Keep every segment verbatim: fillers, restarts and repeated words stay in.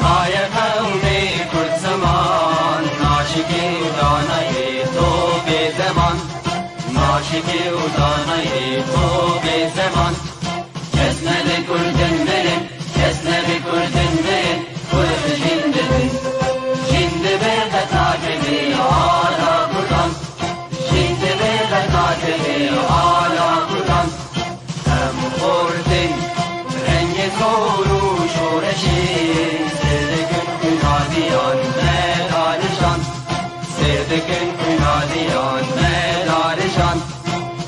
Aye qewmê Kurd ziman, naşikê û danayê to bê zeman. Naşikê û danayê to bê zeman. Kes nebe Kurdin mirin, kes nebe Kurdin mirin, Kurd jin dibin. Jin dibe qet nakevê ala Kurdan. Jin dibe qet nakevê ala Kurdan. Em xortin rengê zor û şoreşê, sêr dikin xwîna diyan me darijan. Sêr dikin xwîna diyan me darijan.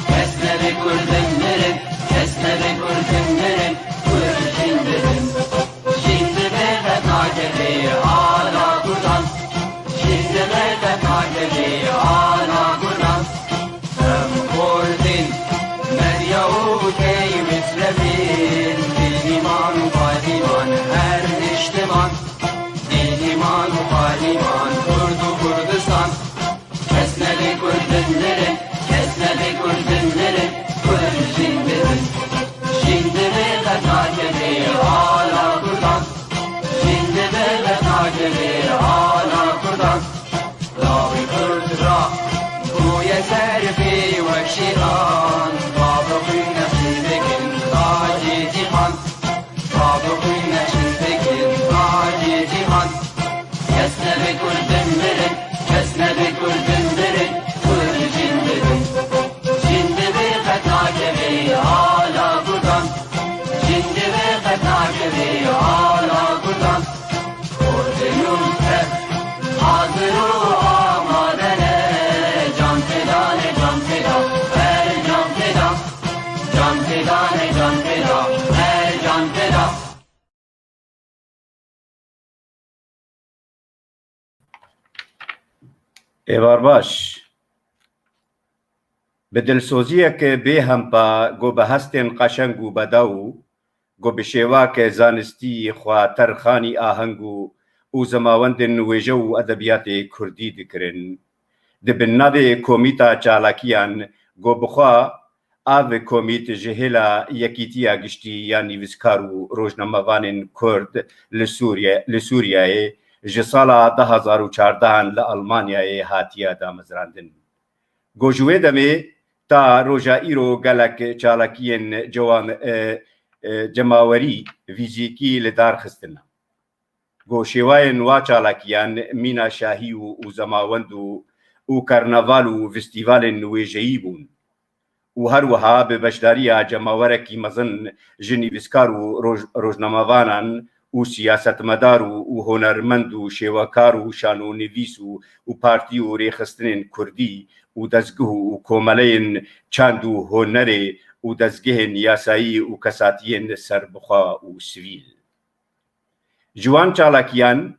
Kes nebe Kurdin mirin, kes nebe Kurdin mirin, Kurd jin dibin. Jin dibe qet nakevê ala Kurdan. Jin dibe qet nakevê ala Kurdan. Em xortin, medya û tey mislevin, dîniman û padiman her niştiman. Dîniman û padiman, Kurd û Kurdistan. Kes nebe Kurdin mirin, kes nebe Kurdin mirin, Kurd jin dibin. Jin dibe qet nakevê ala Kurdan. Jin dibe qet nakevê ala Kurdan. Lawê Kurd ra bûye serfê wek şêxan. Bavê xwîna çin dikin tacê cîhan. Bavê xwîna çin dikin tacê cîhan. Kes nebe Kurdin mirin, kes nebe Kurdin mirin, Kurd jin dibin. Jin dibe qet nakevê ala Kurdan. Jin dibe qet nakevê ala Kurdan. Kurdin û Kurd hazir û amade ne. Can feda ne, can feda, her can feda. Can feda ne, can feda, her can feda. Êvar baş. Bi dilsoziyeke bê hempa ku bi hestên qeşeng û bedaw, ku bi şêwake zanistî xwe terxanî aheng û, û zemawendên wêje û edebiyatê kurdî dikirin, di bin navê Komîta Çalakiyan, ku bi xwe Ev komît ji hêla Yekîtiya Giştî ya Nivîskar û Rojnamevanên Kurd li Sûriye, li Sûriyeyê ji sala du hazar û çardehan li Almanyayê hatiye damezrandin. Ku ji wê demê ta roja îro gelek çalakiyên cewam-, e, e, cemawerî fîzîkî li dar xistine. Ku şêwayên wa çalakiyan mîna şahî û, û zemawend û, û karnaval û festîvalên wêjeyî bûn. Û her wiha bi beşdariya cemawerekî mezin ji nivîskar û roj-, rojnamevanan û siyasetmedar û, û hunermend û şêwekar û şanonivîs û, û partî û rêxistinên kurdî û dezgeh û komeleyên çand û hunerê û dezgehên yasayî û kesatiyên serbixwe û sivîl. Ji wan çalakiyan,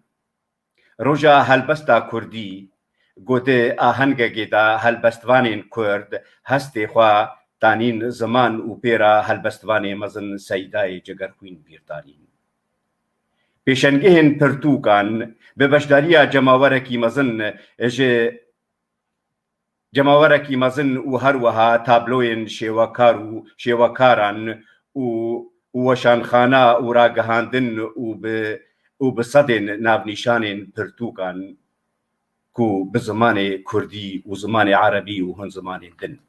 roja helbesta kurdî, ku di ahengekê de helbestvanên kurd hestê xwe tanîn ziman û pê re helbestvanê mezin Seydayê Cegerxwîn bîr danîn. Pêşengehên pirtûkan bi beşdariya cemawerekî mezin ji cemawerekî mezin û her wiha tabloyên şêwekar û şêwekaran û, û weşanxana û ragihandin û bi, û bi sedên navnîşanên pirtûkan ku bi zimanê kurdî û zimanê erebî û hin zimanên din.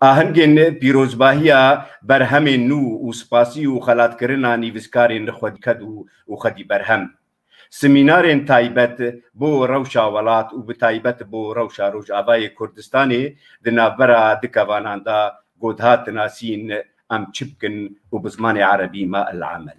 Ahengên pîrozbahiya berhemên nû û spasî û xelatkirina nivîskarên Xwedî Ked û, û Xwedî Berhem. Semînarên taybet bo rewşa welat û bi taybet bo rewşa Rojavayê Kurdistanê di navbera du kevanan de ku dihat nasîn Em çi bikin û bi zimanê erebî Ma el Amel.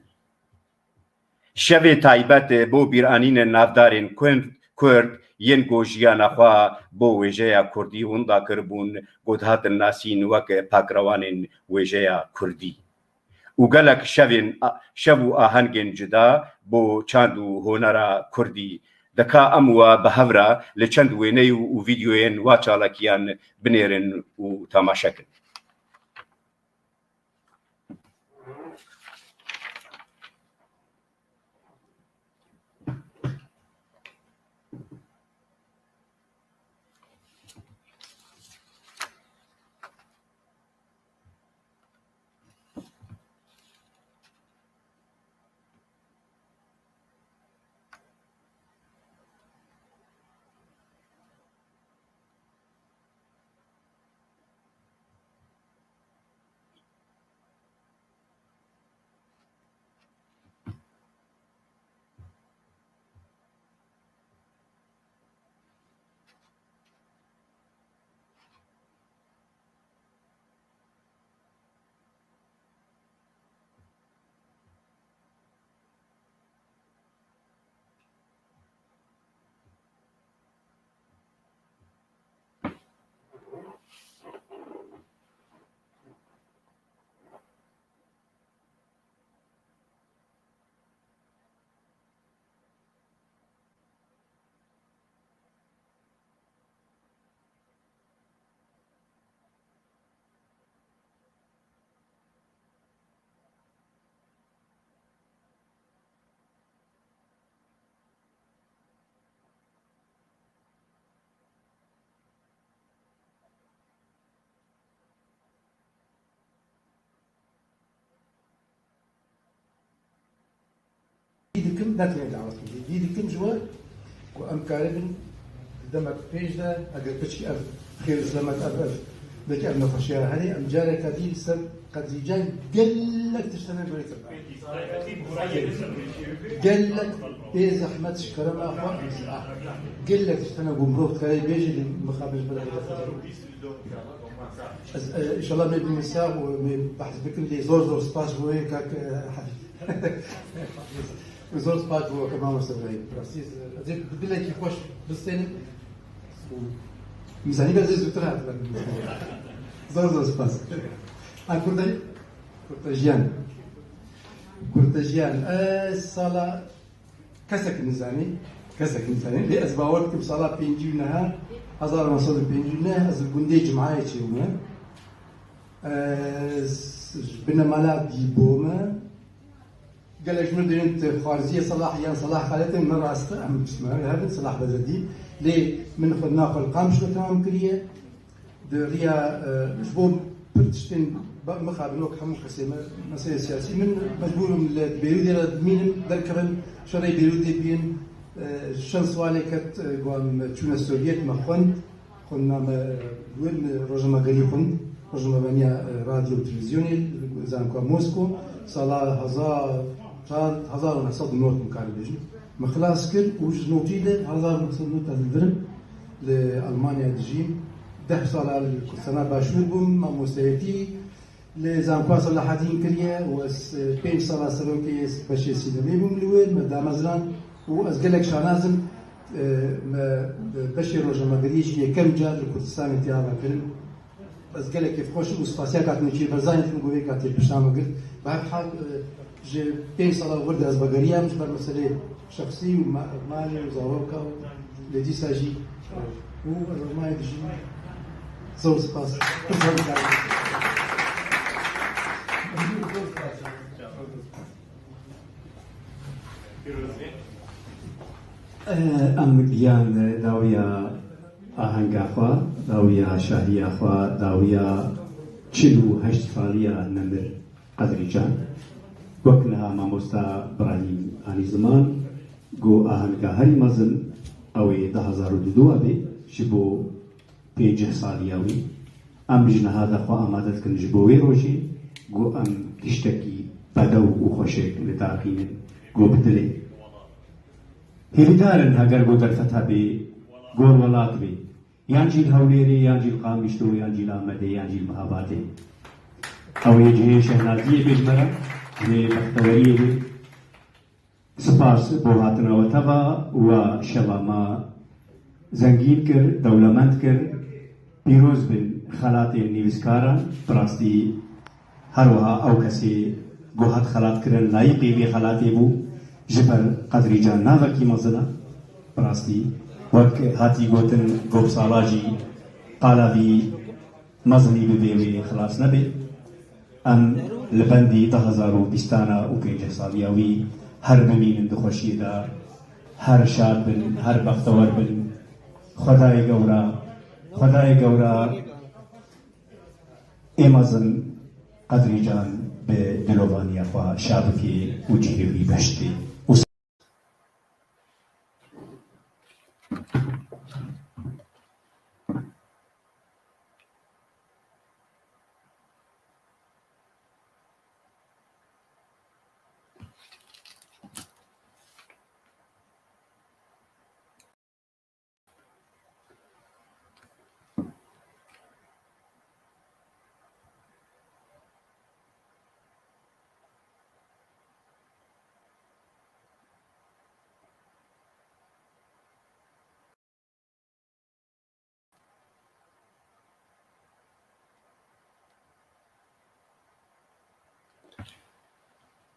Şevê taybet bo bîranînên navdarên Kurd, Kurd yên ku jiyana xwe bo wêjeya Kurdî winda kiribûn, ku dihatin nasîn wek pakrewanên wêjeya Kurdî. Û gelek şevên, şev û ahengên cuda bo çand û honera kurdî. Deka em we bi hev re li çend wêneyê û, û vîdyoyên wa çalakiyan binêrin û temaşe kin. Dikim, ne tenê dawet min. Dî dikim ji we ku em karibin di demek pêş de, eger piçkî ev xêr û selamet, ev, ev, belkî ev nexweşiya herê, em careke dî li ser Qedrîcan gelek tişt hene gorî kirdan. Gelek bê zehmet ji kerema xwe, ah, gelek tişt hene ku mirov dikare bêje lê mixabin ji ber Ez, e, inşallah me bimîsa û me behs bikin lê zor zor spas ji bo wê kak, e, Hefîz. Zor spas ji bo kak mamoste Ibrahîm. Rastî, e, ez ê bi dilekî xweş bistênim. Mizanî be zê zûtir hat. Zor zor spas. Ha, Kurda, Kurda jiyan. Kurda jiyan. E, sala Kesek nizanî, kesek nizanî. Lê ez bawer dikim sala pêncî û neh, hezar û neh sed û pêncî û neh, ez li gundê Cimhayê çêbûme. Ez ji binemala dî bûme. Gelek ji min dibêjin tu xwarziyê Selah yan Selah Xalidê, min rast e, em pismane hebin, Selah Bezedî. Lê min xwe naxwe li Qamişlo temam kiriye. Di riya, e, ji bo pir tiştên ba-, mixabin wek hemû kesê me, meselê siyasî, min mecbûr im li Beyrûdê re bimînim, derkevim, şerê Beyrûdê bînim, e, çend swalê ket, e, ku em çûne Sovyet, me xwend, xwendina me, e, li wir, min rojnamegerî xwend, rojnamevaniya, e, radyo û televîzyonê, zankoya Mosko, sala hezar, çar, hezar û neh sed û nod min karî bêjim. Min xilas kir û ji notî de hezar û neh sed û nod ez li vir im. Li Almanya dijîm. Deh sala li Kurdistana Başûr bûm, mamosteyetî li Zankoya Selahedîn kiriye û ez, e, pênc sala serokê beşê sînemê bûm li wir, me damezrand û ez gelek şanaz im, e, me beşê rojnamegeriyê jî yekem car li Kurdistanê tê ava kirin. Ez gelek kêfxweş im û spasiya Katî Nêçîrvan Barzanî dikim ku vê katê pişta me girt. Bi her hal, e, ji pênc sala wir de ez vegeriyam ji ber meselê şexsî û ma-, malê û zaroka û lê dîsa jî, e, û ez Almanyayê dijîm. Zor spas. Pir zor spas. Eh, em giyan dawiya ahenga xwe, dawiya şahiya xwe, dawiya çil û heşt saliya nemir Qedrî Can. Wek niha mamosta Birahîm anî ziman, got ahenga herî mezin ew ê du hezar û duduwa be ji bo pêncî saliya wî. Em ji niha de xwe amade dikin ji bo wê rojê, ku em tiştekî bedew û xweşik li dar xînin, ku bi dilê. Hêvîdar in heger ku derfet hebê, gor welat bê, yan jî li Hewlêrê, yan jî li Qamişlo, yan jî li Amedê, yan jî li Mihabadê. Ew ê cihê şehnaziyê bê ji me re, cihê bexteweriyê bê. Spas bo hatina we teva, we şeva me zengîn kir, dewlemend kir. Pîroz bin xelatên nivîskaran, bi rastî her wiha ew kesê ku hat xelatkirin layîqê vê xelatê bû, ji ber Qedrî Can navekî mezin e. Bi rastî, wek hatî gotin, Gopsala jî qala vî mezinî bibê wê xilas nebe. Em li bendî du hezar û bîstana û pêncî saliya wî her bimînin di xweşiyê de, her şad bin, her bextewer bin. Xwedayê Gewra, Xwedayê Gewra ê mezin Qedrî Can bi dilovaniya xwe şa bike û cihê wî behiştê.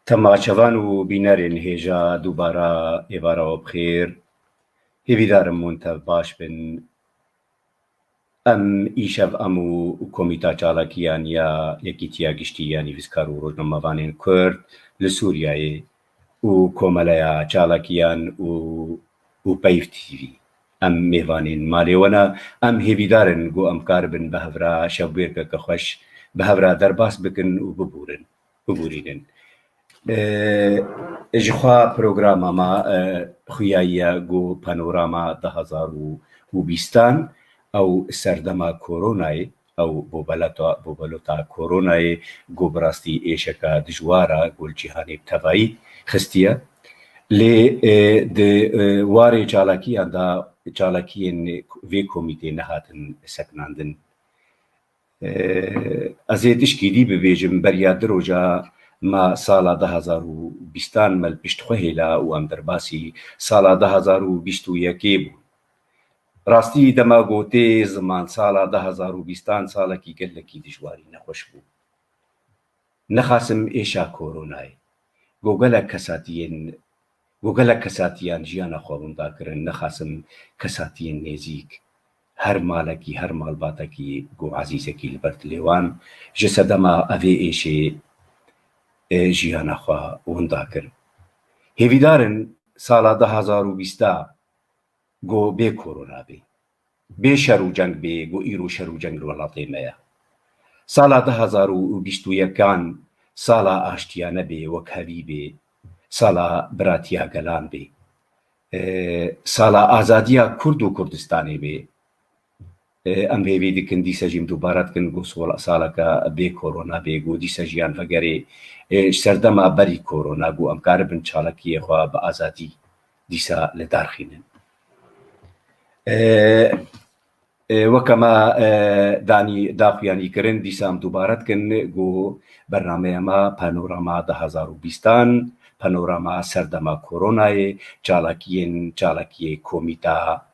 Temaşevan û bînerên hêja dubara êvara we bi xêr. Hêvîdar im hûn tev baş bin. Em îşev em û Komîta Çalakiyan ya Yekîtiya Giştî ya Nivîskar û Rojnamevanên Kurd li Sûriyeyê û Komeleya Çalakiyan û, û Peyv T V. Em mêvanên malê we ne. Em hêvîdar in ku em karibin bi hev re şevbêrkeke xweş bi hev re derbas bikin û bibûrin, bibûrînin. E, ji xwe programa me, e, xuyayiye ku panorama du hezar û bîstan ew serdema koronayê, ew bobeleta, bobelota koronayê ku bi rastî êşeka dijwar e ku li cîhanê bi tevayî xistiye. Lê, e, di, e, warê çalakiyan de çalakiyên vê komîtê nehatin sekinandin. E, ez ê tişkî dî bibêjim, beriya du roja me sala du hezar û bîstan me li pişt xwe hêla û em derbasî sala du hezar û bîst û yekê bûn. Rastî dema gotê ziman sala du hezar û bîstan salekî gelekî dijwarî nexweş bû. Nexasim êşa koronayê. Ku gelek kesatiyên, ku gelek kesatiyan jiyana xwe winda kirin, nexasim kesatiyên nêzîk, her malekî, her malbatekî ku ezîzekî li ber dilê wan, ji sedema evê êşê, e, jiyana xwe winda kir. Hêvîdar in sala du hezar û bîsta ku bê korona bê. Bê şer û ceng bê, ku îro şer û ceng li welatê me ye. Sala du hezar û bîst û yekan sala aştiya nebê, wekhevî bê, sala biratiya gelan bê. E, sala azadiya Kurd û Kurdistanê bê. E, em hêvî dikin dîsa jî em dubare dikin ku sola-, saleke bê korona bê, ku dîsa jiyan vegerê, e, ji serdema berî korona, ku em karibin çalakiyê xwe bi azadî dîsa li dar xînin. E, e, weke me, e, danî daxuyanî kirin, dîsa em dubare dikin ku bernameya me panorama du hezar û bîstan, panorama serdema koronayê, çalakiyên, çalakiyê komîta,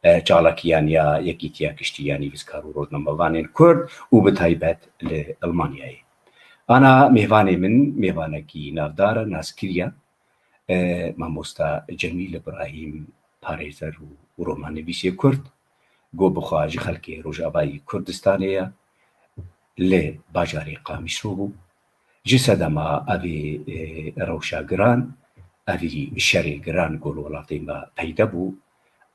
e, çalakiyan ya Yekîtiya Giştî ya Nivîskar û Rojnamevanên Kurd û bi taybet li Elmanyayê. Ana mêvanê min, mêvanekî navdar e, naskirî ye, e, mamosta Cemîl Îbrahîm, parêzer û romannivîsê Kurd, ku bi xwe ji xelkê Rojavayî Kurdistanê ye, li bajarê Qamîso bû. Ji sedema evê, e, rewşa giran, evî şerê giran ku li welatê me peyde bû,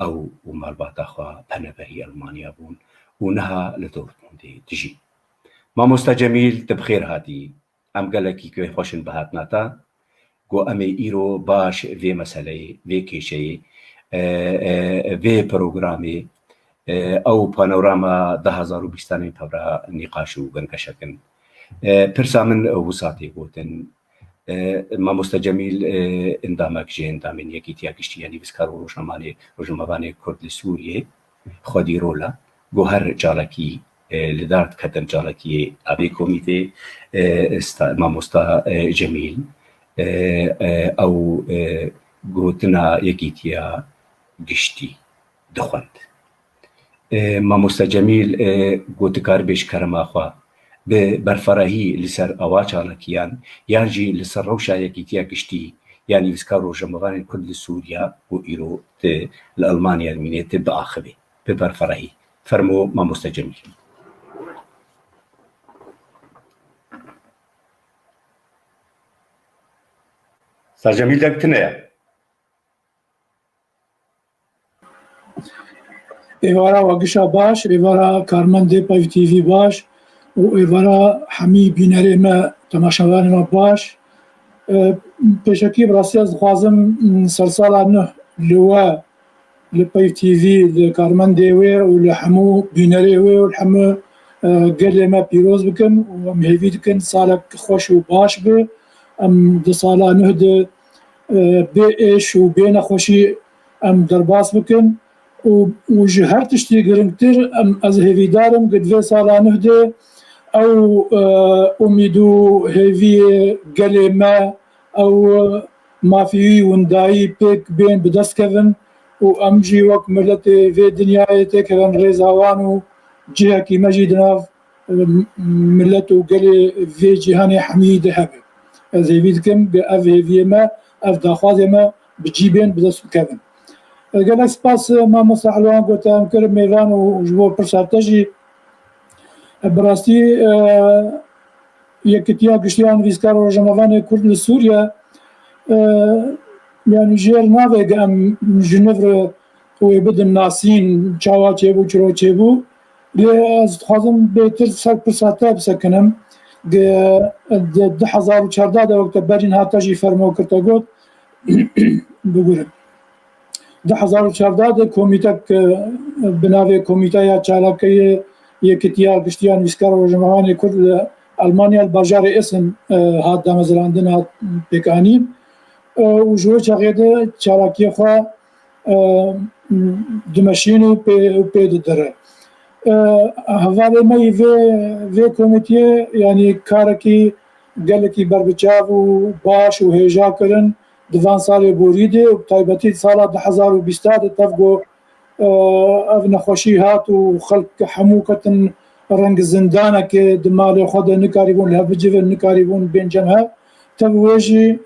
ew û malbata xwe peneberî Elmanya bûn û niha li Dortmundê dijî. Mamosta Cemîl, tu bi xêr hatî. Em gelekî kêfxweş in bi hatina te, ku em ê îro baş vê meseleyê, vê kêşeyê, e, e, vê programê, e, ew panorama du hezar û bîstan ên pevra nîqaş û gengeşe kin. E, pirsa min wisa tê gotin. E, Mamoste Cemîl, e, endamek ji endamên Yekîtiya Giştî ya Nivîskar û Rojnamanê, Rojnamevanê Kurd li Sûriyê, xwedî rol e. Ku her çalakî, e, li dar diketin çalakiyê evê komîtê, e, sta-, mamosta, e, Cemîl, e, e, ew, e, gotina Yekîtiya Giştî dixwend. E, mamosta Cemîl, e, ku dikaribê ji kerema xwe bi berferehî li ser ewa çalakiyan yan jî li ser rewşa Yekîtiya Giştî ya Nivîskar û Rojnamevanên Kurd li Sûriya ku îro tu li Elmanya dimînê tu biaxivî. Bi berferehî. Fermo, mamoste Cemîl. Ser Cemîl deng tune ye. Êvara we gişa baş, êvara karmendê Peyv T V baş û êvara hemî bînerê me, temaşevanê me baş. E, pêşekî bi rastî ez dixwazim, m, sersala nuh li we, li Peyv T V, li karmendê wê û li hemû bînerê wê û li hemû, e, gelê me pîroz bikim û em hêvî dikin salek xweş û baş be. Em di sala nuh de, e, bê êş û bê nexweşî em derbas bikin û, û ji her tiştî giringtir em, ez hêvîdar im ku di vê sala nuh de ew, e, umîd û hêviyê gelê me, ew, e, mafî wî windayî pêk bên bi dest kevin û em jî wek miletê vê dinyayê têkevin rêza wan û cihekî me jî di nav, e, milet û gelê vê cîhanê hemî de hebe. Ez hêvî dikim ku ev hêviyê me, ev daxwazê me bi cî bên, bi dest bikevin. E, gelek spas, e, mamosta Elwan, ku te em kir mêvan û ji bo pirsa te jî. E, bi rastî, e, Yekîtiya Giştî ya Nivîskar û Rojnamevanê Kurd li Sûriye, e, yanî jêr navê ku em ji nû re wê bidin nasîn, çawa çêbû, çiro çêbû. Lê ez dixwazim bêtir ser pirsa te bisekinim. Di du hezar û çardeh de wek te berîn hate jî fermo kir te got, bigurin. Du hezar û çardeh de komîtek, e, bi navê Komîteya Çalakiyê Yekitiya Giştiya Nivîskar û Rojnamevanê Kurd li Elmanya li bajarê Essen, e, hat damezrandin, hat pêkanîn. E, û ji wê çaxê de çalakiyê xwe, e, dimeşîn û pê, û pê didire. E, hevalê me yî vê, vê komîtiyê, yanî karekî gelekî berbiçav û baş û hêja kirin di van salê borî de û bi taybetî di sala du hezar û bîst de tev ku, e, ev nexweşî hat û xelk hemû ketin reng zindanekê di malê xwe de nikarîbûn li hev bicivin, nikarîbûn bên cem hev. Tev wê jî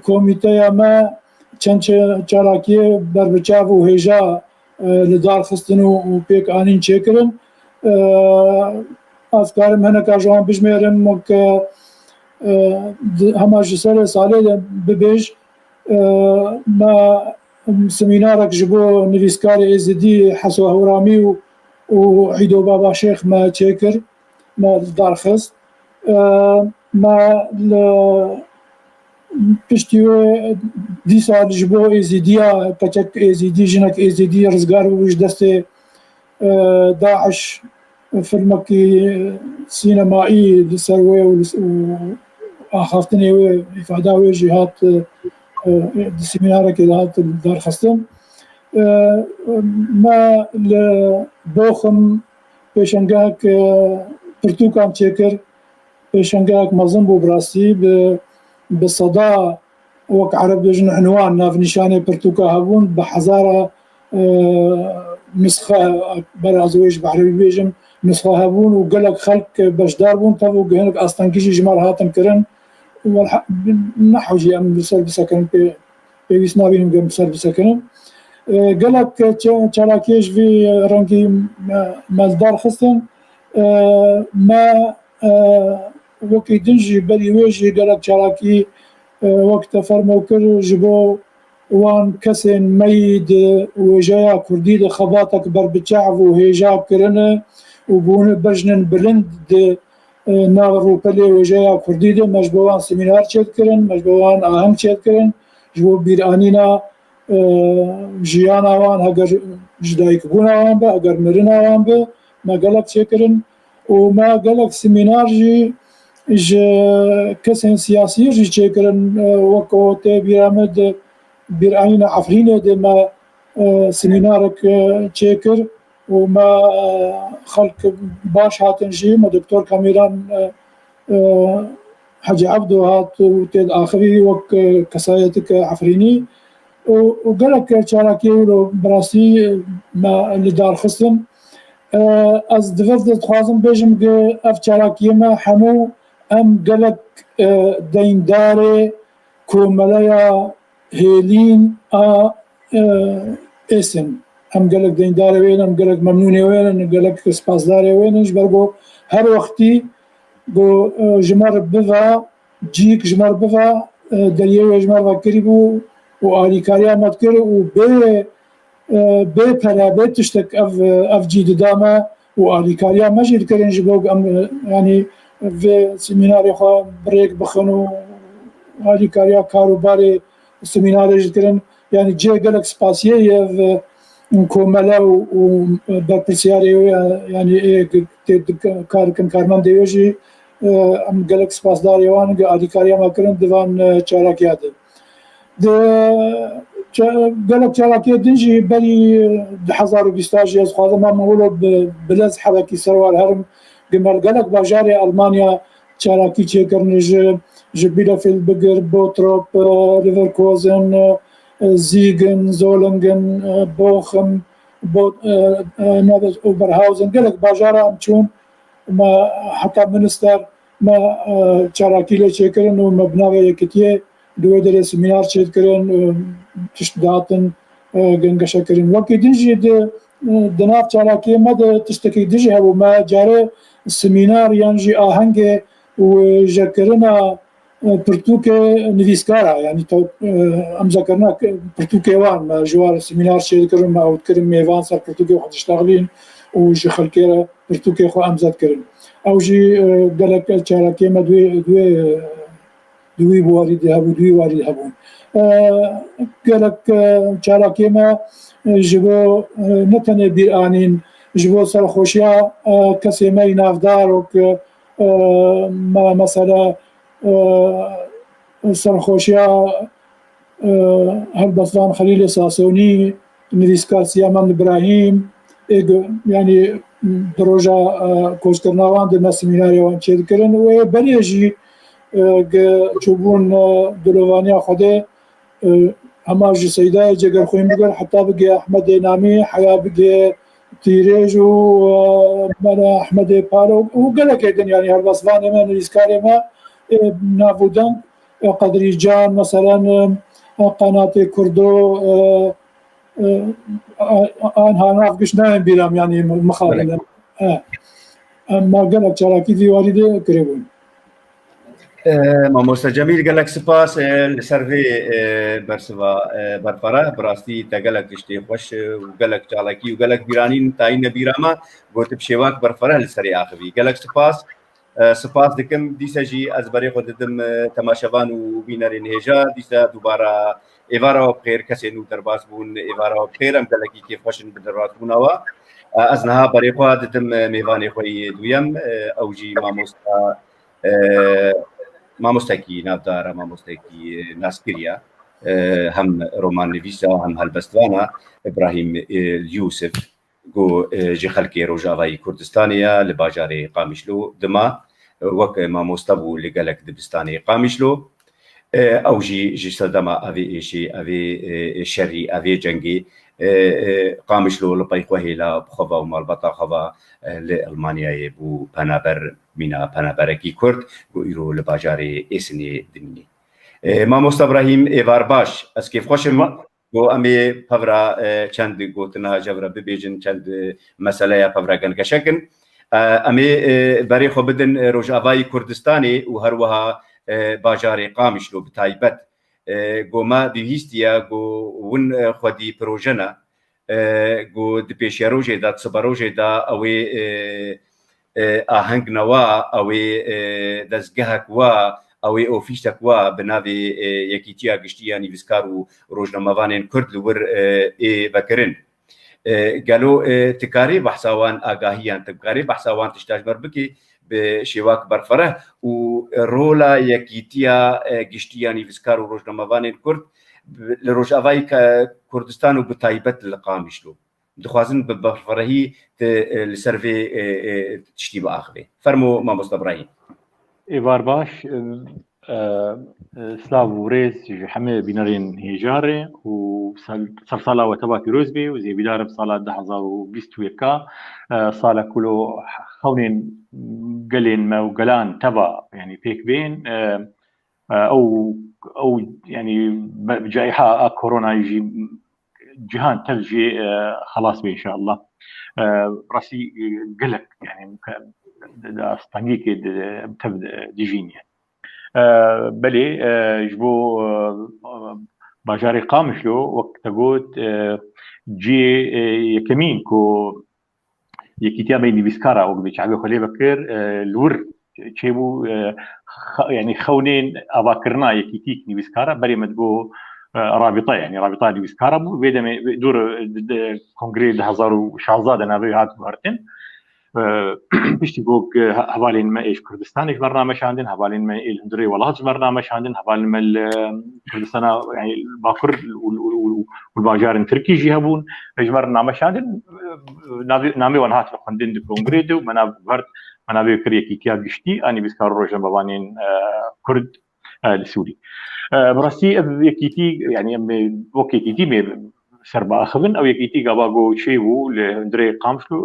komîteya me çend çe-, çalakiyê berbiçav û hêja, e, li dar xistin û, û pêk anîn çêkirin. E, ez karim hineka ji wan bijmêrim wek, e, di, hema ji serê salê de bibêj, e, me semînarek ji bo nivîskarê Êzidî Heso Hewramî û, û Îdo Baba Şêx me çêkir, me li dar xist. E, me li piştî wê dîsa ji bo Êzîdiya, keçek Êzîdî, jinek Êzîdî rizgar bû ji destê, e, DAIŞ, filmekî sînemayî li ser wê û li, û axaftinê wê, îfada wê jî hat, e, di semînarekê de hat darxistin. E, me li Boxim pêşengehek, e, pirtûkan çêkir. Pêşengehek mezin bû bi rastî, bi, bi seda, wek ereb dibêjin, unwan, navnîşanê pirtûka hebûn, bi hezara, e, nusxe, ber ez wê ji bi erebî bêjim, nusxe hebûn û gelek xelk beşdar bûn, tev û hinek astengî jî ji me re hatin kirin. Welha-, nehew jî em li ser bisekirin, pê-, pêwîst nabînim ku em li ser bisekirin. E, gelek çe-, çalakiyê ji vî rengî me, me li dar xistin. E, me, e, wekî din jî berî wê jî gelek çalakî, e, wek te fermo kir, ji bo wan kesên me yî di wêjeya kurdî de xebatek berbiçav û hêja kirine û bûne bejnên bilind di, e, nav rûpelê wêjeya kurdî de. Me ji bo wan semînar çêdikirin, me ji bo wan aheng çêdikirin, ji bo bîranîna, e, jiyana wan, heger ji dayikbûna wan be, heger mirina wan be, me gelek çêkirin û me gelek semînar jî ji kesên siyasî jî çêkirin, e, wek ku tê bîra me di bîranîna Efrînê de me, e, semînarek, e, çêkir û me, e, xelk baş hatin jî, me Doktor Kamîran, e, e, Hecî Ebdo hat û tê diaxivî wek, e, kesayeteke Efrînî û, û gelek çalakiyê wilo bi rastî me li dar xistin. E, ez di vir de dixwazim bêjim ku ev çalakiyê me hemû em gelek, e, deyndarê komeleya hêlîn a, e, Êsin. Em gelek deyndarê wê ne, em gelek memnûnê wê ne, gelek spasdarê wê ne, ji ber ku her wextî ku, e, ji me re biva, cîk ji me re biva, e, deriyê wê ji me re vekirî bû û alîkariya me dikir û bê, e, bê pere, bê tiştek ev, ev cî dida me û alîkariya me jî dikirin ji bo em, e, yanî vê semînarê xwe bi rêk bixin û alîkariya kar û barê semînarê jî dikirin. Yanî cihê gelek spasiyê ye ev, e, komele û, û berpirsiyarê wê, e, yanî ê tê dik-, kar dikin, karmendê wê jî, e, em gelek spasdarê wan in, alîkariya me kirin di van, e, çalakiya de. Di ça-, gelek çalakiyê din jî berî du hezar û bîst jî ez dixwazim em wilo bi, bi lez hebekî ser wan herim, ku me li gelek bajarê Elmanya çalakî çêkirin, ji, ji Bielefeld bigir, Bottrop, e, Leverkusen, e, Siegen, Solingen, e, Bochum, Bo-, e, e, Oberhausen, gelek bajara em çûn, me heta Münster, me, e, çalakî lê çêkirin û me bi navê yekitiyê di wê derê semînar çêdikirin, e, tişt dihatin, e, gengeşe kirin. Wekî din jî di, e, di nav çalakiyê me de tiştekî din jî hebû. Me carê semînar yan jî ahengê wêjekirina, e, pirtûkê nivîskara, yanî te, e, emzekirina pirtûkê wan, me ji wan re semînar çêdikirin, me ew dikirin mêvan ser pirtûkê xwe diştexilîn û ji xelkê re pirtûkê xwe emze dikirin. Ew jî, e, gelek çalakiyê me di wê, di wê, e, di wî warî de hebû, di wî warî de hebûn. E, gelek, e, çalakiyê me, e, ji bo, e, ne tenê bîranîn, ji bo serxweşiya, e, kesê me yî navdar û ku, e, me, mesela, e, serxweşiya, e, helbestvan Xelîlê Sasonî, nivîskar Siyaman Îbrahîm, ê, yanî di roja, e, koçkirina wan de me semînarê wan çêdikirin û ê berê jî, e, ge çûbûn, e, dilovaniya Xwedê, e, hema ji Seydayê Cegerxwîn bigir heta bigê Ehmedê Namî, heya bigê Tîrêj û, e, mela Ehmedê Palo û gelekê din, yanî helbestvanê me, nivîskarê me, e, nav û deng, e, Qedrî Can, meselen, e, Qenatê Kurdo, e, e, a-, a-, anha nav giş nayên bîra me, yanî mixabin. E, em ma gelek çalakî vî warî de kiribûn. E, Mamoste Cemîl, gelek spas, e, li ser vê, e, bersiva, e, berfireh. Bi rastî te gelek tiştê xweş, e, û gelek çalakî û gelek bîranîn tayîne bîra me. Got bi şêwak berfireh li serê axivî. Gelek spas. E, spas dikim. Dîse jî ez berê xwe didim, e, temaşevan û bînerên hêja. Dîse dubara êvara we bi xêr, kesên nû derbas bûn, êvara we bi xêr. Em gelekî kêfxweş in bi derbasbûna we. E, ez niha berê xwe didim, e, mêvanê xwe yê duyem, e, ew jî mamosta, e, mamostekî navdar e, mamostekî, e, naskirî ye. E, hem romannivîs e, hem helbestvan e, Îbrahîm, e, Yûsif. Ku, e, ji xelkê Rojavayî Kurdistanê ye, li bajarê Qamişlo dima, e, wek mamoste bû li gelek dibistanê Qamişlo. E, ew jî ji sedema evê êşê, evê, e, şerî, evê cengê, e, e, Qamişlo li pey xwe hêla bi xwe ve û malbata xwe ve, e, li Elmanyayê bû penaber, mîna penaberekî Kurd, ku îro li bajarê Êsinê dimîne. E, Mamoste Brahîm, êvar baş. Ez kêfxweş im. Got, em ê pevra, e, çend gotina ji hev re bibêjin, çend meseleya pevra gengeşe kin. E, em ê, e, berê xwe bidin, e, Rojavayî Kurdistanê û her wiha, e, bajarê Qamişlo bi taybet. E, got, me bihîstiye, got, win, e, xwedî proje ne. E, got, di pêşerojê de, di siberojê de ew ê, e, e, aheng newa, ew ê, e, dezgehek wa, ew ê ofîsek wa bi navê, e, Yekîtiya Giştî ya Nivîskar û Rojnamevanên Kurd li wir, e, ê vekirin. E, gelo, e, tu karî behsa wan agahiyan, tu karî behsa wan tişta ji me re bikî bi şêwak berfireh û rola Yekîtiya, e, Giştî ya Nivîskar û Rojnamevanên Kurd bi-, li Rojavayî Ke-, Kurdistan û bi taybet li Qamişlo. Dixwazin bi berfirehî tu, e, li ser vê, e, e, tiştî biaxivê. Fermo, Mamoste Brahîm. Êvar baş, e, e, e, silav û rêz ji hemê bînerên hêja re û sal-, sersala we teva pîroz bê û zêvîdar im sala du hezar û bîst û yeka, e, salek ku lo xewnên gelên me û gelan teva, yanî pêk bên, e, e, ew, ew, yanî be-, cayha a koronayê jî cihan tev jê, e, xelas be înşallah. E, rastî, e, gelek, yanî, ke-, di, di astengîkê di, tev di, dijîn ye. E, belê, e, ji bo, e, bajarê Qamişlo, wek te got, e, cihê, e, yekemîn ku Yekîtiya me nivîskara wek bi çavê xwe lê vekir, e, li wir çêbû, e, xa-, yanî xewnên avakirina yekîtîk nivîskara berê me digo, e, rabîta, yanî rabîta nivîskara bû. Vê demê, vê dûr, e, di, di kongreyê du hezar û şazda de navê hat guhertin. E, piştî ku, e, he-, hevalên me ê ji Kurdistanê ji me re nameşandin, hevalên me ê li hundirê welat ji me re nameşandin, hevalên me li Kurdistana, yanî Bakur û, û, û, û, û bajarên Tirkî jî hebûn, ji me re nameşandin, navê, namê wan hat xwendin di kongrê de û me nav guhert, me navê kir Yekîtiya Giştî a Nivîskar û Rojnamevanên, e, Kurd, e, li Sûrî. E, bi rastî ev yekîtî, yanî em ê wek yekîtî mê ser biaxivin, ew yekîtî gava ku çêbû li hundirê Qamişlo,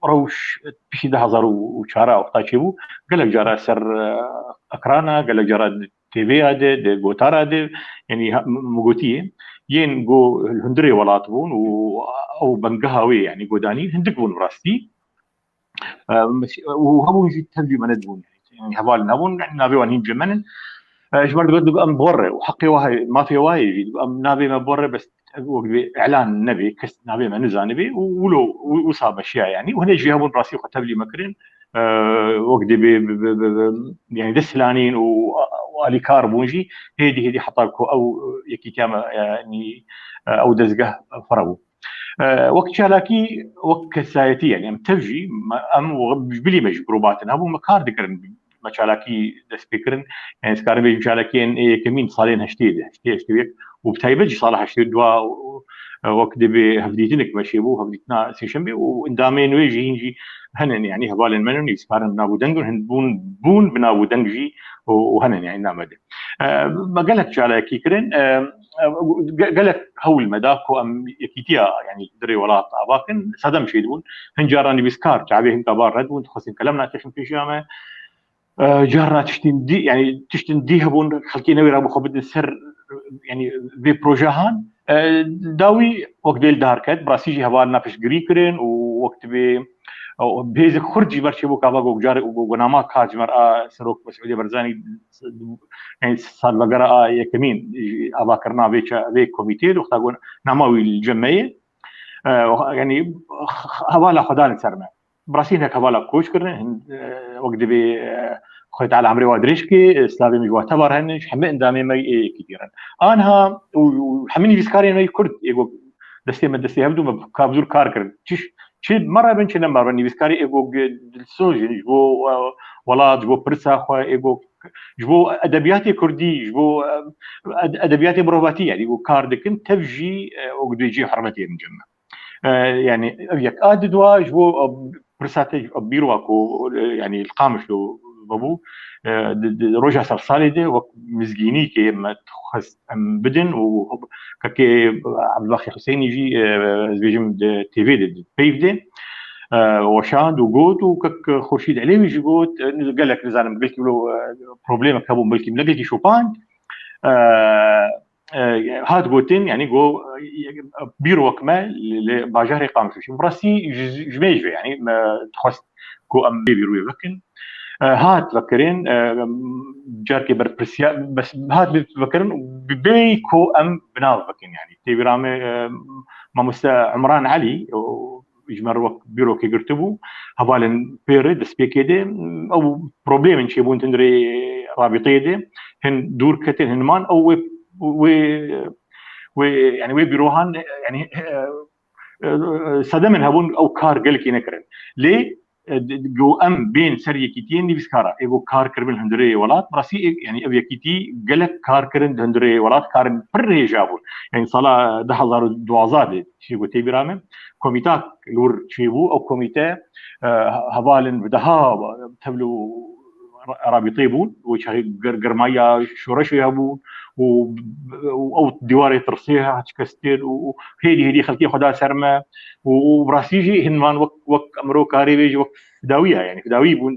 rewş piştî du hezar û çar wexta çêbû, gelek cara ser, e, ekrana, gelek cara T V ya de, di gotara de, yanî ha-, m-, min gotiye, yên ku li hundirê welat bûn û ew bengeha wê, yanî godanî hindik bûn bi rastî. E, mes-, û hebûn jî tev cî me nedibûn, yanî heval nebûn, yanî navê wan hîn cê me nin. E, ji ber digot, digot, em bi we re û heqê wa heye, mafê wa heye jî, digot, em navê me bi we re, bes ev wek divê îlan nebe, kes navê me nizanibe û wilo, wi-, wisa meşiya, yanî. Û hinek jî hebûn rastî xwe tevlî me kirin. e, wek dibê bi, bi, bi, bi, yani desthilanîn û, û alîkar bûn jî hêdî hêdî heta ku ew yekîtiya me, yani, e, ew dezgeh fireh bû. E, wek çalakî, wek kesayetî, yani em tev jî, me, em bilî me ji grûbatin hebû, me kar dikirin, me çalakî dest pê kirin. Yani, ez karim bêjim çalakiyên ê yekemîn salên heştê de, heştê, heştê û yek û bi taybet jî sala heştê û dua û, e, wek dibê hevdîtinek me çêbû, hevdîtina sêşemê û endamên wê jî hîn jî hene, yani hevalên me ne, nivîskarin bi nav û deng in, hin bûn, bûn bi nav û deng jî û, û hene, yani name de. E, me gelek çalakî kirin, e, e, ge-, gelek hewl me da ku em yekîtiya, yani dirê welat ava kin, sedem çêdibûn. Hin caran nivîskar, çavê hinka bar red bûn, dixwestin kelem nakêşin pêşiya me. E, carna tiştên dî, yani tiştên dî hebûn, xelkê newê re bi xwe bidin ser, yani vê projehan. E, dawî wek dêl dar ket, bi rastî jî hevalina piştgirî kirin û wek dibê, e, hêzek xurt jî ber çêbû, ka va got, car, got, got nama ka ji me re a Serok Mesûdê Barzanî, yani salvegera a yekemîn, e, avakirina vê ça-, vê komîteyê, wexta got nama wî li cem me ye. E, yani hevala xwe dan ser me. Bi rastî hinek hevala koç kirine, hin, e, wek dibê, e, Xwedê Teala emrê wa dirêj ke, e, slavê min ji wa tevar hene, ji hemî endamê me ê yekî dîrin. Anha û, û hemî nivîskarên me yê Kurd, ê got, destê me, destê hevdû me ka bi zûr kar kirin. Çi, çi me re bin, çi ne me re bin, nivîskarê ê got, dilsoz in, ji bo, e, welat, ji bo pirsa xwe, ê got, ji bo edebiyatê Kurdî, ji bo, e, ed-, edebiyatê mirovatî, yani, got, kar dikin, tev jî, e, ê got, dê cihê hurmetê in cem me. E, yani ev yek. A di dua ji bo, e, pirsa te, e, bîr wa ku, e, yani li Qamişlo vebû, e, di, di roja sersalê de wek mizgînîkê me dixwest em bidin û kekê Ebdulbaxî Husênî jî, e, ez bêjim di T V de, di peyv de, e, weşand û got û kek Xurşîd Elewî jî got, e, gelek nizanim belkî wilo, e, problemek hebû, belkî ne gelkî şopand. E, e, hat gotin, yani go, e, bîr wek me li, li bajarê Qamişlo. Şimdi bi rastî ji, ji me jî ve, yani me dixwest ku em bê bîr wê vekin. E, hat vekirin, e, carkê berpirsiya, bes hat vekirin, bi bê ku em bi nav vekin, yani. Tê bîra me, e, mamoste Umran Elî, o, ji me re wek bîrokê girtibû, hevalên pê re destpêkê de, ew problemên çêbûn di hundirê rabîteyê de, hin dûr ketin, hin man, ew wê, wê, wê, yani wê bîrohan, yani, e, e, sedemên hebûn ew kar gelekî nekirin. Lê, e, d-, d-, go em bên ser yekîtiyên nivîskara, ê go kar kiribin hundirê welat, bi rastî, ê, yani ev yekîtî gelek kar kirin di hundirê welat, karin pir hêja bûn. Yani sala du hezar û duwazdeh de, Şî got, tê bîra min, komîtak li wir çêbû. Ew komîte, e, hevalin bi deha tevlî rabîtê bûn û çaxê gir-, girmaya şoreşê hebû û, û ew dîwarê tirsê haçkestir û, û hêdî hêdî xelkê xwe da ser me û, û bi rastî jî hin van wek, wek emro karê vê jî wek fidawî ye, yani fidawî bûn,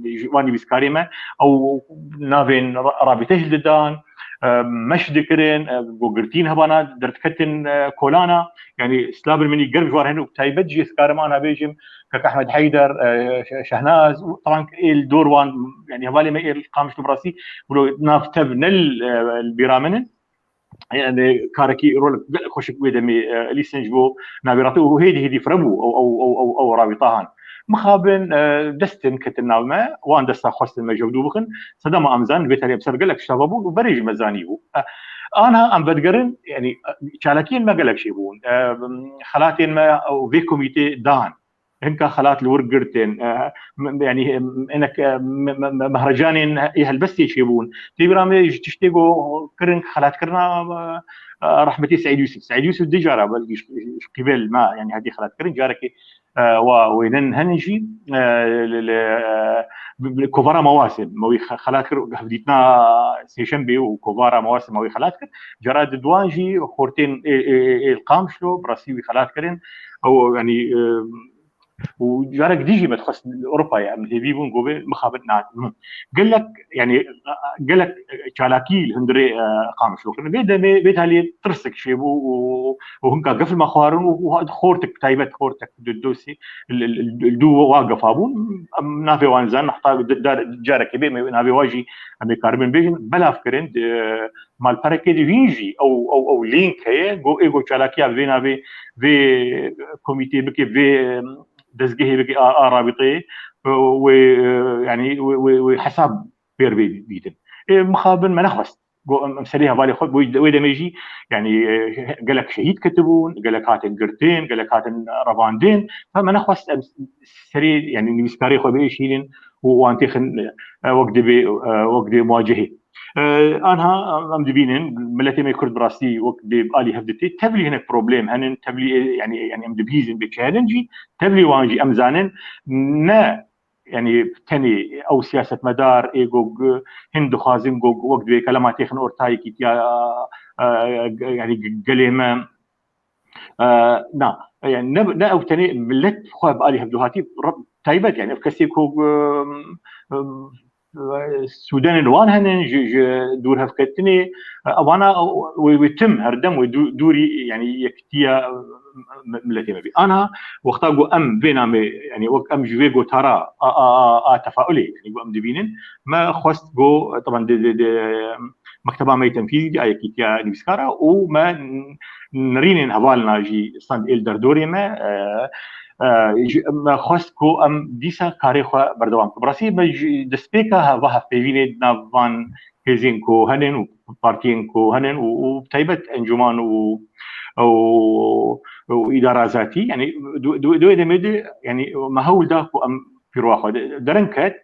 e, ji wan nivîskarê me. Ew navên ra-, rabîtê hildidan, e, meş dikirin, e, go girtîn hebana derdiketin, e, kolana. Yani slavên min î germ ji wan hene û taybet jî ez karim ana bêjim, kek Ehmed Heyder, e, Şe-, Şehnaz, û taban ê li dor wan, yani hevalê me ê li Qamişlo bi rastî, wilo nav tev ne li, e, li bîra min in. Yani karekî, rolek gelek xweşik wê demê, e, lîstin ji bo navê rabîtê û hêdî hêdî fire bû ew, ew, ew, ew, ew rabîta han. Mixabin, e, destin ketin nav me, wan desta xwestin me ji hevdû bixin. Sedema em zanin, vê talê em ser gelek tişta vebûn û berê jî me zanîbû. E, anha em vedigerin, yani, e, çalakiyên me gelek jê bûn. E, xelatên me ew vê komîtê dan. Hinka xelat li wir girtin, e, m-, yani, em, hinek, e, me-, me-, me-, mehrecanên ê helbestê çêbûn. Tê bîra me ji tiştê ku kirin xelatkirina, e, e, rehmetî Seîd Yûsif. Seîd Yûsif du cara belkî ji, ji qîbel me, yani, hatî xelatkirin. Carekê, e, wa wênen hene jî, e, li, li, e, bi, bi kovara Mewasê. Me wî xe-, xelat kir, hevdîtina sêşembê û kovara Mewasê me wî xelat kir. Cara di duan jî xortên ê, ê, ê, ê li Qamişlo, bi rastî wî xelat kirin. Ew, yani, e, û carek dî jî me dixwest li Ewropayê em hêvî bûn, got, mixabin nakin. Gelek, yani, gelek çalakî li hundirê, e, Qamişlo kirin. Vê demê, vê talê tirsek çêbû û, û hinka gefil me xwarin û, û xortek taybet, xortek du, du, sê, li, li, li, li dû wa gefa bûn. Em navê wan zanin, heta di, dar, carekê bê, em navê wa jî em ê karibin bêjin. Belav kirin, di, malperekê de hîn jî ew, ew, ew link heye, go, ê go çalakiya vê navê, vê komîtê bike, vê, em, dezgehê bike a, a rabîteyê, wê, e, yanî wê, wê, wê hesab pêr bê dîtin. Ê, mixabin me nexwest. Got, em, em serê hevalê xwe, wê, wê demê jî, yanî, e, gelek şehîd ketibûn, gelek hatin girtin, gelek hatin revandin. Fa me nexwest em serê, yanî nivîskarê xwe biêşînin û wan têxin, e, wek dibê, e, wek dibê muwacehê. E, anha em, em dibînin, miletê me Kurd bi rastî wek dê alî hev ditê, tevlî hinek problem henin, tevlî, e, yanî, yanî em dibihîzin bê çi henin jî, tevlî wan jî em zanin, ne, yanî tenê ew siyasetmedar ê gog hin dixwazin gog wek divê kelema têxin ortayekî tiya, e, yanî gelê me, e, na, yanî ne, ne ew tenê millet xwe bi alî hevduhatî re-, taybet, yanî ev kesê ku, e, e, sûdenên wan henin, ji, ji dûr hevketinê, e, wana wê, wê tim herdem wê dû-, dûrî, yanî yekitiya, e, mi-, miletê me bî. Ana wexta ku em vê namê, yanî wek em ji vê gotara a, a, a, a tefaulê, yanî ku em dibînin, me xwest ku, teban di, di, di mekteba me yê tenfîzî, a yekîtiya nivîskara û me n-, nerînên hevalina jî stand êl derdorê me, e, e, ji, me xwest ku em dîsa karê xwe berdewam bikin. Bi rastî me ji destpêka he-, va hevpeyvînê di nav van hêzên ku henin û partiyên ku henin û, û bi taybet encûman û, û, û îdara zatî, yanî du-, du-, di wê demê de, yanî me hewl da ku em pîroya xwe de-, derin ket,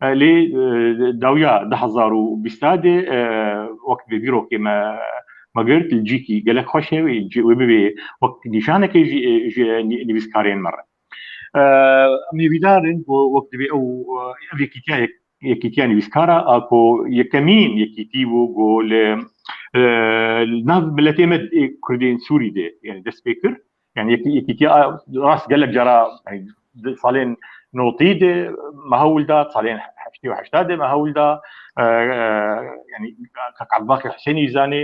e, lê, e, dawiya du hezar û bîst de, e, wek bi bîrokê me, me girt, li cîkî gelek xweş e, wê ci-, wê bibê wek nîşanekê jî, e, ji nî-, nivîskarên me re. E, em hêvîdar in ku wek divê ew, e, ev yekîtiya yek-, yekîtiya nivîskara a ku yekemîn yekîtî bû ku li, e, li nav miletê me ê Kurdên Sûrî de, yanî dest pê kir. Yanî yekî-, yekîtiya a, rast gelek cara, yanî di salên notî de me hewl da, salên heştê û heşta de me hewl da, e, e, yanî Kak Ebubakir Husênî zanê,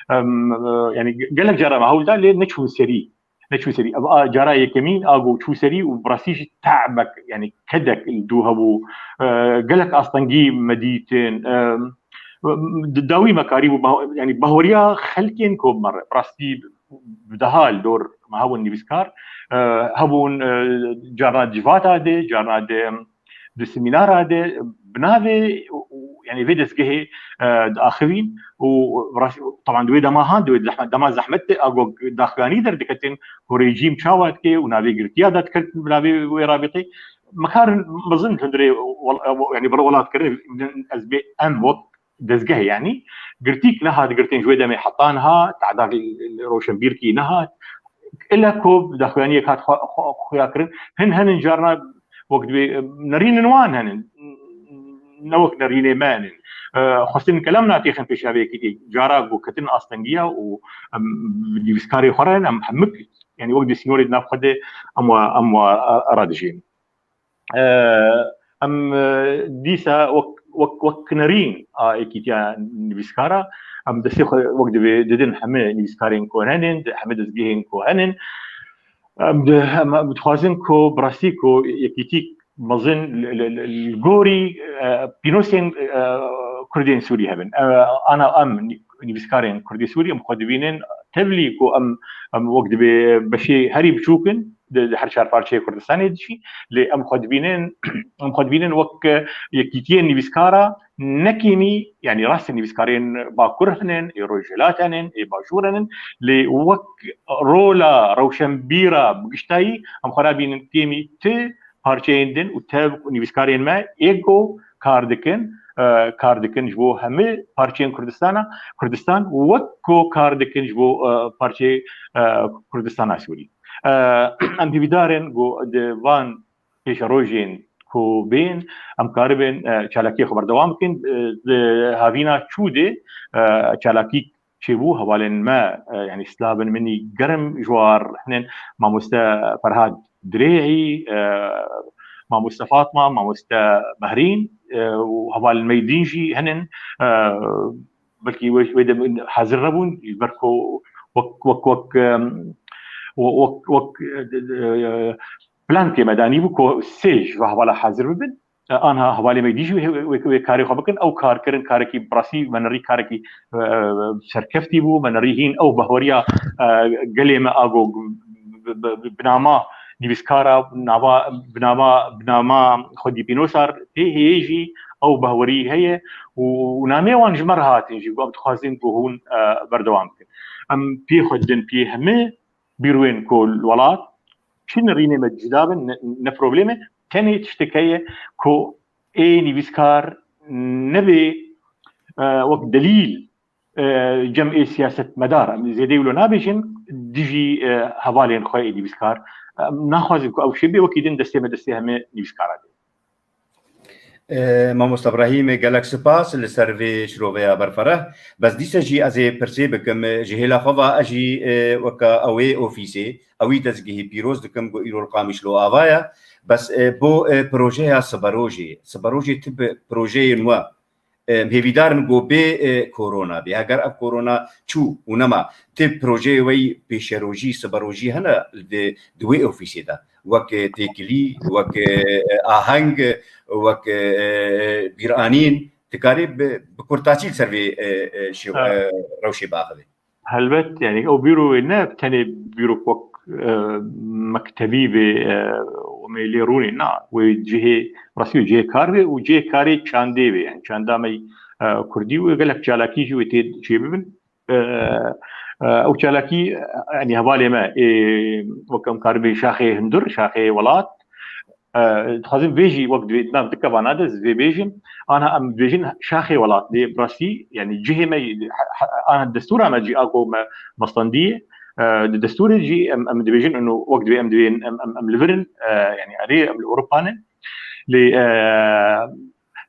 em, e, yanî gelek cara me hewl da lê neçûn serî. Neçû serî. Ev a cara yekemîn a ku çû serî û bi rastî jî te'bek, yanî kedek li dû hebû. E, gelek astengî me dîtin. E, di dawî me karîbû, bah-, yanî bahweriya xelkên ku me re, bi rastî bi deha li dor me hebûn nivîskar, e, hebûn, e, carna civata de, carna de di semînara de bi navê û, û, yanî vê dezgehê, e, diaxivîn û rast, teban di wê dema han, di wê zehmet, dema zehmet de, a ku daxuyanî derdiketin ku rejîm çawa dike û navê girtiya da diketin bi navê wê rabîtê. Me kar mezin hundirê wel-, yanî bi welat kirin, ez bê em wek dezgeh, yanî girtîk nehat girtin ji wê demê heta niha, te'dad li, li roşenbîrkî nehat. Île ku daxuyaniyek hat xwe, xwe, xuya kirin. Hin henin carna wek divê, em, nerînin wan henin. Ne wek nerînê me henin. E, xwestin kelem natêxin pêşa vê yekîtî. Cara ku ketin astengiya û em nivîskarê xwe re em hemik, yanî wek di sînorê di nav xwe de em wa, em wa, e, radijîn. E, em, e, dîsa wek, wek, wek nerîn a yekîtiya nivîskara, em destê xwe wek divê didin heme nivîskarên ku henin, di heme dezgehên ku henin. Em di-, em, em dixwazin ku bi rastî ku yekîtîk mezin li, li, li, li gorî, e, pînosên, e, Kurdên Sûrî hebin. E, ana em nî-, nivîskarên Kurdê Sûrî em xwe dibînin tevlî ku em, em wek dibê beşê herî biçûk in, di, di her çar parçeyê Kurdistanê de jî, lê em xwe dibînin, em xwe dibînin wek yekîtiyên nivîskara ne kêmî, yanî rastî nivîskarên Bakur henin, ê Rojhilat henin, ê Başûr henin, lê wek rola rewşenbîra bi giştayî em xwe nabînin kêmî ti parçeyên din û tev û nivîskarên me ê ku kar dikin, e, kar dikin ji bo hemî parçeyên Kurdistana, Kurdistan, wek ku kar dikin ji bo, e, parçeyê, e, Kurdistana Sûrî. E, em hêvîdar in ku di van pêşerojên ku bên, em karibin, e, çalakiyê xwe berdewam bikin. E, di havîna çû de, e, çalakî çêbû, hevalên me, e, yanî slavên min î germ ji war hinin, mamoste Ferhad Dirê'î, e, mamoste Fatma, mamoste Behrîn, e, û hevalên me yî din jî hinin, e, belkî wê, wê de hazir nebûn, ji ber ku wek, wek, wek, em, wek, wek, wek, e, e, plan tê me danî bû ku sê ji va hevala hazir bibin. E, anha hevalê me dî jî wê, wê, wê karê xwe bikin. Ew kar kirin, karekî bi rastî me nerî karekî, e, serkeftî bû. Me nerî hîn ew bahweriya, e, gelê me a go bi, bi, bi, bi nama nivîskara nava, bi nama, bi nama xwedî Pînosar tê heye jî ew behwerî heye û, û namê wan ji me re hatin jî, ku em dixwazin ku hûn, e, berdewam bikin. Em pê xwe didin pê hemî bîroyên ku li welat çi nirînê me cuda bin, ne, ne probleme. Tenê tiştek heye ku ê nivîskar nebe, e, wek delîl, e, cem ê siyasetmedar, em zêde wilo nabêjin, dijî, e, hevalên xwe ê nivîskar. Em naxwazin ku ew şê bê, wekî din destê me destê hemê nivîskara bê. E, Mamosta Brahîm, gelek spas li ser vê şiroveya berfereh. Bes dîse jî ez ê pirsê bikim, ji hêla xwe va ez jî, e, weke ew ê ofîsê, ewî dezgehî pîroz dikim ku îro li Qamişlo ava ye. Bes, e, bo, e, projeya siberojê, siberojê ti bi projeyên we, e, em hêvîdar in ku bê, e, korona bê. Heger ev korona çû û nema, ti projeyê we yî pêşerojî, siberojî hene di, di wê ofîsê de? Wek, e, têkilî, wek, e, aheng, wek, e, bîranîn, dikarî bi, bi kurtaçî li ser vê, e, e, şew-, Ha. e, rewşê biaxivê. Helbet, yani ew bîro wê ne tenê bîro wek, e, mektebî bê, e, em ê lê rûnê, na, wê cihê, rastî wê cihê kar bê û cihê karê çandê bê, yani çanda me, e, kurdî wê gelek çalakî jî wê tê çêbibin. E, e, ew çalakî, yani hevalê me, ê, wek em karibê şaxê hundir, şaxê welat, e, dixwazim vê jî wek divê, di nav du kevana de ez vê bêjim, anha em dibêjin şaxê welat, lê bi rastî, yani cihê me, he-, he-, anha destûra me jî a ku me, me standiye, e, di destûrê jî em, em dibêjin, ino wek divê em divê em, em, em li vir in, e, yani erê em li Ewropa ne. Lê, e,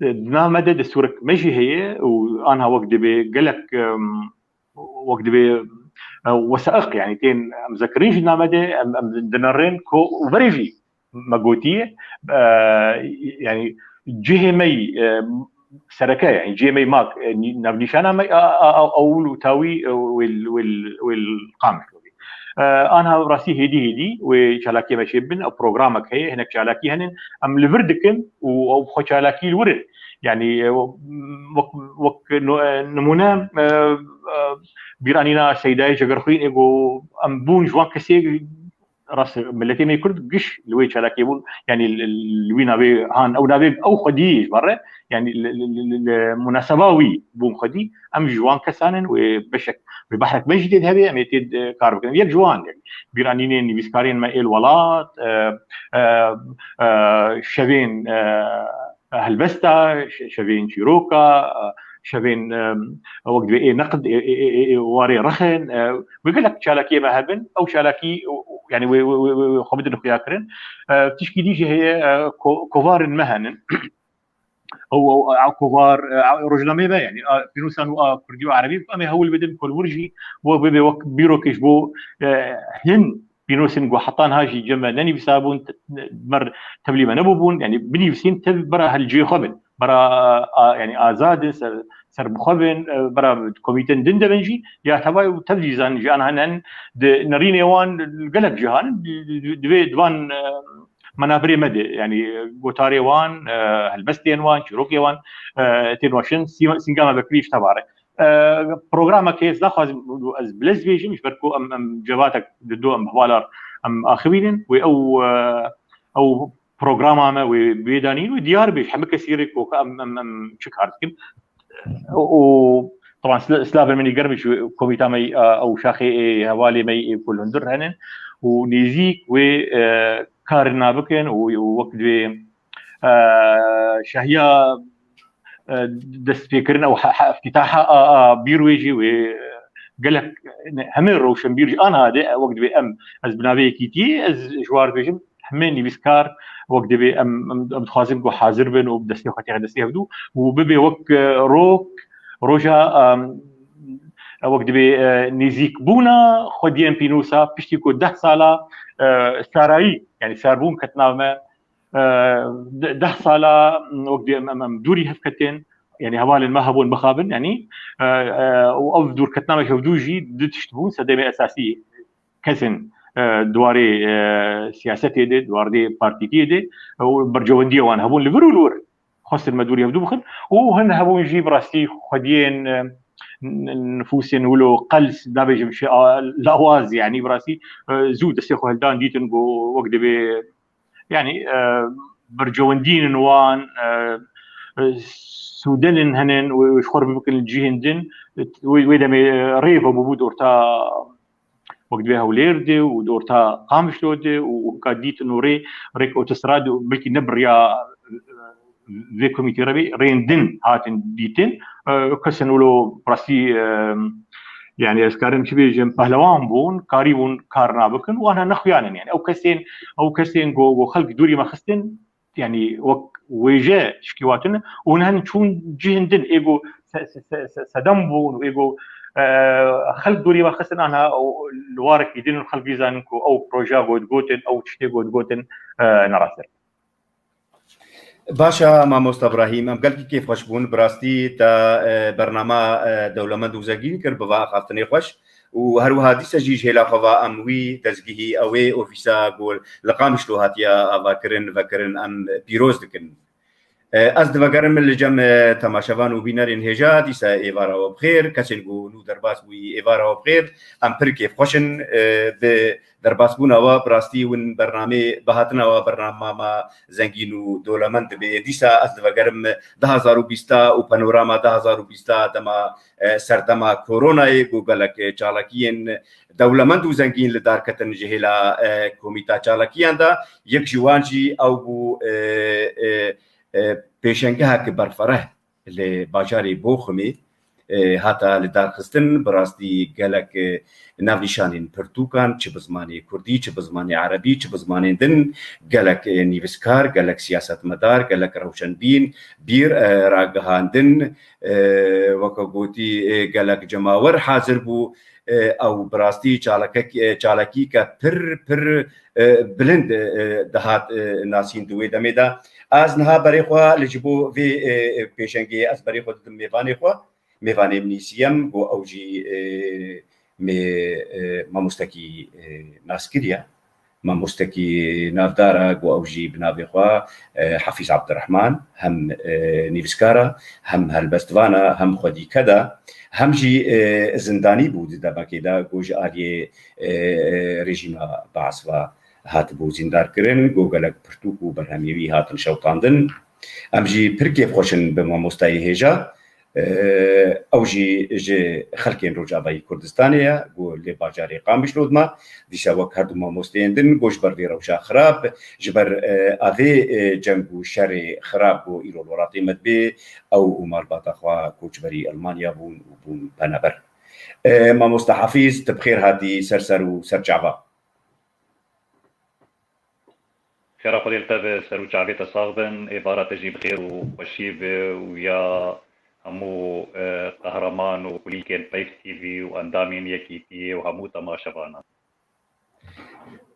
di nav me de destûrek me jî heye û anha wek divê gelek, em, wek divê, e, wesaiq, yani tên em zekirin jî name de em, em dinerin ku û verê jî me gotiye, e, yani cihê me yî, e, sereke, yani cihê me yî mak, e, nî-, navnîşana me a, a, a, ewil û tawî, e, wêl, wêl, wêl qam. E, anha rastî hêdî hêdî wê çalakiyê me çêbin, ew programek heye, hinek çalakî henin, em li vir dikin û ew xwe çalakî li wir in. Yani, e, wek, wek no-, e, nimûne, e, e, bîranîna Seydayê Cegerxwînê ku em bûn ji wan kesê rast miletê me kurd giş li wê çalakê bûn, yani li, li, li wî navê han, ew navê ew xwedî ji me re, yani li, li, li, li, li munaseba wî bûn xwedî, em ji wan kesan in wê beşek, wê behrek me jî tê de hebe, em ê tê de kar bikin. Yek ji wan, yani, bîranînên nivîskarên me êl welat, e, e, e, şevên, e, helbesta, şe-, şevên çîroka, e, şevên, e, wek divê ê neqd, ê, ê, ê, ê, ê warê rexin, e, wê gelek çalakiyê me hebin, ew çalakî, yani wê, wê, wê, wê, wê xwe bidin xuyakirin. E, tişkî dî jî heye, e, ko-, kovarên me henin. Ew, ew, a kovar, e, a rojnameyê me, yani, a pînûsan û a kurdî û erebî, em ê hewl bidin ku li wir jî we bibe wek bîrokê ji bo, e, hin pînosên ku heta niha jî cem me nenivîsabûn, te-, mer tevlî me nebûbûn, yani binivîsîn tev bera hel cihê xwe bin, bera, a, yani azad in, ser, ser bi xwe bin, e, bera komîtên din de bin jî, ya tevay û tev jî zanin jî an henin di nerînê wan gelek cihan di, di, di, divê di van, e, menabirê me de, yani gotarê wan, e, helbestên wan, çîrokê wan, e, tên waşin, sî-, sîngama vekirî ji tevare. E, programekê ez naxwazim ez bilez bêjim, ji ber ku em, em cevatek di do em hevalar em axivînin, wê ew, e, ew programa me wê bêdanîn wê diyar bê, hemî kesî rê ku em, em, em çi kar dikin. Û, û, taban sila-, silavên min ê germ ji komîta me, e, ew şaxê ê hevalê me ê ku li hundir henin û nêzîk wê, e, karina bikin û, û wek divê, e, şahiya, e, destpêkirin ew he-, he-, iftîtaha a, a bîr wê jî wê, e, gelek, ne, hemê rewşenbîr jî anha de, e, wek divê em, ez bi navê yekîtiyê, ez ji war dibêjim, hemê nivîskar wek divê em, em, em dixwazin ku hazir bin û bi destê xwe têxe destê hevdû û bibe wek, e, rok, roja, em, wek divê, e, nêzîkbûna xwediyên pînûsa piştî ku deh sala, e, sarayî, yani sarbûn ket nav me, e, de-, deh sala, wek divê em, em, em dûrî hev ketin, yani hevalên me hebûn bixabin, yani, e, e, û ev dûrketina me ji hevdû jî du tişt bûn, sedemê esasî kesên, e, di warê, e, siyasetê de, di warê partîtiyê de, e, û berjewendiyê wan hebûn li vir û li wir. Xwestin me dûrî hevdû bixin. Û hin hebûn jî bi rastî xwediyên, e, n-, nifûsên wilo qels, nabêjim şê-, a, lawaz, yanî bi rastî, e, zû destê xwe hildan dîtin ku wek dibê, yanî, e, bercewendînin wan, e, e, sûdelin henin û, û ji xwe re bikin cihên din, wê, wê demê rê vebûbû di orta wek divê Hewlêr de û di orta Qamişlo de û hika dîtin û rê, rêk otostrad û belkî ne bi riya, e, vê komîtê re bê, rêyên din hatin dîtin. E, kesên wilo rastî, e, yani ez karim çi bêjim, pehlewan bûn, karîbûn kar nabikin û ana nexuyanin. Yani ew kesên, ew kesên go, go xelk dûrî me xistin, yani wek wêje tişkî watin û hûn hen çûn cihên din, ê go se-, se-, se-, se-, sedem bûn û ê go, e, xelk dûrî me xistin, ana o, li warek îdin û xelk bîzanin ku ew projeya go digotin, ew tiştê go digotin, e, ne rast e. Baş e, mamosta Brahîm, em gelkî kêfxweş bûn. Bi rastî te, e, bernama, e, dewlemend û zengîn kir, bi va axaftinê xweş. Û her wiha dîse jî ji hêla xwe va em wî dezgehî, ew ê ofîsa ku li Qamişlo hatiye avakirin, vekirin, em pîroz dikin. E, ez divegerim li cem, e, temaşevan û bînerên hêja, dîse êvara we bi xêr. Kesên ku nû derbas bûyî, êvara we bi xêr. Em pir kêfxweş in, e, bi derbasbûna we, bi rastî win bernamê, bihatina we bernama me zengîn û dolemend dibe. Dîsa ez divegerim du hazar û bîsta û panorama du hazar û bîsta dema, e, serdema koronayê, ku gelek, e, çalakiyên dewlemend û zengîn li dar ketin ji hêla, e, komîta çalakiyan de. Yek ji wan jî ew bû, e, e, e, pêşengehek berfereh li bajarê Boximê, e, hata li dar xistin. Bi rastî gelek, e, navnîşanên pirtûkan, çi bi zimanê kurdî, çi bi zimanê erebî, çi bi zimanên din, gelek, e, nivîskar, gelek siyasetmedar, gelek rewşenbîn, bîr, e, ragihandin, e, weke gotî, e, gelek cemawer hazir bû. E, ew bi rastî çalakek-, e, çalakîke pir, pir, e, bilind, e, dihat, e, nasîn di wê demê de. Ez niha berê xwe li ji bo vê, e, e, pêşengê ez berê xwe didim mêvanê xwe. Mêvanê min î siyem, ku ew jî, e, mê, e, mamostekî, e, naskirî ye. Mamostekî navdar e, ku ew jî bi navê xwe, e, Hafîz Abdurrahman, hem, e, nivîskar e, hem helbestvan e, hem xwedî ked e, hem jî, e, zindanî bû di demekê de, ku ji aliyê, e, rejîma Baas ve hatibû zîndarkirin, ku gelek pirtûk û berhemê wî hatin şewitandin. Em jî pir kêfxweş in bi mamostayê hêja. Ew jî ji xelkên Rojavayî Kurdistanê ye, ku li bajarê Qamişlo dima. Dîsa wek her du mamosteyên din, ku ji ber vê rewşa xirab, ji ber, e, avê, e, ceng û şerê xirab ku îro li welatê me dibê, ew û malbata xwe koçberî Elmanya bûn û bûn penaber. E, mamosta Hafîz, tu bi xêr hatî ser ser û ser çava. Xêra Xwedê li te be, ser û çavê te sax bin, êvara te jî bi xêr û xweşî be û ya hemû, e, qehreman û kulîlkên Peyv T V û endamên Yekîtiyê û hemû temaşevanan.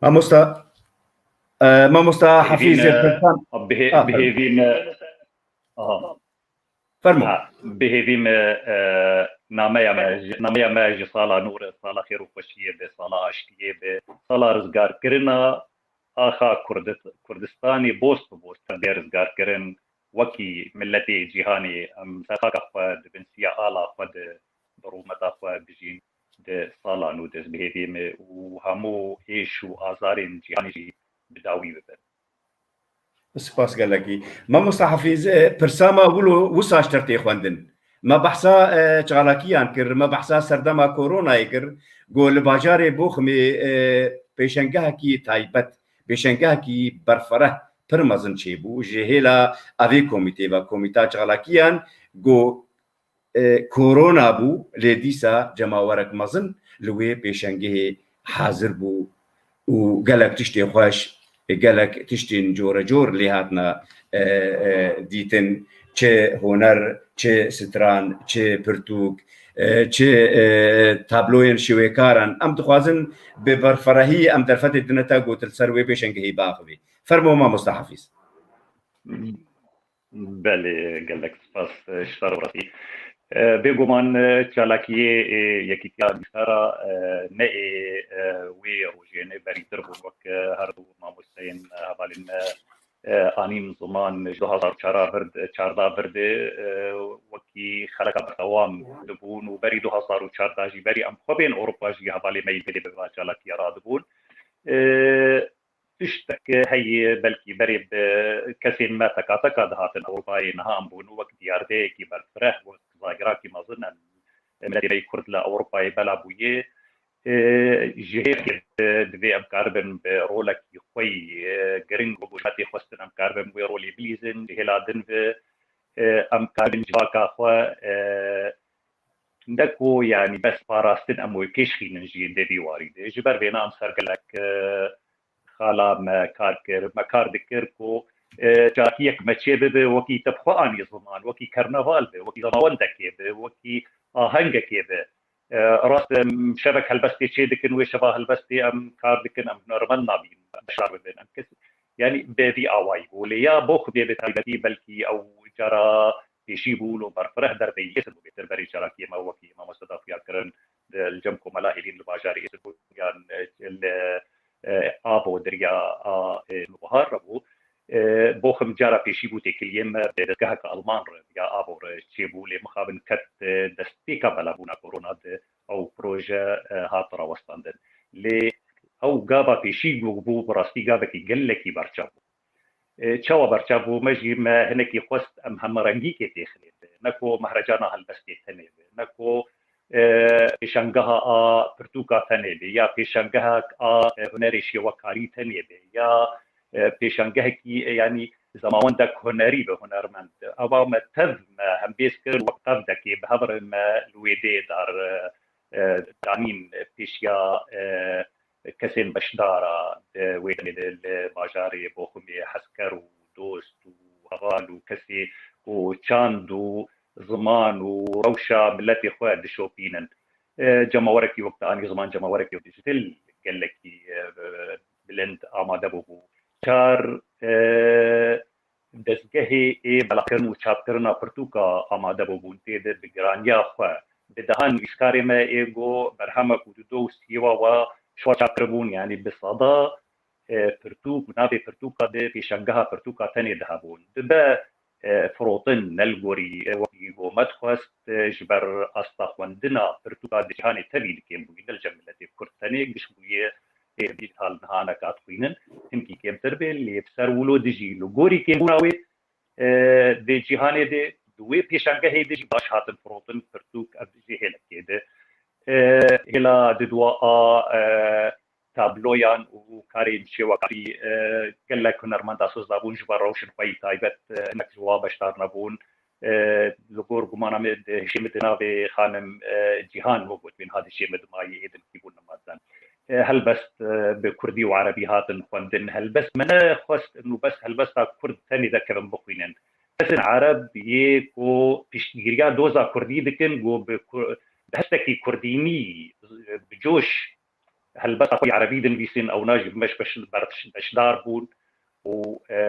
Mamosta, e, mamosta Hafîz, e, Pirsan. Bihê-, Ah, bihêvî me, aha. Fermo. Ha, bi hêvî me, e, nameya me, nameya me ji sala nû re, sala xêr û xweşiyê be, sala aştiyê be, sala rizgarkirina axa Kurdis-, Kurdistanê boz bi boz bê rizgarkirin, wekî miletê cîhanê em ser xaka xwe di bin siya ala xwe de, bi rûmeta xwe bijîn, di sala nû de bi hêvî me û hemû êş û azarên cîhanê jî bi dawî bibin. Spas gelekî. Mamosta Hafîz, e, pirsa me wilo wisa ji te tê xwendin. Me behsa, e, çalakiyan kir, me behsa serdema koronayê kir. Ku li bajarê Boximê, e, pêşengehekî taybet, pêşengehekî berfereh pir mezin çêbû. Ji hêla evê komîtê ve, komîta çalakiyan, ku e, korona bû, lê dîsa cemawerek mezin li wê pêşengehê hazir bû û gelek tiştê xweş, gelek tiştên corecor lê hatine, e, e, dîtin, çi huner, çi stran, çi pirtûk, e, çi, e, tabloyên şiwêkaran. Em dixwazin bi berferehî em derfetê dine te ku tu li ser wê pêşengehî biaxivî. Fermo mamosta Hafîz. Belê, gelek spas, e, ji te re rastî. E, bêguman, e, çalakiyê, e, Yekîtiya Nîştara, e, ne ê, e, wê rojê ne berîtir bûn, wek, e, her du mamosteyên, e, hevalên me, e, anîn ziman, ji du hazar û çar vir, çarda vir de, e, wekî wekî xeleka berdewam dibûn û berî du hezar û çardeh jî berî em xwe bên Ewropa jî hevalê me yî vê dê bi va çalakiya radibûn. E, tiştek heye, belkî berê bi kesên me teka teka dihatin Ewropayê, niha em bûn wek diyardeyekî berfireh, wek zagirakî mezin em miletê me yî Kurd li Ewropayê bela bûye. E, ji hêlekê di-, divê em karibin bi rolekî xwe yî, e, giring wek ku ji me tê xwestin em karibin wê rolê bilîzin, ji hêla din ve, e, em karibin civaka xwe, e, ne ku, yanî, bes parastin em wê pêş xînin jî dê vî warî de. Ji ber vêna em ser gelek, e, xala me kar kir, me kar dikir ku, e, çalakiyek me çê bibe, wekî te bi xwe anî ziman, wekî kerneval be, wekî zemawendekê be, wekî ahengekê be. E, rast em şevek helbestê çê dikin, wê şeva helbestê em kar dikin, em hunermend nabîn, beşdar bibin, em kes, yanî bi vî awayî bû. Lê ya Boximê bi taybetî belkî ew cara pêşî bû, lo berfireh derveyî Êzid bû bêtir berê çalakiyê me wekî mamoste daxuya kirin, e, li cem komela Hêlîn li bajarê Êzid bû, yan, e, li, e, Abo Derya a, e, Nûbihar re bû. E, Boxim cara pêşî bû têkiliyê me bi dezgeheke Alman re ya Abo re çêbû, lê mixabin ket, e, destpêka belabûna korona de ew proje, e, hat rawestandin. Lê ew gava pêşî ku bû, bi rastî gavekî gelekî berçav bû. E, çawa berçav bû? Me jî me hinekî xwest em hemerengîkê têxinê be. Ne ku mehrecana helbestê tenê be, ne ku, e, pêşangeha a pirtûka tenê be, ya pêşangehek a, e, hunerê şêwekarî tenê be, ya, e, pêşangehekî, e, yanî zemawendek hunerî be, hunermend. Eva me tev me hembêz kir, wek tevdekê bi hev re me li wê dê dar, e, e, danîn pêşiya, e, kesên beşdara di wê demê de li bajarê Boxumê, hezker û dost û heval û kesê ku çand û ziman û rewşa miletê xwe dişopînin. E, cemawerekî wek te anî ziman, cemawerekî dijîtal gelekî, e, bilind amade bûbû. Çar, e, dezgehê ê belavkirin û çapkirina pirtûka amade bûbûn. Tê de bi giraniya xwe, bi dehan nivîskarê me ê got, berhemek û dido û sêwa wa ji xwe çap kiribûn, yanî bi seda, e, pirtûk, navê pirtûka di pêşangeha pirtûka tenê de hebûn. Dibe, e, firotin, ne li gorî, e, wekî got me dixwest, e, ji ber asta xwendina pirtûka di cîhanê tevî li kêm bûyî, ne li cem miletê Kurd tenê, giş bûye, ê, dî hal niha neka dixwînin, hinkî kêmtir bê, lê bi ser wilo dijî li gorî kêmbûna wê, e, di cîhanê de, di wê pêşangehê de jî baş hatin firotin, pirtûk, ev jî hêlekê de. E, hêla di dua a, e, tabloyan û karên şêwekarî, e, gelek hunermenda soz dabûn ji ber rewşên xwe yî taybet, e, hinek ji wa beşdar nebûn. E, li gor gumana min di hişê min di navê xanim, e, Cîhan wek got, wê niha di hişê min di mayî êdimkî bûn nemazen. E, helbest, e, bi kurdî û erebî hatin xwendin. Helbest me nexwest û bes helbesta kurd tenê de kevin bixwînin. Kesên ereb yê ku piştgiriya doza kurdî dikin, ku bi ku-, bi hestekî kurdînî, bi coş helbesta xwe yî erebî dinivîsîn, ewna jî bi me ji beş-, berş-, beşdar bûn û, e,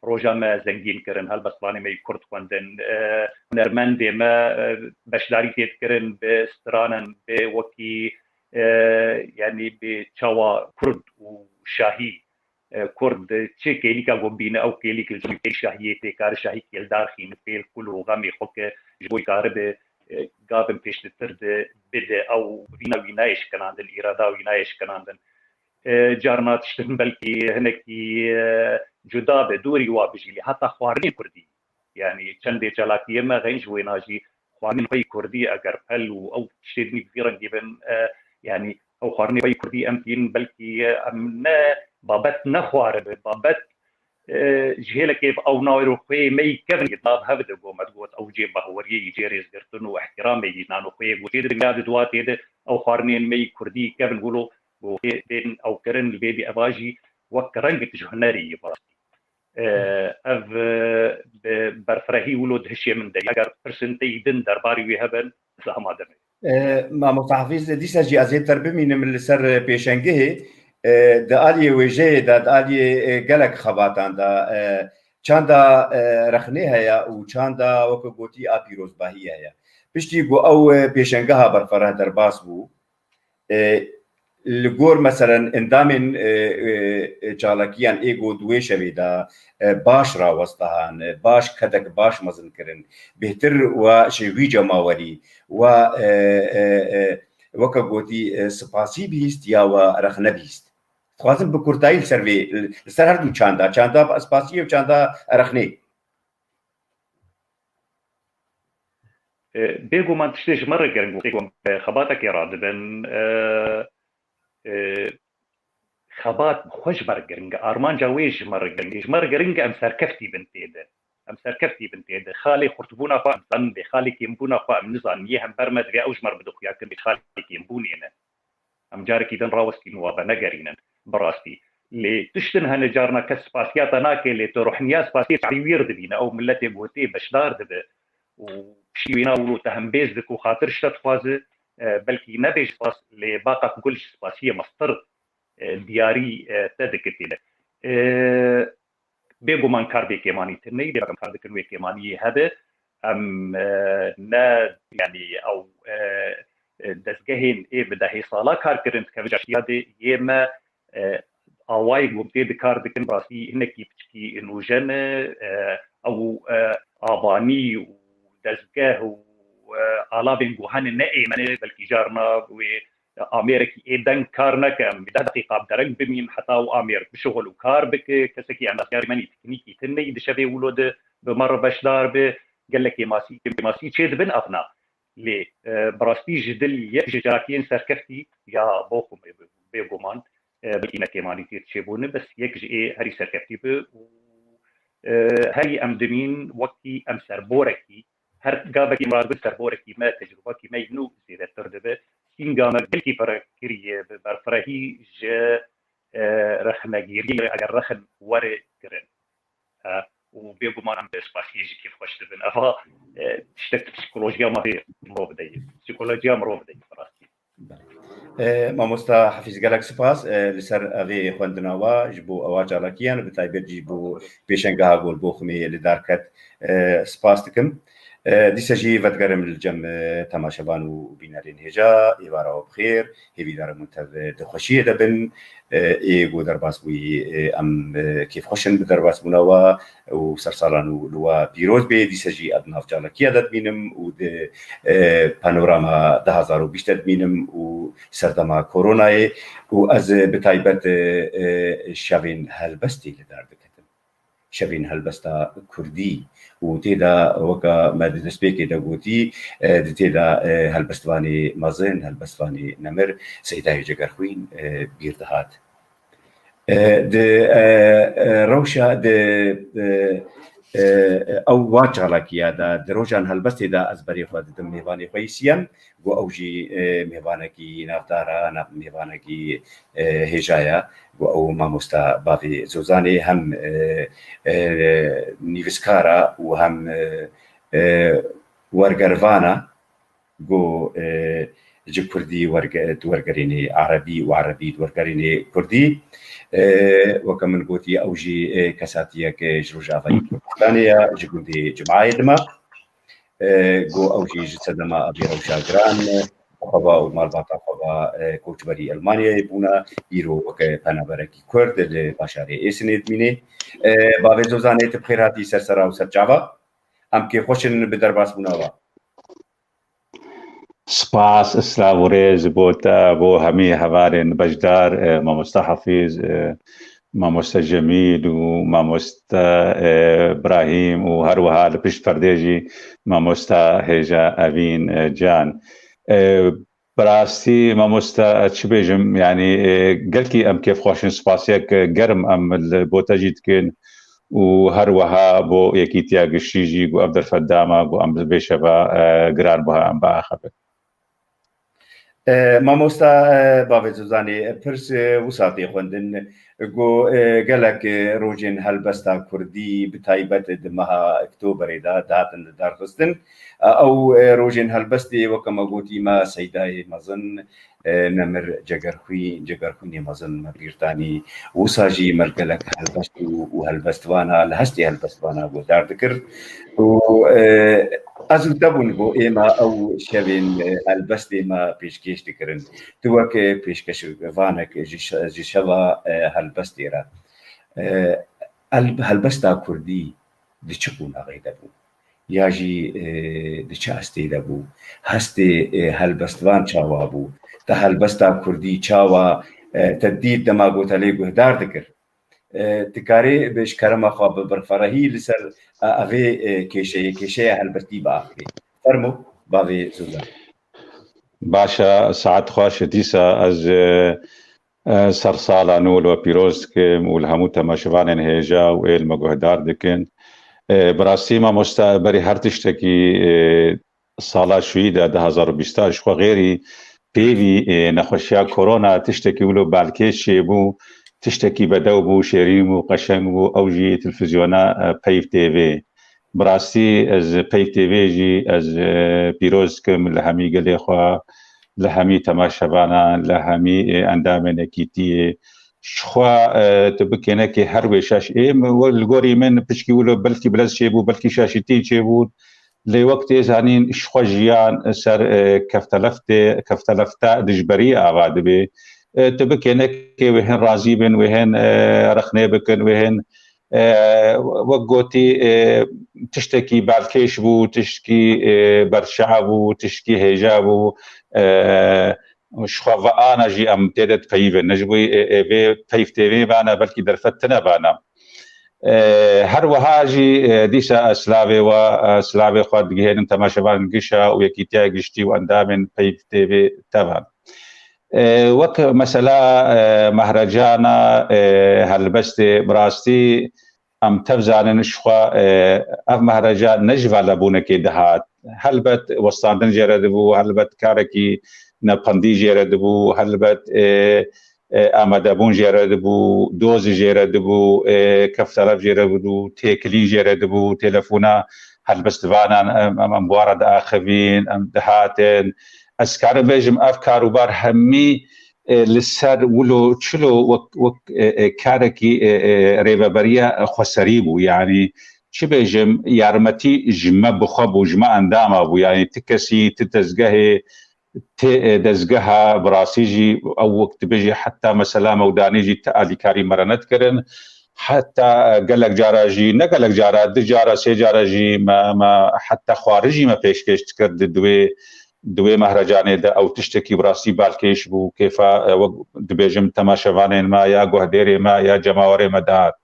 roja me zengîn kirin. Helbestvanê me yî kurd xwendin, e, hunermendê me, e, beşdarî tê dikirin bi stranan, bi wekî, e, yanî bi çawa kurd û şahî, e, kurd, çi kêlîka ku bîne, ew kêlîk li cem pêl şahiyê tê, kar şahî kêldar xîn, pêl kul û xemê xwe ke ji bo karibe, e, gavin pêşlitir de bide, ew vîna wî nayê şikinandin, îrada wî nayê şikinandin. E, carna tiştin belkî hinekî, e, cuda be, dûrî wa bijî, lê heta xwarinên kurdî. Yanî çendê çalakiyê me xeyn ji wêna jî xwarinên xwe yî kurdî eger pel û ew tiştê din vî rengî bin, e, yanî ew xwarinê xwe yî kurdî em tîn belkî, e, em ne babet ne xwar be, babet, e, ji hêlekê ew nayê û xwê me yî kevin yê nav hev de got, me digot ew cê bahweriyê yî, cê rêzgirtin û ihtiramê yî, nan û xwê yê got, cê di dinya di dua tê de ew xwarinên me yî kurdî kevin wilo, got, bên ew kirin li vê dî eva jî wek rengek ji hunerê yî bi rastî. E, ev, e, bi berfirehî wilo di hişê min de ye. Eger pirsên te yî din derbarî wê hebin, ez amade me. E, Mamosta Hafîz, dîsa jî ez ê ter bimînim li ser pêşengihê. E, di aliyê wêjeyê de, di aliyê, e, gelek xebatan de, e, çanda, e, rexnê heye û çanda, weke gotî, a pîrozbahiyê heye. Piştî ku ew, e, pêşengeha berfireh derbas bû, e, li gor meselen endamên, e, e, e, çalakiyan ê got wê şevê de, e, baş rawestihan, e, baş kedek baş mezin kirin. Bêhtir we ji wî cemawerî, we, e, e, e, weke gotî, e, spasî bihîst ya we rexne bihîst. Dixwazim bi kurtayî li ser vê, li ser her du çanda, çanda spasiyê û çanda rexnê. E, bêguman tiştê ji me re giring û bêguman bi xebatekê radibin. E, e, xebat bi xwe ji me re giring e, armanca wê ji me re giring e. Ji me re giring e em serkeftî bin tê de. Em serkeftî bin tê de. Xalê xurtbûna xwe em zanin bê, xalê kêmbûna xwe em nizanin. Yê hember me divê ew ji me re bide xuyakirin bê xalê kêmbûnê ne. Em carekî din rawestîn û ava negerînin bi rastî. Lê tiştin hene carna kes spasiya te nake, lê tu ruhniya spasiyê çavî wîr dibîne. Ew miletê ku tê beşdar dibe û piştî wêna wilo te hembêz dike û xatir ji te dixwaze, e, belkî nebêje spas, lê baqa ku gul ji spasiyê mestir, e, diyarî, e, te dike tê de. E, Bêguman kar bê kêmanî tune ye, bêguman kar dikin wê kêmaniyê hebe. Em, e, ne, yanî ew, e, e, dezgehên ê bi dehê sala kar kirin dikeve caştiya dê yê me, e, awayê ku em tê de kar dikin, rastî hinekî piçkî nûjen e, e, ew, e, avanî û dezgeh û, e, alavên ku hene ne ê me ne, belkî carna wê amêrekî ê deng kar neke, em deh deqîqa bi dereng bimîn, heta û amêr bişuxul û kar bike, kesekî endazkar menî teknîkî tune yî di şevê wilo de bi me re beşdar be, gelek kêmasî, kêmasî çê dibin evna. Lê, e, bi rastî ji dil yek ji carakiyên serkeftî ya Boxumê bêguman, e, belkî ne kêmanî tê çêbûne, bes yek ji ê herî serkeftî bi û, e, herî em dimîn wekî em serborekî her gavekî em radibin serborekî me, tecrûbekî me yî nû zêdetir dibe. Sînga me gelkî pere kiriye bi berfirehî ji, e, rexnegîriyê re eger rexin were kirin. E, û bêguman em bi spasiyê jî kêfxweş dibin. Eva, e, tiştek psîkolojiya me vê mirov de ye. Psîkolojiya mirov de ye bi rastî. E, mamosta Hafîz, gelek spas, e, li ser evê xwendina we ji bo ewa çalakiyan, bi taybet jî bo pêşengeha Gol Boxumê li dar ket, e, spas dikim. E, dîsa jî vedigerim li cem, e, temaşevan û bînerên hêja, êvara we bi xêr, hêvîdarim hûn tev, e, di xweşiyê de bin. E, ê ku derbas bûyî, e, em, e, kêfxweş in bi derbasbûna we û sersalan û li we pîroz bê. Dîsa jî ez di nav çalakiya de dibînim û di, e, panorama du hazar û bîst de dibînim û serdema koronayê û ez bi taybet, e, e, şevên helbestê li dar diketim. Şevên helbesta kurdî û tê de weke me di destpêkê de gotî, e, di tê de, e, helbestvanê mezin, helbestvanê nemir Seydayê Cegerxwîn, e, bîr dihat. E, di, e, e, rewşa di, e, e, ew wa çalakiya de, di rojan helbestê de ez berê xwe didim mêvanê xwe yî siyem, ku ew jî, e, mêvanekî navdar e, nav-, mêvanekî, e, hêja ye, ku ew mamosta Bavê Zozanê hem, e, e, nivîskar e û hem, e, e, wergervan e. Ku, e, ji kurdî werge-, di wergerênê erebî û erebî di wergerênê kurdî. E, weke min gotî, ew jî, e, kesatiyek, e, ji Rojavayê Kurdistanê ye, ji gundê Cimayê dima. E, ku ew jî ji sedema evê rewşa giran, e, xwe ve û malbata xwe ve, e, koçberî Elmanyayê bûne, îro weke penaberekî kurd li bajarê Êsinê dimîne. E, Bavê Zozanê, tu bi xêr hatî ser sera û ser çava. Em kêfxweş in bi derbasbûna we. Spas, silav û rêz bo te, bo hemî hevalên beşdar, e, mamosta Hafîz, e, mamosta Cemîl û mamosta, e, Brahîm û her wiha li pişt perdê jî mamosta hêja Evîn, e, Can. E, Bi rastî mamosta, e, çi bêjim, yanî, e, gelkî em kêfxweş in, spasiyek, e, germ em li bo te jî dikin û her wiha bo Yekîtiya Giştî jî ku ev derfet dama ku em vê şeva, e, giran buha em biaxivin. E, mamosta, e, Bavê Zozanê, pirs, e, wisa tê xwendin ku, e, gelek, e, rojên helbesta kurdî bi taybet di meha Oktoberê de dihatin lidarxistin. E, ew, e, rojên helbestê weke me gotî me Seydayê mezin, e, nemir Cegerxwîn, Cegerxwînê mezin me bîr danî. Wisa jî me li gelek helbest û, û helbestvana, li hestê helbestvana guhdar dikir. Û, e, Ez û te bûn ku êma ew şevên, e, helbestê me pêşkêş dikirin. Tu weke pêşkeşvanek ji şe-, ji şeva, e, helbestê re. E, el-, helbesta kurdî di çi qonaxê de bû? Ya jî, e, di çi astê de bû? Hestê, e, helbestvan çawa bû? Te helbesta kurdî çawa, e, te dît dema ku te lê guhdar dikir? E, dikarê bi ji kerema xwe bi birferehî li ser, e, evê, e, kêşeyê, kêşeya helbestî biaxivî. Fermo, bavê Zozan. Baş e, saet xweş. Dîsa ez, e, e, sersala nû li we pîroz dikim û li hemû temaşevanên hêja û ê li me guhdar dikin. E, bi rastî mamoste berî her tiştekî, e, sala şûyî de du hazar û bîst ji xwe xêrî pêvî, e, nexweşiya korona tiştekî wilo balkêş çêbû, tiştekî bedew bû, şêrîn bû, qeşeng bû, ew jî televîzyona, e, Peyv T V. Bi rastî ez Peyv T V jî ez, e, pîroz dikim li hemî gelê xwe, li hemî temaşevanan, li hemî, e, endamên Yekîtiyê. Ji xwe, e, tu bikênekê her wê şaş ê, min, li gorî min piçkî wilo belkî bilez çêbû, belkî şaşîtî çêbû. Lê wek tê zanîn ji xwe jiyan ser, e, keftelefte, keftelefta dijberî ava dibe. E, tu bikênekê wê hin razî bin, wê hin, e, rexnê bikin, wê hin, e, wek gotî, e, tiştekî balkêş bû, tiştkî, e, berçav bû, tiştkî hêja bû. E, ji xwe ve ana jî em tê de dipeyivin. Ne ji bo, e, e, vê Peyv T V bana, belkî derfet tine bana. E, her wiha jî, e, dîsa ez silavê we, e, silavê xwe digihênim temaşevanên gişa û Yekîtiya Giştî û endamên Peyv T V tevan. E, wek mesela, e, mehrecana, e, helbestê, bi rastî em tev zanin ji xwe, e, ev mehrecan ne ji valebûnekê dihat. Helbet westandin jê re dibû, helbet karekî nepandî jê re dibû, helbet, e, e, amadebûn jê re dibû, doz jê re dibû, e, keftelef jê re dibû, têkilî jê re dibû, telefona helbestvanan em, em, em bi wan re diaxivîn, em dihatin. Ez karim bêjim, ev karûbar hemî, e, li ser wilo çilo wek, wek, e, e, karekî, e, e, rêveberiya xweserî bû. Yanî çi bêjim, yarmetî ji me bi xwe bû, ji me endama bû. Yanî ti kesî, ti dezgehê, ti, e, dezgeha bi rastî jî ew wek dibêjî heta mesela mewdanê jî ti alîkarî me re nedikirin. Heta, e, gelek cara jî, ne gelek cara, du cara, sê cara jî me, me heta xwarin jî me pêşkêş dikir di, di wê, di wê mehrecanê de ew tiştekî bi rastî balkêş bû, kêfa, e, wek dibêjim temaşevanên me ya guhdarê me ya cemawerê me dihat.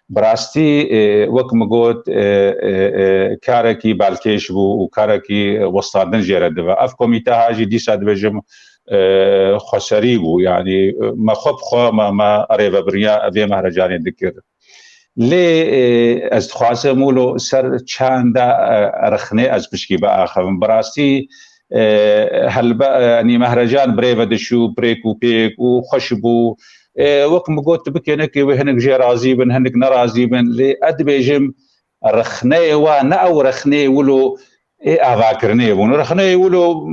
Bi rastî, e, wek min got, e, e, e, karekî balkêş bû û karekî westandin jê re dibe. Ev komîte ha jî dîsa dibêjim, e, xweserî bû. Yanî, e, me xwe bi xwe me, me rêvebiriya vê mehrecanê dikir. Lê, e, ez dixwazim wilo ser çanda, e, rexnê ez pişkî biaxivim. Bi rastî, e, helbe-, e, yanî mehrecan birêve dişû, bi rêk û pêk û xweş bû. E, wek min got, tu bikênekê wê hinek jê razî bin, hinek nerazî bin. Lê ez dibêjim, rexneyê wa ne ew rexneyê wilo ê avakirinê bûn. Rexneyê wilo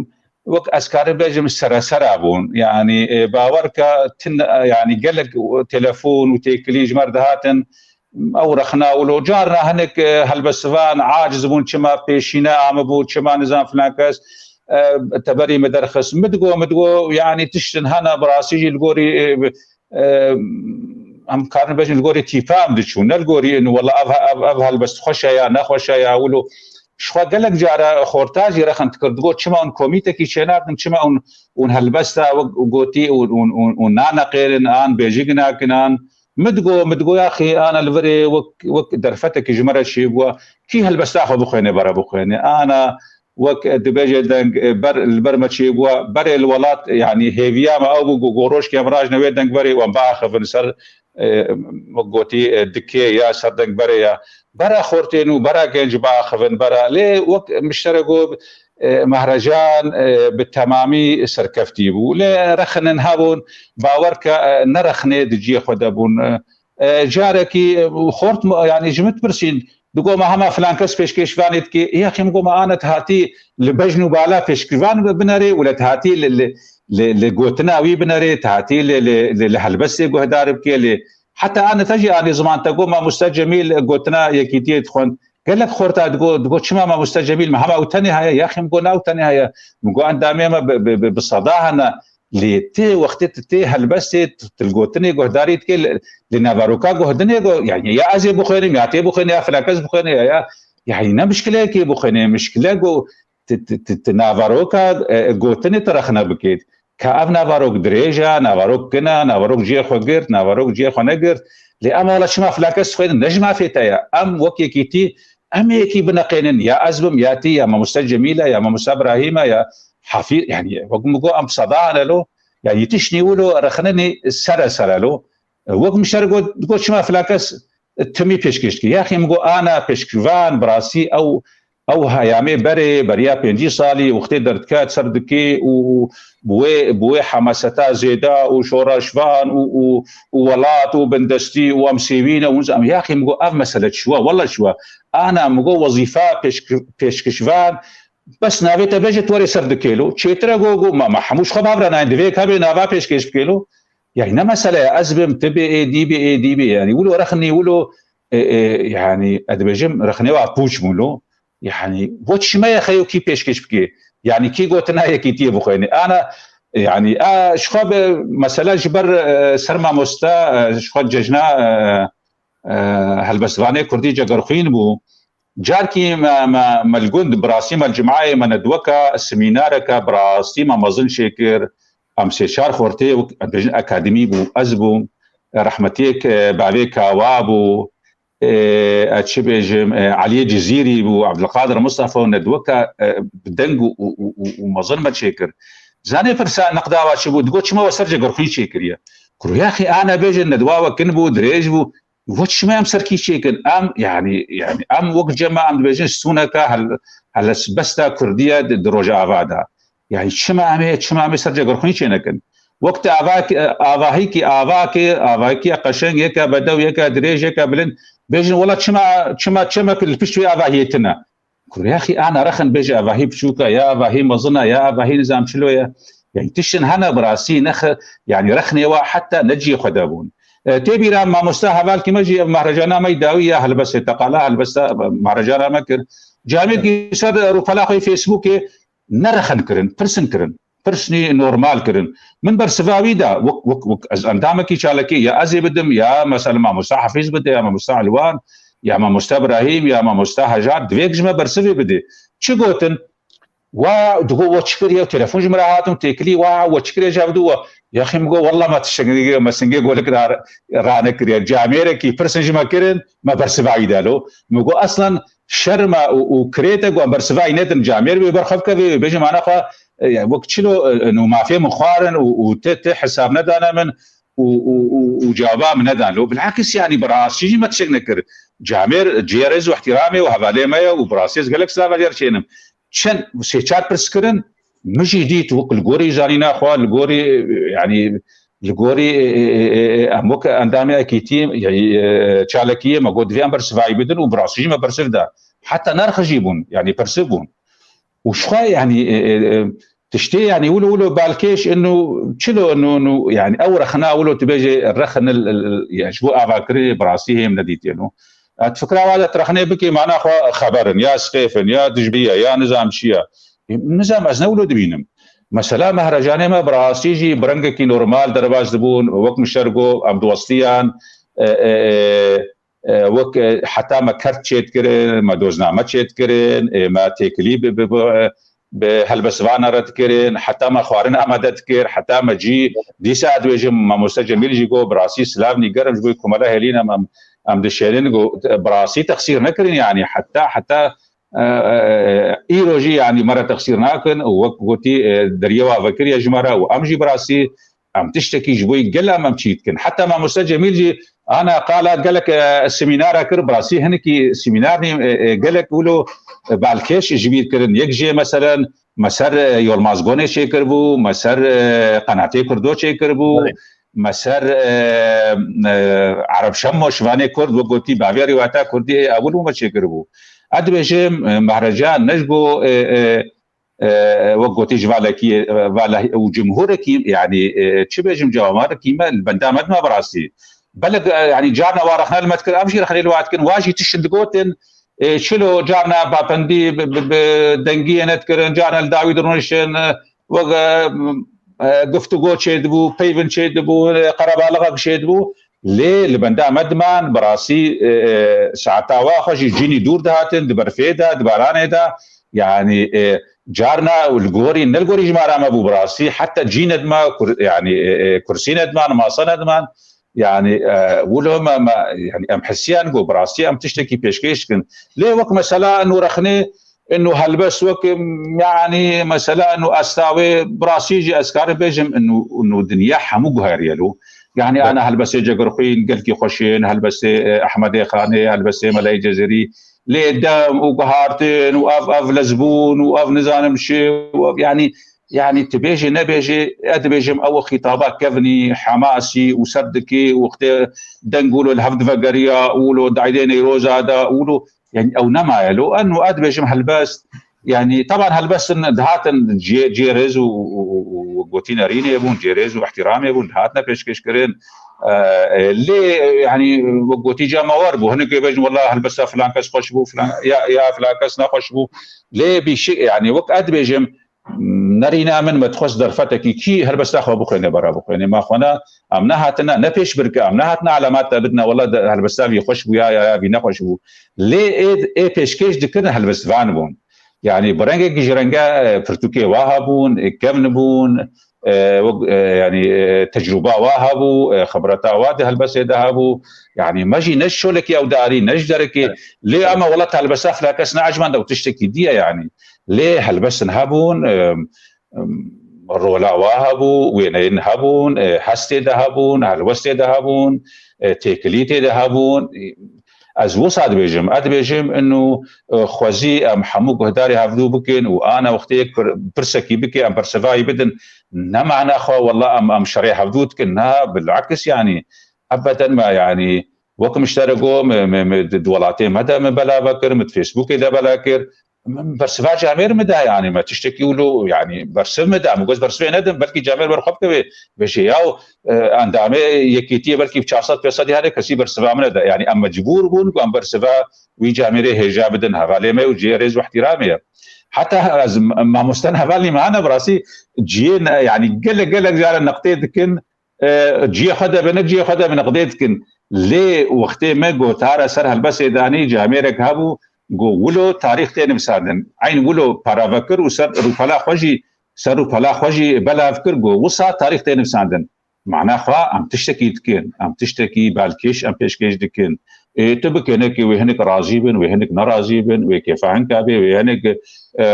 wek ez karim bêjim seresera bûn. Yanî, e, bawer ke tin, e, yanî gelek telefon û têkilî ji me re dihatin. Ew rexna wilo carna hinek, e, helbestvan aciz bûn, çima pêşîne amibû, çima nizam filan kes, e, teberî me derxist. Min digo, min digo, yanî tiştin hene bi rastî jî li gorî, e, e, em karin bêjin li gorî tîpa em diçûn, ne li gorî in, wela ev, ev, ev helbest xweş e ya nexweş e ya wilo. Ji xwe gelek cara xorta jî rexin dikir, digot, çima hûn komîtekî çênakin, çima hûn, hûn helbesta wek gotî û, û, û, û naneqêrin, an bêjik nakin, an. Min digo, min digo, yaxî, ana li virê wek, wek derfetekî ji me re çêbû, kî helbesta xwe bixwêne, bere bixwêne. Ana wek, e, dibêje deng, e, ber, li ber me çêbû, berê li welat, yanî hêviya me ew bû, go-, go roj ke em rajne wê dengberê û em biaxivin ser, e, wek gotî, e, dikê ya ser dengberê ya. Bera xortên û bera genc biaxivin, bera. Lê wek min ji te re got, e, mehrecan, e, bi temamî serkeftî bû. Lê rexinin hebûn, bawer ke, e, ne rexnê di cihê xwe de bûn. E, e, carekî, e, xort, yanî ji min dipirsîn, digo me hema filan kes pêşkêşvanê dike. Yexî min got me ana ti hatî li bejn û bala pêşkêşvan binerê û li ti hatî li, li, li, li gotina wî binerê, ti hatî li, li, li, li helbestê guhdar bike, lê heta ana te jî anî ziman te got, mamoste Cemîl gotina Yekîtiyê dixwend. Gelek xorta digo, digo çima mamoste Cemîl me hema ew tenê heye, yaxî min got na ew tenê heye. Min got endamê me bi, bi, bi, bi seda hene. Lê tê wextê tu tê helbestê, tu, tu li gotinê guhdarî dikê, li, li naveroka guhdinê go, yani ya ez ê bixwênim, ya tê bixwêne, ya filakes bixwêne, ya, ya, yani ne mişkileyekê bixwêne, mişkile go, ti, ti, ti, ti naveroka, e, gotinê tu rexne bikêt. Ka ev naverok dirêj e, naverok kin e, naverok cihê xwe girt, naverok cihê xwe negirt. Lê em hala çima filakes dixwênin, ne ji mafê te ye. Em wek yekîtî, em ê yekî bineqênin. Ya ez bim, ya tî, ya mamoste Cemîl e, ya mamoste Ibrahîm e, ya Hafîz, yani wek min got em bi seda hene lo, yani tiştî wilo rexnenê sere sere lo. Wek min şer got, got çima filakes timî pêşkêş dike. Yaxî min got ana pêşkivan, bi rastî ew, ew heyamê berê, beriya pêncî salî, wextê derdiket, ser dikê û, û bi wê, bi wê hemaseta zêde û şoreşvan û, û, û welat û bindestî û em sêwî ne û em, yaxî min got ev mesele çi we, wela çi we. Ana min got wezîfa pêşk-, pêşkişvan, bes navê te bêje tu werê ser dikê lo. Çêtir e got, got, ma, ma hemû ji xwe bavre nayên, divê yek hebê nava pêşkêş bikê lo. Yani ne mesele ye, ez bim, tu bê, ê dî bê, ê dî bê. Yani wilo rexnî, wilo, e, e, yani ez dibêjim, rexnê wa pûç bûn lo. Yani wek çi me ye xeyo kî pêşkêş bikê? Yani kî gotina yekîtiyê bixwêne? Ana, yani a, ji xwe bi, mesela ji ber, e, ser mamoste, e, ji xwe cejna, e, e, helbestvanê kurdî Cegerxwîn bû. Carkî me, me, me li gund, bi rastî me li cimeyê me nedweka, semînareke bi rastî me mezin çêkir. Em sê çar xortê wek, em bêjin akademî bû, ez bûm, rehmetiyek, e, bavê Kawa bû, e, ez çi bêjim, e, Eliyê Cizîrî bû, Ebdulqadir Mustafa û nedweka, e, bi deng û, û, û, û, û mezin me çêkir. Zanê pirsa niqda wa çi bû? Digot çima we ser Cegerxwîn çêkiriye? Kuro yaxî ana bêjin nedwa we kin bû, dirêj bû. Wek çima em serkî çêkin? Em, yani, yani, em wek cema em dibêjin stûneke hel-, helbesta Kurdiye di, di Rojava de. Yani çima em ê, çima em ê ser Cegerxwîn çênekin? Wek te ava-, avahîkî, avakê, avahîkiye qeşeng, yeke bedew, yeke dirêj, yeke bilind, bêjin, wela çima, çima çemek li pişt wê avahiyê tune? Kurê yaxî ana rexin bêje avahî biçûk e, ya avahî mezin e, ya avahî nizam çilo ye. Yani tiştin hene bi rastî nexe, yani rexnê wa heta ne cihê xwe de bûn. E, tê bîra mamosta hevalkî me jî ev mehrejana me dawî ya helbestê, teqala helbesta mehrejana me kir. Camêkî ser rûpela xwe yê Facebookê nerexin kirin, pirsin kirin. Pirsnî normal kirin. Min bersiva wî da, wek, wek, wek ez endamekî çalakî, ya ez ê bidim, ya mesela mamosta Hafîz bide, ya mamosta Elwan, ya mamosta Ibrahîm, ya mamosta Hejar, divê ji me bersivê bidê. Çi gotin? Wa digo we çi kiriye, telefon ji min re hatin, têkilî wa we çi kiriye, cevdu we. Yaxî min got, wela me tiştekî, me singê golik ra-, ranekiriye. Camêrekî pirsin ji me kirin, me bersiva wî da lo. Min got, eslen şerm e û, û kirêt e ku em bersivayî nedin camêr wê ber xwe bikeve, wê bêje mana xwe, e, ya, wek çilo, e, nû mafê min xwarin û, û ti, ti hesab nedane min û, û, û, û cewaba min nedan. Lo bilakis, yani bi rastî jî me tiştek nekir. Camêr cihê rêz û ihtiramê û hevalê me ye û bi rastî ez gelek silav li yer çênim. Çend sê çar pirs kirin, min jî dît wek li gorî zanîna xwe, li gorî, e, yani li gorî, e, e, e, e, em wek endamê ekîtî, e, e, çalakiyê me got, divê em bersivayî bidin û bi rastî jî me bersiv da. Heta nerxijî bûn, yani bersiv bûn. Û ji xwe, yani, e, e, e, tiştê, yani, wilo, wilo balkêş, inu, çilo, inu, inu, yani, ew rexna, wilo tu bêjê, rexin, il, il, il, ya, ji bo avakirinê bi rastî hêm nedîtiye, no. E, tu fikra wa de tu rexnê bikî, mana xwe xeberin, ya sqêfin, ya dijbiye, ya nizam çi ye. E, nizam ez ne wilo dibînim. Mesela mehrecanê me bi rastî jî bi rengekî normal derbas dibûn, wek min şer got, em diwestiyan, e, e, e, e, wek, e, heta me kert çêdikirin, me dozname çêdikirin, e, me têkilî bi, bi, bi, e, bi helbestvana re dikirin, heta me xwarin amade dikir, heta me cî, dîsa dibêjim, mamoste Cemîl jî got, bi rastî silav nîgerim ji bo komela hêlîn em, em, em dişênin, got, bi rastî texsîr nekirin, yani, heta, heta e, e, e, îro jî, yanî me re texsîr nakin û wek gotî, e, deriyê wa vekiriye ji me re û em jî bi rastî em tiştekî ji bo gel em, em çî dikin. Heta mamoste Cemîl jî ana qala gelek, e, semînara kir, bi rastî hinekî semînar nî, e, e, gelek wilo, e, balkêş ji bîr kirin. Yek jê meselen me ser, e, Yolmaz Gonê çêkiribû, me ser, e, Qenatê Kurdo çêkiribû, me ser, e, e, Ereb Şemo, şivanê Kurd, wek gotî, bavê rîwayeta Kurdî ê ewil bû me çêkiribû. Ez dibêjim, e, mehrecan ne ji bo, e, e, e, wek gotî, ji valekî, e, valehî û cumhûrekî, yanî, e, çi bêjim, cewamarekî me li benda me dima bi rastî. Belek, e, yanî carna wa rexne li me dikir, em jî rexnê li wa dikin, wa jî tiştin digotin, E, çilo carna papendî bi, bi, bi dengiyê nedikirin, carna li dawî dironiştin, e, wek, e, e, guftûgo çêdibû, peyvin çêdibû, e, qerebalixek çêdibû. Lê li benda me diman, bi rastî, e, e, saeta wa xwe jî cînî dûr dihatin, di berfê de, di baranê de, yanî, e, carna li gorî, ne li gorî jimara me bû bi rastî, heta cî nediman, kur-, yanî, e, e, kursî nediman, masa nediman, yanî, e, wilo me, me, yanî em hisiyan ku bi rastî em tiştekî pêşkêş dikin. Lê wek mesela eno rexnê, eno helbest wek, yanî mesela eno asta wê bi rastî jî ez karim bêjim eno, eno dinya hemû guheriye lo. Yanî ana helbestê Cegirxwîn gelkî xweş in, helbestê, e, Ehmedê Xanê, helbestê Melayê Cezirî. Lê dem û guhartin û ev, ev lezbûn û ev nizanim çi û ev, yanî, yanî tu bêjê nebêjê, ez dibêjim ew xîtaba kevnî, hemasî û ser dikê û wextê deng wilo li hev divegeriya û wilo daîdê Neyroza de û wilo, yanî ew nemaye lo. Eno ez dibêjim helbest, yanî teban helbestin dihatin cê-, cê rêz û, û, û, û gotî nerînê bûn, cê rêz û ihtiramê bûn, dihatine pêşkêşkirin. E, e, lê, yanî, wek gotî cemawer bû. Hinek ê bêjin, "Wela helbesta filan kes xweş bû, filan, ya, ya filan kes nexweş bû." Lê bîşik, yanî, wek ez dibêjim, nerîna min me dixwest derfetekî kî helbesta xwe bixwêne, bera bixwêne. Ma xwe ne, em nehatine, ne pêşbirke, em nehatine elemat te bidine, "Wela de, helbesta vî xweş bû, ya, ya, ya vî nexweş bû." Lê ê, ê pêşkêş dikirin helbestvan bûn. Yanî bi rengekî ji renge, e, pirtûkê wa hebûn, e, kevn bûn, e, wek, e, yanî, e, tecrûba wa hebû, e, xibreta wa di helbestê de hebû. Yanî me jî ne ji şolekî ew darî, ne ji derekê. Evet. Lê ama welat helbesta filan kes neecmend ew tiştekî diye yanî. Lê helbestin hebûn, e, em, rola wa hebû, wêneyên hebûn, e, hestê de hebûn, helwestê de hebûn, e, têkilî tê de hebûn. Ez wisa dibêjim, ez dibêjim inu, e, xwezî em hemû guhdarê hevdû bikin û ana wextê yek pir-, pirsekî bike, em bersivayî bidin. Ne mana xwe, wela em, em şerê hevdû dikin. Na, bilakis yanî, ebeden me yanî, wek min ji te re got, me, me, me di, di welatê me de me belave kir, me di Facebookê de bela kir. Min bersiva camêr min da, yanî me tiştekî wilo, yanî bersiv min da. Min got bersivê nedim, belkî camêr ber xwe bikeve. Bêje yaw, e, endamê yekîtiyê belkî çar sed pênc sed hene, kesî bersiva min neda. Yanî em mecbûr bûn ku em bersiva wî camêrê hêja bidin hevalê me û cihê rêz û ihtiramê ye. Heta ez m-, mamosten hevalî me hene bi rastî cihê ne, yanî gelek gelek cara neqdê dikin, e, cihê xwe de be, ne cihê xwe de be, neqdê dikin. Lê wextê me gotara ser helbestê danî, camêrek hebû, got, "Wilo tarîx tê nivisandin." Eyn wilo parave kir û ser rûpela xwe jî, ser rûpela xwe jî belav kir, got, "Wisa tarîx tê nivisandin." Mana xwe em tiştekî dikin, em tiştekî balkêş em pêşkêş dikin. Ê, tu bike, hinekî wê hinek razî bin, wê hinek nerazî bin, wê kêfa hinka bê, wê hinek, e,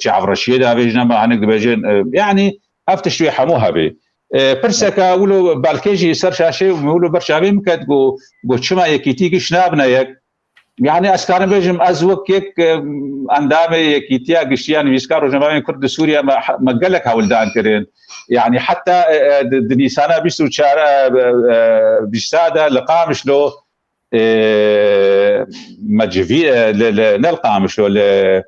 çavreşiyê davêjine me, hinek dibêjin, e, yanî ev tişt wê hemû hebê. E, pirseke wilo belkê jî ser şaşê wilo ber çavê min ket, got, got, "Çima yekîtî giş nabine yek?" Yanî ez karim bêjim, ez wek yek, e, endamê Yekîtiya Giştî ya Nivîskar Rojnamevanên Kurd di Sûriye me, me gelek hewldan kirin. Yanî heta, e, e, di, di Nîsana bîst û çar, e, e, bîsta de li Qamişlo, e, me civî, e, li, li, ne li Qamişlo, li, e,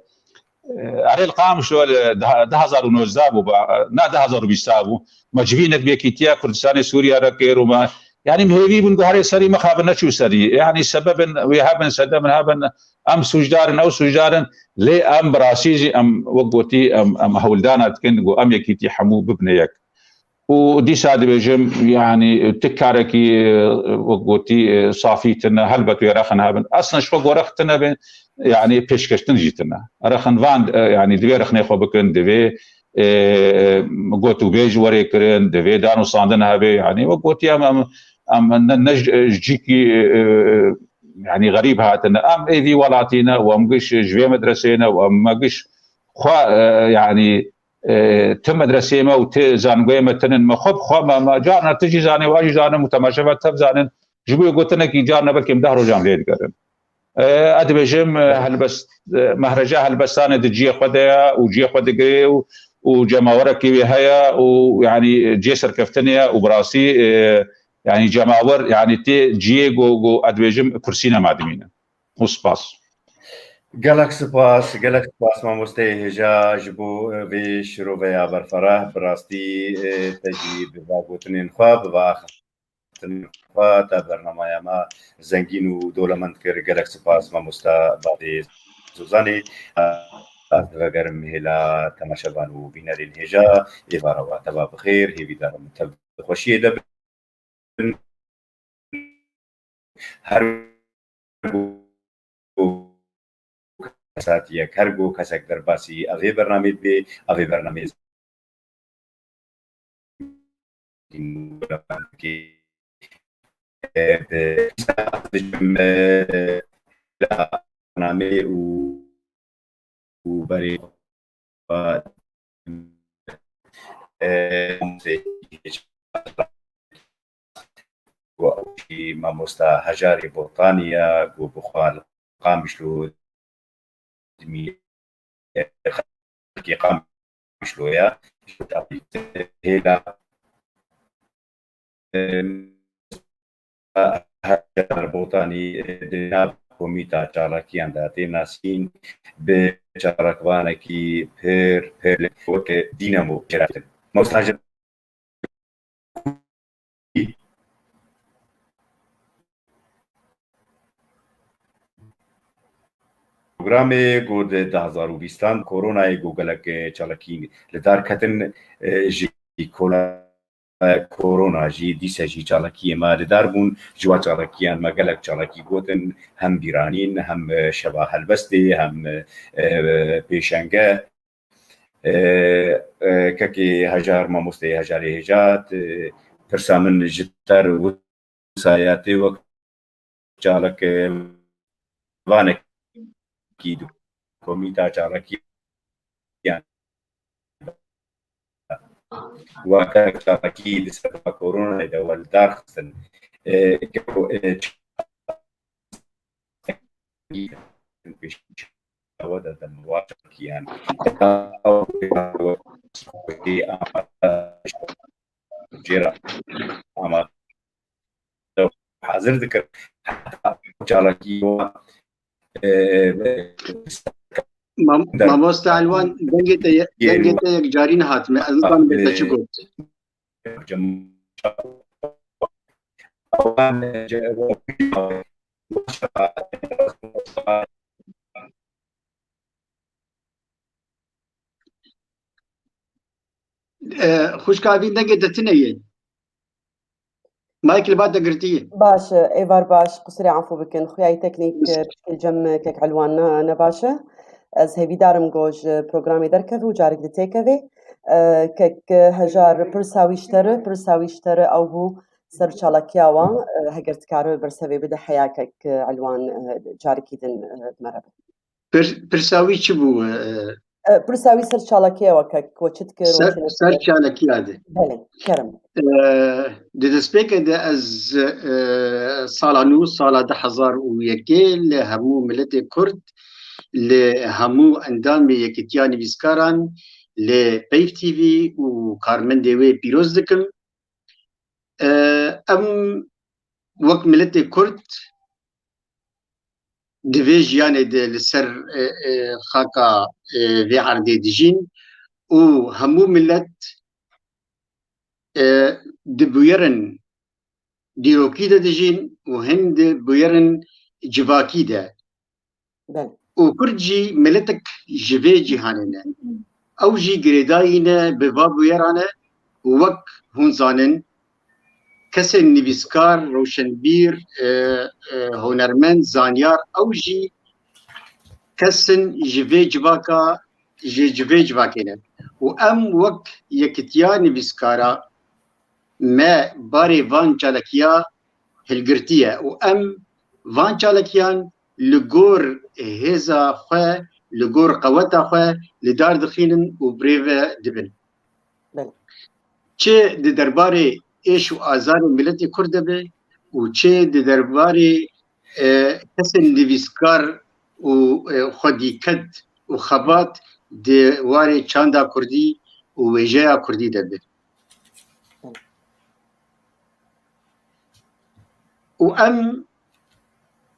erê li Qamişlo li du, du hezar û nozdeh bû, ba, ne du hezar û bîst bû. Me civînek bi Yekîtiya Kurdistanê Sûriye re kir û me, yanî em hêvî bûn ku herê serî mixabin, neçû serî. Yanî sebebin wê hebin, sedemên hebin, em sûcdar in, ew sûcdar in, lê em bi rastî jî em, wek gotî, em, em hewldana dikin ku em yekîtî hemû bibine yek. Û dîsa dibêjim, yanî, tu karekî, e, wek gotî, e, safî tune, helbet wê rexin hebin. Eslen ji xwe gore tune be, yanî, pêşkeştin jî tune. Rexin van, e, yanî, divê rexnê xwe bikin, divê, e, e, gotûbêj were kirin, divê danûstandin hebe, yanî, wek gotî em, em, em ne, ne ji, ji cîkî, e, e, yanî, xerîb hatine. Em êvî welatî ne û em giş ji vê medresê ne û em me giş xwe, e, yanî, e, ti medresê me û ti zangoyê me tinin, me xwe bi xwe me, me carna tu jî zanî, wa jî zanim û temaşevan tev zanin. Ji bo gotinekî carna belkî em deh rojan lê digerin. E, ez dibêjim, e, helbest, e, mehreca helbestanê di cihê xwe de ye û cihê xwe digirê û, û cemawerekî wê heye û, yanî, cihê serkeftinê ye û bi rastî, e, yanî, cemawer, yanî, tê cihê ku, ku ez dibêjim kursî nema dimîne. Û spas. Gelek spas, gelek spas mamosteyê hêja ji bo, e, vê şiroveya berfireh. Bi rastî, e, te jî bi va gotinên xwe, bi va axaftinên xwe xwe te bernamaya me zengîn û dolemend kir. Gelek spas mamosta Badê Zozanê. Ez divegerim hêla temaşevan û bînerên hêja êvara we teva bi xêr, hêvîdarim tev di xweşiyê de bin. Her go kesatiyek, her go kesek derbasî evê bernamê dibe, evê bernamê bi bernamê û û berê xwe, e, ku ew jî mamosta Hejarê Botanî ye, ku bi xwe li Qamişlo dimîne, xelkê Qamişlo ye. Hêla, e, Hejar Botanî di nav komîta çalakiyan de tê nasîn, bi çalakvanekî pir, pir weke dînamo jê re dikin. Mamosta Hejar programê ku di du hezar û bîstan koronayê ku gelek, e, çalakî li dar ketin, e, ji kola-, e, korona jî dîse jî çalakiyê me li dar bûn. Ji wan çalakiyan me gelek çalakî gotin, hem bîranîn, hem, e, şeva helbestê, hem, e, e, pêşenge. E, e, kekê Hejar, mamosteyê Hejarê Hêja, e, pirsa min ji te re wisa ye, tê wek çalak, e, vanekî di komîta çalakiyan, weke çalakî di sedema koronayê de we li dar xistin. E, e, ewe de dem wa çalakiyan. Jê re ama hazir dikir. Heta çalakî wa, e, e, Mam-, Mamoste Elwan, dengê te ye-, dengê te yek carî nehatime. Ez nizanim te çi got. E, xwişka Evîn, dengê te tune ye. Mayk li ba te girtî. Baş e, êvar baş, qusirê afû bikin. Xuyayî teknîk, e, pişkil cem, e, kek Elwan ne, ne baş e. Ez hêvîdar im ku ji programê derkeve û carek di têkevê. E, kek, e, Hejar, pirsa wî ji te re, pirsa wî ji te re ew bû ser çalakiya wan. E, heger dikare bersevê bide heya kek, e, Elwan, e, carekî din, e, bi me re be. Pir-, pirsa wî çi bû? E, E, pirsa wî ser çalakiya we kek, we çi dikir, we ser, çi nakin? Ser çalakiya de. Belê, kerem. E, di destpêkê de ez, e, sala nû, sala du hezar û yekê li hemû miletê Kurd, li hemû endamê Yekîtiya Nivîskaran, li Peyv T V û karmendê wê pîroz dikim. E, em wek miletê Kurd di vê jiyanê de li ser, e, e, xaka, e, vê erdê dijîn û hemû milet, e, di bûyerin dîrokî de dijîn û hin di bûyerin civakî de. Belê. Û Kurd jî miletek ji vê cîhanê ne. Ew jî girêdayî ne bi va bûyeran e û wek hûn zanin, kesên nivîskar, rewşenbîr, e, e, hunermend, zanyar, ew jî kesin ji vê civaka, ji, ji vê civakê ne. Û em wek Yekîtiya Nivîskara me barê van çalakiya hilgirtiye û em van çalakiyan li gor hêza xwe, li gor qeweta xwe li dar dixînin û birêve dibin. Belê. Çi di derbarê êş û azarê miletê Kurd de be û çi di derbarê, e, kesên nivîskar û, e, xwedî ked û xebat di warê çanda Kurdî û wêjeya Kurdî de be. Û em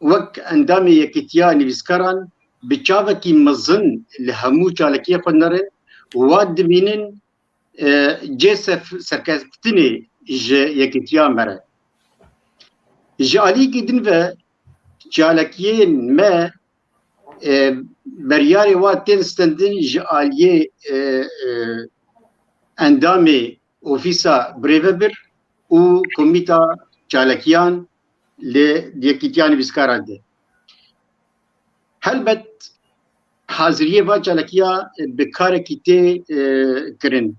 wek endamê Yekîtiya Nivîskaran bi çavekî mezin li hemû çalakiyê xwe dinerin û wan dibînin, e, cê sef-, serkeftinê ji Yekîtiya me re. Ji aliyekî din ve çalakiyên me, e, beryarê wa tên stendin ji aliyê, e, e, endamê Ofîsa Birêvebir û Komîta Çalakiyan li Yekîtiya Nivîskaran de. Helbet haziriyê va çalakiya bi karekî tê, e, kirin.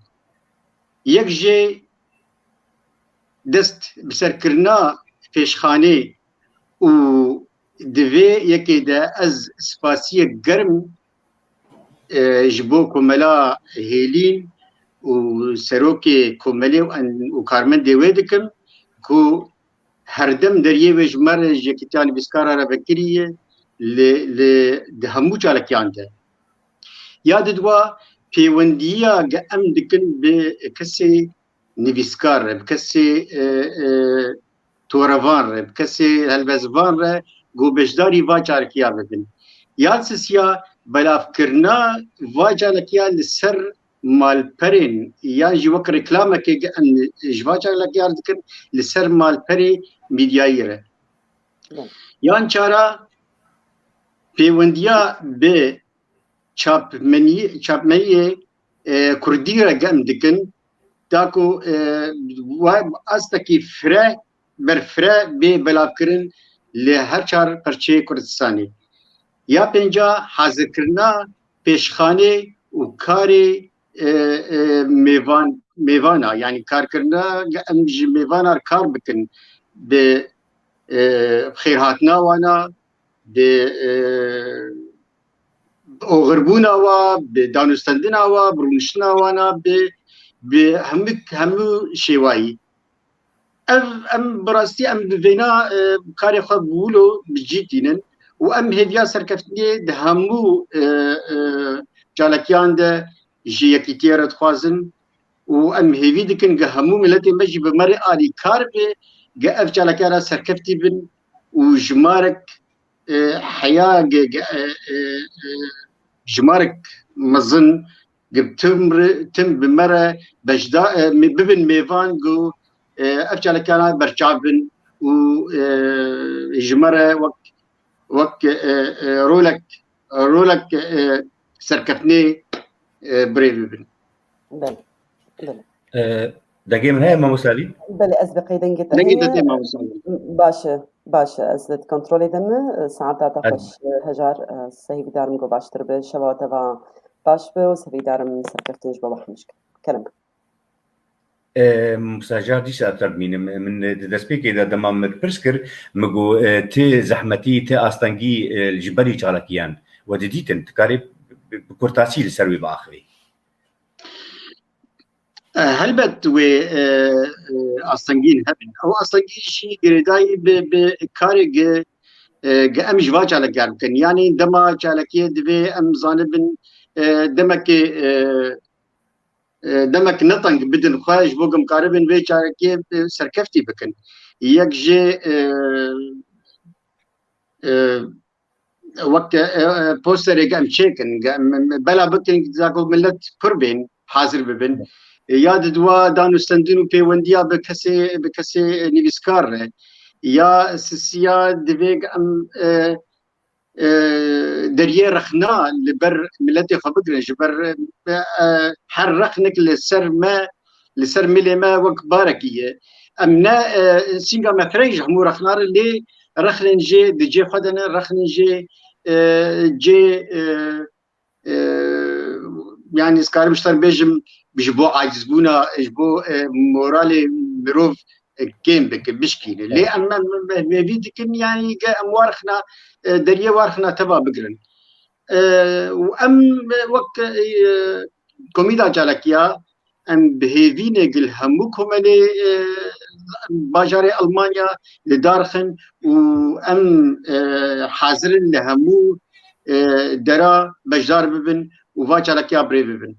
Yek jê dest bi serkirina pêşxanê û di vê yekê de ez spasiyek germ, e, ji bo Komela Hêlîn û serokê komelê û en-, û karmendê wê dikim ku herdem deriyê wê ji me re, ji Yekîtiya Nivîskara re vekirî ye li, li, di hemû çalakiyan de. Ya di dua pêwendiya ge em dikin bi kesê nivîskar re, bi kesê, e, e, torevan re, bi kesê helbestvan re ku beşdarî va çalakiya bibin. Ya sisiya belavkirina va çalakiya li ser malperên yan jî wek reklamekê ge em ji va çalakiya dikin li ser malperê medyayî re. Yan çara pêwendiya bi çapmenî-, çapmeniyê, e, kurdî re ge em dikin, da ku, e, wa-, astekî fire, berfire bê belavkirin li her çar perçeyê Kurdistanê. Ya pênca hazirkirina pêşxanê û karê, e, e, mêvan, mêvana, yanî karkirina em ji mêvana kar bikin bi, e, xêrhatina wana, bi, e, oxirbûna wa, bi danûstendina wa, bi rûniştina wana, bi, bi hemû, hemû şêwayî. Ev, em bi rastî em bi vêna, e, karê xwe bi wilo bi cî tînin û em hêviya serkeftinê di hemû, e, e, çalakiyan de ji yekîtiyê re dixwazin û em hêvî dikin ge hemû miletê me jî bi me re alîkar be, ge ev çalakiya re serkeftî bin û jimarek, e, heya ge, ge, e, e, e, jimarek mezin ge tim re, tim bi me re beşda-, e, me, bibin mêvan ku, e, ev çalakiyana berçav bin û, e, ji me re wek, wek, e, e, rolek, rolek, e, serkeftinê, e, birêve bin. Belê. Belê. E, dengê min heye, Mamoste Elî? Belê, ez bi qeydengê te Dengê te heye. Tê, Mamoste Elî. Baş e, baş e. Ez li kontrolê de me. Saeta te Hadi. Xweş, e, Hejar. E, sehî didarim ku baştir be. Şeva te va baş be û sehî didarim serkeftin ji bo we hemî jî. Kerem. E, Mamoste Hejar, dîsa te dimînim. Min di destpêkê de dema min pirs kir, min got, e, tê zehmetî, tê astengî, e, ji berî çalakiyan we didîtin. Dikarî bi, bi kurtasî li ser wê biaxivî? E, helbet wê, e, e, astengîn hebin. Ew astengî jî girêdayî bi, bi karê ge, e, ge em ji va çalakiyar bikin. Yanî dema çalakiyê divê em zanibin, e, demekê, e, e, demek ne teng bidin xwe ji bo ge em karibin vê çalakiyê, e, serkeftî bikin. Yek jê, e, e, wek, e, e, posterê ge em çêkin, ge em, em bela bikin, za ku millet pir bên, hazir bibin. E, ya di dua danûstendin û pêwendiya bi kesê, bi kesê nivîskar re. Ya sisiya divê ge em, e, e, deriyê rexna li ber miletê xwe bigirin, ji ber, e, e, her rexnek li ser me, li ser milê me wek barekî ye. Em ne, e, sînga me fireh ji hemû rexna re lê rexnên jê di cê xwe de ne, rexnên jê, e, cê, e, e, yanî ez karim ji te bêjim, ji bo acizbûna, ji bo, e, moralê mirov, e, kêm bike, bişkîne. Lê Evet. em, em, em, em hêvî dikin, yanî ge em warxina, e, deriyê warxina teva bigirin. E, û em, e, wek, e, Komîta Çalakiya, em bi hêvî ne gil hemû komelê, e, bajarê Almanya li dar xin û em, e, hazir in li hemû, e, dera beşdar bibin û va çalakiya birêve bibin.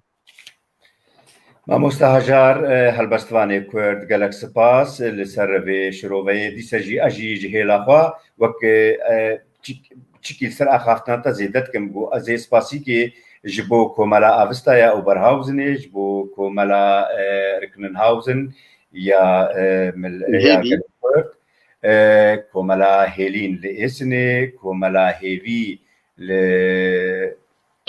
Mamoste Hajar, e, helbestvanê Kurd, gelek spas li ser vê şiroveyê. Dîse jî ez jî ji hêla xwe wek, e, çik-, çikî li ser axaftina te zêde dikim ku ez ê spasîkê ji bo Komela Avistaya Oberhausenê, ji bo Komela, e, Recklinghausen ya, e, mil-, ya Hêvî. Gelê Kurd. e, Komela Hêlîn li Êsinê, Komela Hêvî li,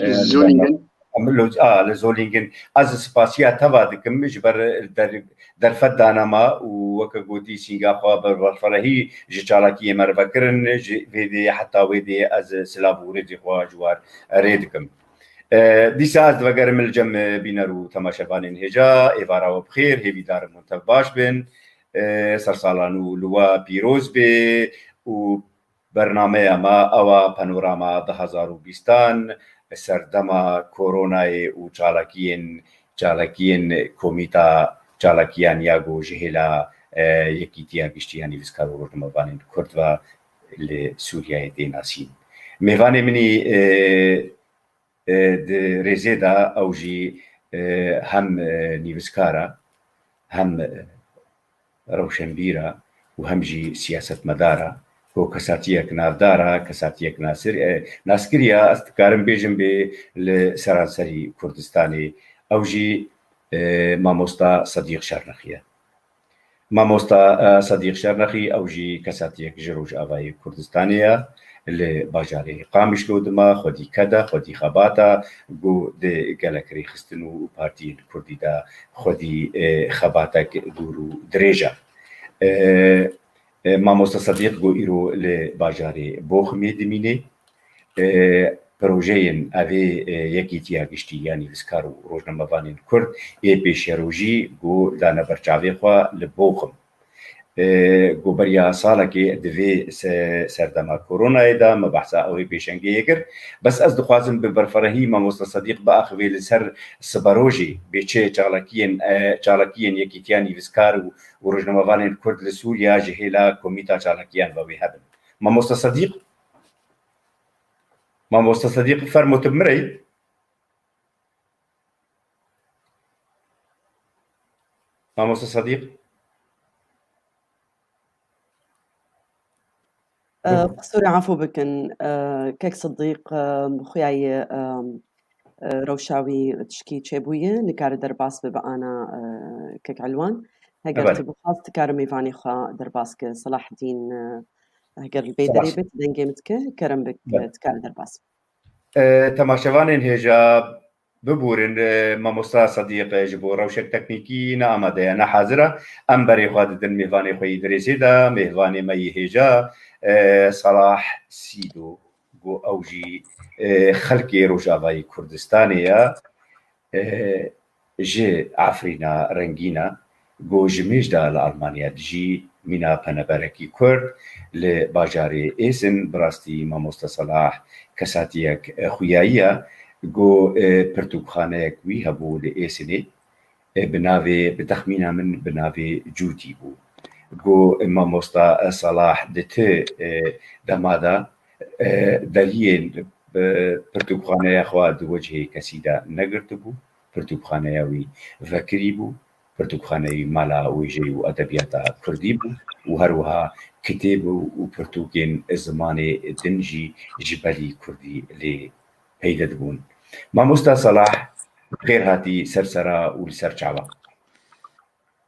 e, Zolingen. Em lo-, a, li Zolingen. Ez spasiya te va dikim ji ber der-, derfet dana me û weke gotî sînga xwe bi berferehî ji çalakiyê me re vekirin, ji vê dê heta wê dê ez silav û rêzê xwe ji we re rê dikim. E, dîsa ez divegerim li cem, e, bîner û temaşevanên hêja, êvara we bi xêr, hêvîdarim hûn tev baş bin. E, sersalan û li we pîroz bê û bernameya me ew a panorama du hezar û bîstan, serdema koronayê û çalakiyên, çalakiyên Komîta Çalakiyan ya ku ji hêla, e, Yekîtiya Giştî ya Nivîskar û Rojnamevanên Kurd ve li Sûriyeyê tê nasîn. Mêvanê min î, e, e, di rêzê de ew jî, e, hem, e, nivîskar e, hem, e, rewşenbîr e û hem jî siyasetmedar e. Ku kesatiyek navdar e, kesatiyek nasir-, e, naskirî ye, ez dikarim bêjim bê li seranserî Kurdistanê. Ew jî, e, mamosta Sedîq Şernexî ye. Mamosta, e, Sedîq Şernexî, ew jî kesatiyek ji Rojavayê Kurdistanê ye. Li bajarê Qamişlo dima, xwedî ked e, xwedî xebat e, ku di gelek rêxistin û partiyên kurdî de xwedî, e, xebatek dûr û dirêj e. E, e, Mamosta Sedîq ku îro li bajarê Boximê dimîne. E, projeyên evê, e, Yekîtiya Giştî ya Nivîskar û Rojnamevanên Kurd ê pêşerojî ku dane ber çavê xwe li Boxim. E, ku beriya salekê di vê se-, serdema koronayê de me behsa ew ê pêşengê yê kir. Bes ez dixwazim bi berferehî mamosta Sedîq biaxivê li ser siberojê bê çi çalakiyên, e, çalakiyên Yekîtiya Nivîskar û, û Rojnamevanên Kurd li Sûriya ji hêla Komîta Çalakiyan ve wê hebin. Mamosta Sedîq? Mamosta Sedîq, fermo tu bi min re yî? Mamosta Sedîq? E, qisûrê efû bikin. E, kek Sidîq, e, xuya ye, e, e, rewşa wî tişkî çêbûye, nikare derbas bibe ana, e, kek Elwan. Heger Ebale. Tu bixwaz, dikare mêvanê xwe derbas ke. Selahdîn, e, heger li bê Salah. Derê bit, dengê min dike, kerem bik, Bale. Dikare derbas. E, temaşevanên hêja, bibûrin, e, mamosta Sedîq, e, ji bo rewşek teknîkî ne amade ye, ne hazir e. Em berê xwe didin mêvanê xwe yî di rêzê de, mêvanê me yî hêja, e, Salah Sîdo, ku ew jî, e, xelkê Rojavayê Kurdistanê ye. E, ji Efrîna rengîn e. Ku ji mêj de li Almanya dijî, mîna peneberekî Kurd li bajarê Êsin, bi rastî mamoste Salah kesatiyek, e, xuyayî ye. Ku, e, pirtûkxaneyek wî hebû li Êsinê, e, bi navê, bi texmîna min bi navê Cûdî bû. Ku mamosta Salah di ti, e, dema de, e, deriyên, e, pirtûkxaneya xwe di wecihê kesî de negirtibû. Pirtûkxaneya wî vekirî bû. Pirtûkxaneyî mala wêjeyî û edebiyata kurdî bû û her wiha kitêb û pirtûkên zimanê din jî ji belî kurdî lê peyde dibûn. Mamosta Salah, xêr hatî ser sera û li ser çavan.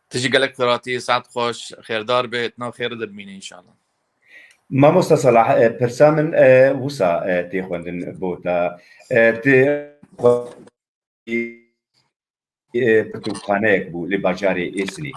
Tu jî gelek xêr hatî, saet xweş, xêrdar be, di nav xêrê de bimîne înşallah. Mamosta Salah, e, pirsa min, e, wisa, e, tê xwendin bo te. E, tu e, pirtûkxaneyek bû li bajarê Êsinê.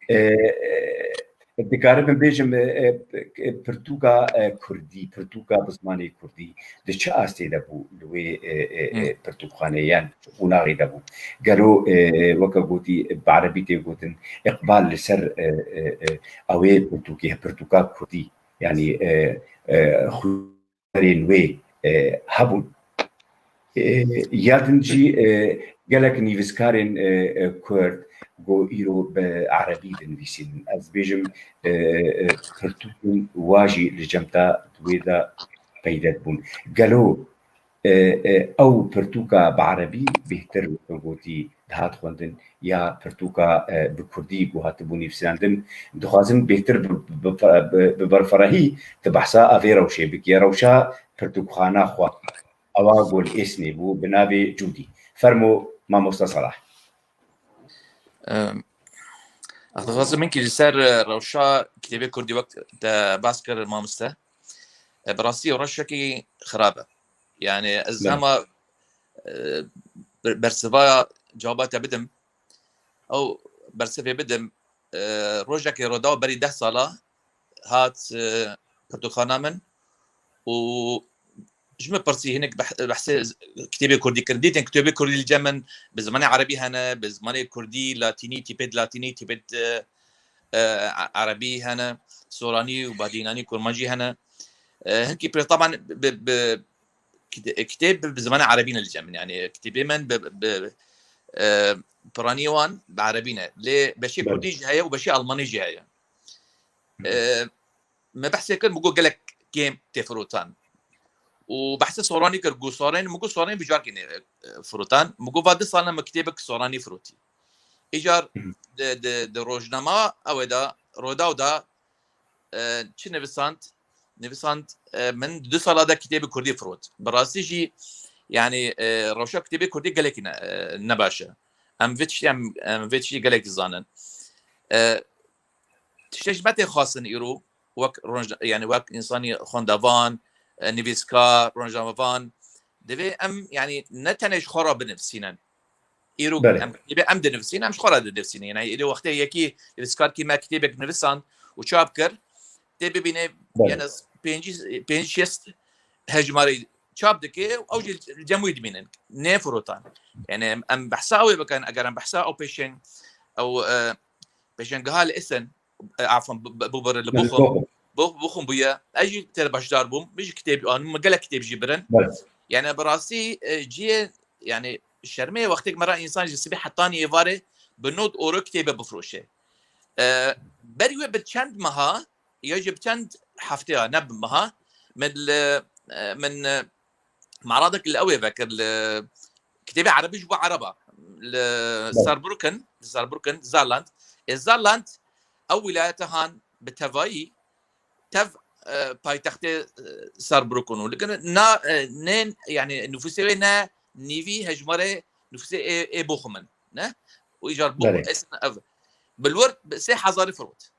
E, e, dikarim bêjim, e, e, pirtûka, e, kurdî, pirtûka bi zimanê kurdî di çi astê de bû li wê, e, e, e, Hı. pirtûkxaneyê yan qonaxê de bû? Gelo, e, e, weke gotî, bi erebî tê gotin, îqbal li ser, e, e, e, ew ê pirtûkê, pirtûka kurdî, yanî, e, e, xu-, berên wê, e, hebûn. E, ya din jî, e, gelek nivîskarên, e, e, Kurd ku îro bi erebî dinivîsînin. Ez bêjim, e, e, pirtûkên wa jî li cem te di wê de peyde dibûn. Gelo, e, e, ew pirtûka bi erebî bêhtir weke gotî dihat xwendin ya pirtûka, e, bi kurdî ku hatibû nivîsandin, dixwazin bêhtir bi, bi, bi, bi berferehî tu behsa evê rewşê bikî. Rewşa pirtûkxana xwe. Ewa ku li Êsnê bû, bi navê Cûdî. Fermo, mamosta Salah. Em, Dixwazim min kî li ser, e, rewşa kitêbê kurdî wek te behs kir mamoste. E, bi rastî rewşekî xirab e. Yani ez hema, e, ber-, bersiva cewaba te bidim. Ew bersivê bidim. E, rojekê Rûdaw berî deh sala hat, e, pirtûkxana min û ji min pirsî hinek beh-, behsê z-, kitêbê kurdî kirin. Dîtin kitêbê kurdî li cem min bi zimanê erebî hene, bi zimanê kurdî, latînî, tîpêd latînî, tîpêd, e, e, erebî hene, soranî û badînanî kurmancî hene. E, hinkî pir-, taban bi, bi, kite-, kitêb bi zimanê erebî ne li cem min. Yani kitêbê min bi, bi, e, piranî wan bi erebî ne. Lê beşê kurdî jî heye û beşê almanî jî heye. E, me behsê kir, min got gelek kêm tê firotan. Û behsê soranî kir, got sorên, min got sorên bi carkê nê, e, firotan. Min got va du sal ne min kitêbek soranî firotî. Îcar di, di, di rojnama ew ê de, Rûdaw de, e, çi nivisand? Nivisand, e, min du sala de kitêbê kurdî firot. Bi rastî jî, yani, e, rewşa kitêbê kurdî gelekî ne, e, nebaş e. Em vê tiştî, em, em vê tiştî gelekî zanin. E, tiştê ji me tê xwestin îro, wek roj-, yani wek însanî xwendevan, e, nivîskar, rojnamevan, divê em, yani ne tenê ji xwe re binivîsînin. Îro em, divê em dinivîsînin, em ji xwe re dinivîsînin. Yani îro wextê yekî nivîskarkî me kitêbek nivisand û çap kir, tê bibîne, yani pêncî, pêncî şêst hejmarî çap dike û ew jî li cem wî dimînin. Nê firotan. Yani em, em behsa ew ê bikin, eger em behsa ew pêşeng-, ew, e, pêşengeha li Essen, e, afan, bi, bi, bibir li Bochum. Bochum. Bo-, Bochum bûye. Ez jî tê de beşdar bûm. Min jî kitêb anî, min gelek kitêb jî birin. Yani bi rastî, e, cihê, yani şermê wextêk me re însan ji sibê hetanî êvarê bi nod euro kitêbe bifroşe. E, berî wê bi çend meha, ya jî bi çend hefteya, ne bi meha, min li, e, min, e, meradek li ew ê vekir, li kitêbê erebî ji bo ereba. Li Saarbrücken, li Saarbrücken, Saarland. Ê Saarland, ew wîlayete han bi tevayî tev, e, paytextê, e, Saarbrücken û. Lekin na, e, nên, yani nüfusê wê ne nîvî hejmarê nüfusê ê, ê Bochum in, ne? Û îcar Bochum, Essen ev. Bi li wir bi sê hezarî firot.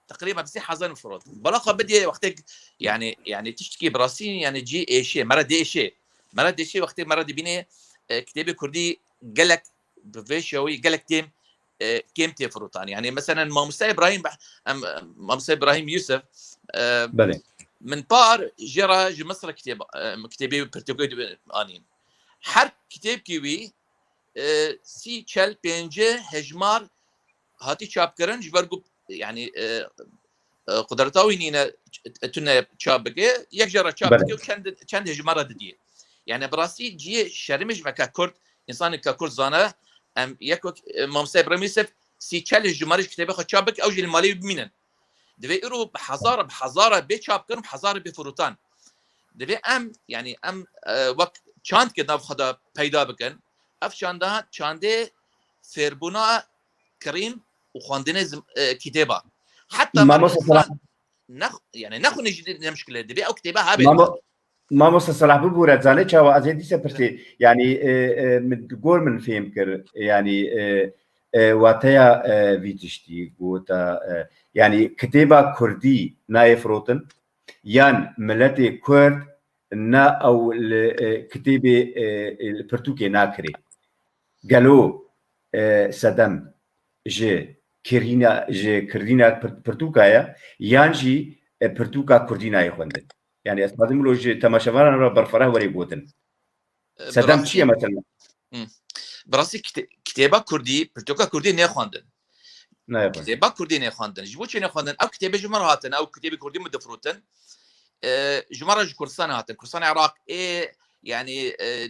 Teqrîben sê hezar firot. Bala xwe bidiyê wextêk, yani, yani tiştekî bi rastî, yani cî êşê, me re diêşê. Me re diêşê wextê me re dibînê, e, kitêbê kurdî gelek bi vê şewî, gelek têm, e, kêm tê firotan. Yani mesela Mamoste Îbrahîm, em, Mamoste Îbrahîm Yûsif, e, min par jê re ji Misir kitêb, e, kitêbê pirtûkê anîn. Her kitêbkî wî, e, sî, çel, pêncî hejmar hatî çapkirin, ji ber ku, yani, e, e, qudreta wî nîne, e, tune çap bike, yek jara çap bike û çend, çend hejmara didiyê. Yani bi rastî cihê şermê ji me ke Kurd, însanê ke Kurd zane, em yek wek, e, Mamoste Îbrahîm Yûsif sî, çel hejmara ji kitêbê xwe çap bike, ew jî li malê wî bimînin. Divê îro bi hezara, bi hezara bê çapkirin, bi hezara bê firotan. Divê em, yani em, e, wek çandkê nav xwe de peyda bikin. Ev çanda, çandê fêrbûna kirîn û xwendinê zim-, e, kitêba. Heta Mamoste Salah, nex-, yani nexwîne jî ne mişkile. Divê ew kitêbe hebe. Mamo-, Mamoste Salah, bibûre, zanê çawa ez ê dîse pirsî. Yani, e, e, min gor min fêm kir. Yani, e, e, wateya, e, vî tiştî gota, e, yani kitêba kurdî nayê firotin, yan miletê kurd na ew li, e, kitêbê, e, e, li pirtûkê nakirê. Gelo, e, sedem ji kirîna, ji kirdîna pir-, pirtûka ye, yan jî, e, pirtûka kurdî nayê xwendin? Yani ez dixwazim wilo ji temaşevanan re berfireh were gotin. E, sedem çi ye mesela? Hı. Bi rastî kite-, kitêba kurdî, pirtûka kurdî nêxwendin. Nayê xwendin. Kitêba kurdî nêxwendin. Ji bo çi nêxwendin? Ew kitêbê ji min re hatin, ew kitêbê kurdî min difirotin. E, ji me re ji Kurdistanê hatin. Kurdistanê Iraq ê, yani, e,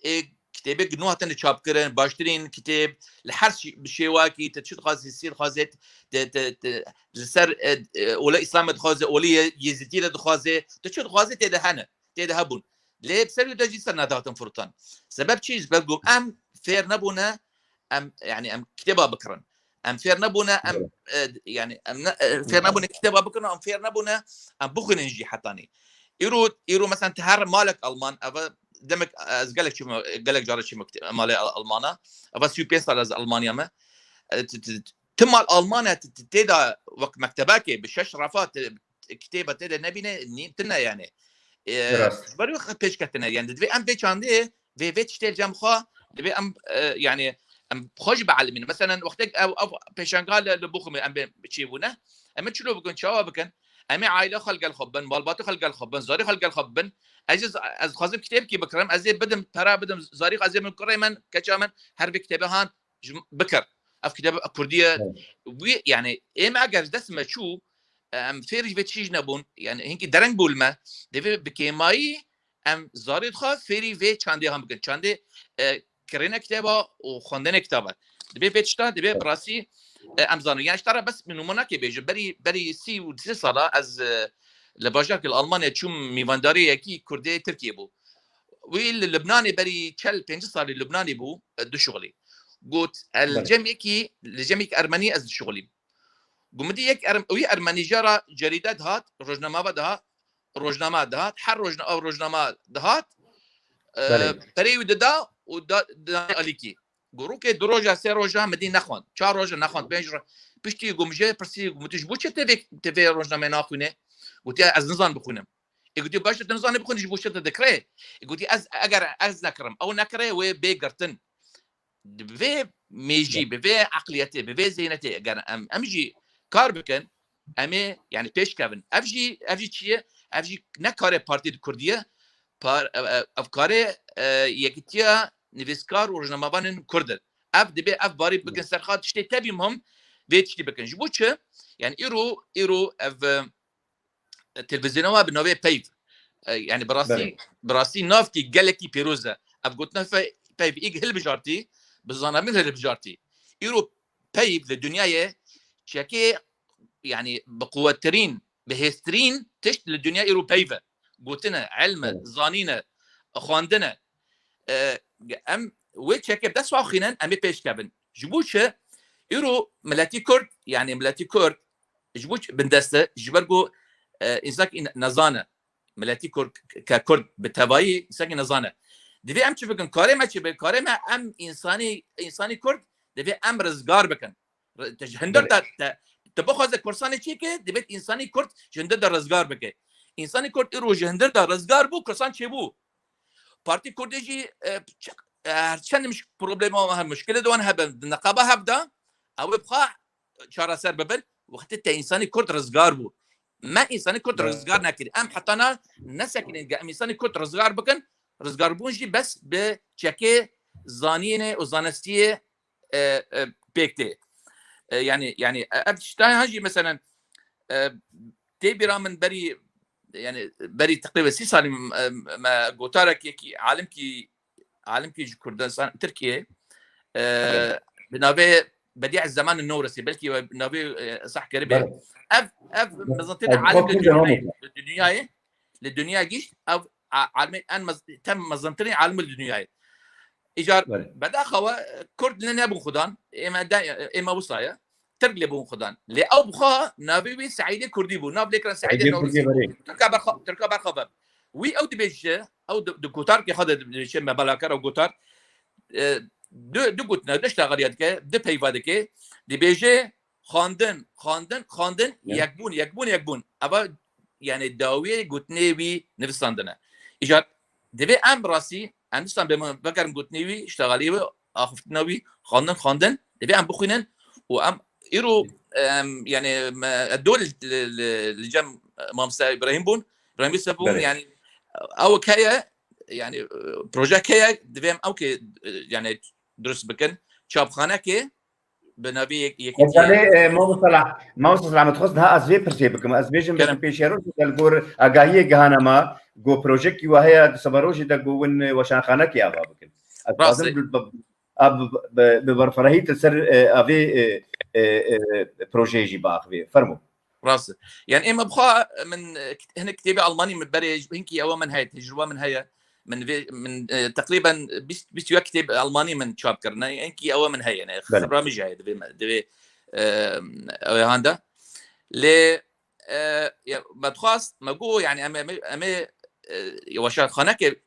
ê kitêbê nû hatine çapkirin, baştirîn kitêb, li her şi-, bi şêwakî, te çi dixwazî, sî dixwazê, te, te, te, li ser, e, e, ola Îslamê dixwazê, olê Yê-, Yêzîtî de dixwazê, te çi dixwazê tê de hene, tê de hebûn. Lê bi ser wî de jî ser nedihatin firotan. Sebeb çi? Ji ber ku em fêr nebûne, em, yani em kitêba bikirin. Em fêr nebûne, em, e, yani em ne, e, fêr nebûne kitêba bikirin, em fêr nebûne, em bixwînin jî hetanî. Îro, îro mesela te her malek Alman, eva demek ez gelek çûme, gelek cara çûme kite-, malê Al-, Almana. Eva sî û pênc sal ez Almanya me. E, t-, t-, Ti mal Almanya tê de wek mektebekê bi şeş refa kitêba tê de nebîne, nîn tine yani. E, Rast. Ji ber wî pêşketine yani, divê em vê çandê vê vê tiştê li cem xwe, divê em, e, yani em xwe jî bielmînin. Meselen wextek ev, ev pêşenga li, li Bochumê em bê çêbûne. Em ê çilo bikin, çawa bikin? Em ê aile xwe li gel xwe bin, malbatê xwe li gel xwe bin, zarê xwe li gel xwe bin. Ez, ez dixwazim kitêbkî bikirim, ez ê bidim, pera bidim, zarî xwe ez ê min kurê min, keça min, her vê kitêbe han, ji bikir. Ev kitêbe Kurdî ye. Evet. Wî, yani, êm eger ji dest me çû, em fêrî vê tişî jî nebûn, yani, hinkî dereng bû li me, divê bi kêmayî em zarê xwe fêrî vê çandê han bikin. Çandê, e, kirêne kitêba û xwendinê kitaba. Divê vê tişta, divê Evet. bi rastî, e, em zanin. Yani, ji te re bes min nûmonakê bêjim. Berî, berî sî û sê sala ez, e, li bajarkê li Almanya çûm mîvandarî yekî Kurdê Tirkiyê bû. Wî li Libnanê berî çel pêncî salî Libnanê bû, e, dişuxilî. Got, e, li Belê. cem yekî, li cem yekî Ermenî ez dişuxilîm. Got, min dî yek Erm-, wî Ermenî jara cerîde dihat, rojnamava dihat, rojnama dihat, her rojna-, ev rojnama dihat, e, Belê. perê wî dida û da, dida alîkî. Got, rokê du roja, sê roja min dî nexwend. Çar roja nexwend, pênc roja. Piştî got, min jê pirsî, got, min tu ji bo çi tê vê, tê vê rojnameyê naxwîne? Got, ya ez nizan bixwînim. Ê gotî, baş e, tu nizanî bixwînî, ji bo çi tu dikirê? Ê gotî, ez, eger ez nekirim, ew nekirê, wê bê girtin. Bi vê mêjî, bi vê eqliyetê, bi vê zênetê, eger em, em jî kar bikin, em ê, yani, pêş kevin. Ev jî, ev jî çi ye? Ev jî ne karê partî di Kurdî ye, par-, ev, ev, ev karê, e, yekîtiya nivîskar û rojnamevanên Kurd in. Ev dibê ev barî bikin ser xwe, tiştê tevî muhim vê tiştî bikin. Ji bo çi? Yani, îro, îro ev, e, televîzyona we bi navê Peyv. E, yani bi rastî, Belê. bi rastî navkî gelekî pîroz e. Ev gotina fe-, Peyv îg hilbijartî, bi zanabîn hilbijartî. Îro Peyv li dinyayê çekê, yani bi quwettirîn, bi hêztirîn tişt li dinya îro Peyv e. Gotin e, ilm e, Evet. zanîn e, xwendin e. E, em wê çekê bi dest xwe xînin, em ê pêş kevin. Ji bo çi? Îro miletî Kurd, yani miletî Kurd, ji bo çi bindest e? Ji ber ku, e, însankî ne-, nezan e. Miletî Kurd, ke Kurd bi tevayî însankî nezan e. Divê em çi bikin? Karê me çi be? Karê me em însanî, însanî Kurd divê em rizgar bikin. Re-, te ji hindir Belê. de, te, te bixwaze Kursanê çêke, divê însanî Kurd ji hindir de rizgar bike. Însanî Kurd îro ji hindir de rizgar bû, Kursan çêbû. Partî Kurdê jî, e, ç-, e, her çend miş-, problema wan hebe, muşkilê de wan hebe, di neqaba hev de, ew ê bixwe çareser bibin, wextê te însanî Kurd rizgar bû. Me însanî Kurd Evet. rizgar nekir. Em heta na nesekinên ge em însanî Kurd rizgar bikin, rizgarbûn jî bes bi çekê zanînê û zanistiyê, e, e, pêk tê. E, yani, yani, e, ev tiştan han jî meselen, e, tê bîra min berî, yani, berî teqrîben sî salî, e, me gotarekî alimkî, alimkî ji Kurdistan, Tirkiye, e, Evet. bi navê Bedi'a Zeman Newresî, belkî we bi navê, e, sah kiribe. Evet. Ev, ev mezintirîn Ez alim xwe li Kurd dinyayê, li dinyayê, li dinya gişt, ev a-, alimê en mez-, tem mezintirîn alim li dinyayê. Îcar Belê. bedaxewe Kurd ne nebûn xudan, ême de, ême wisa ye. Tirk lê bûn xudan. Lê ew bixwe navê wî Seîdê Kurdî bû. Nav lê kirin Seîdê Seîdê Kurdî Newrîsî. Belê. Tirka berxwe, Tirka berxwe ve. Wî ew dibêje, ew di, di gotarkê xwe de dibêje, me belakar ew gotar. E, du, du gotina, du ştexaliya dike, du peyva dike. Dibêje, xwendin, xwendin, xwendin, Ya. yekbûn, yekbûn, yekbûn. Eva, yani, dawiyê gotinê wî nivîsandine. Îcar, divê em rastî, em dîsan bê min vegerin gotinê wî, ştexaliyê wî, axiftina wî, xwendin, xwendin, divê em bixwînin û em îro, em, yani, me, do li, li, li, li cem, e, Mamoste Îbrahîm bûn, Îbrahîm Yusuf bûn, Belê. yani, ew heye, yani, e, projek heye, divê em ew ke, e, yani, dirust bikin, çapxanekê, bi navê yek-, yekîtiyê. Ezalê, e, Mamoste Selamet, xwest niha ez vê pirsê bikim. Ez bêjim, Kerem. belkî pêşerojê de li gor agahiyê gihana me, ku projekî we heye, di severojê de ku win, e, weşanxanekê ava bikin. Ez Rastî. dixwazim bi, bi, a, bi, bi, bi berfirehî tu ser, e, avê, e, e, e, projeyê jî biaxivê. Fermo. Rast e. Yani ême bixwe min, e, kit-, hinek kitêbê Almanî min berê, hinkî ewe min heye, tecrûba min heye. Min vê, min, e, teqrîben bîst, bîst û yek kitêb Almanî min çap kirine. Hinkî ewe min heye, ne, Belê. xibra min jî heye, divê me, divê, e, ew ê handa. Lê, e, ya, me dixwast, me got, yani, em, em, em ê, e, weşanxanekê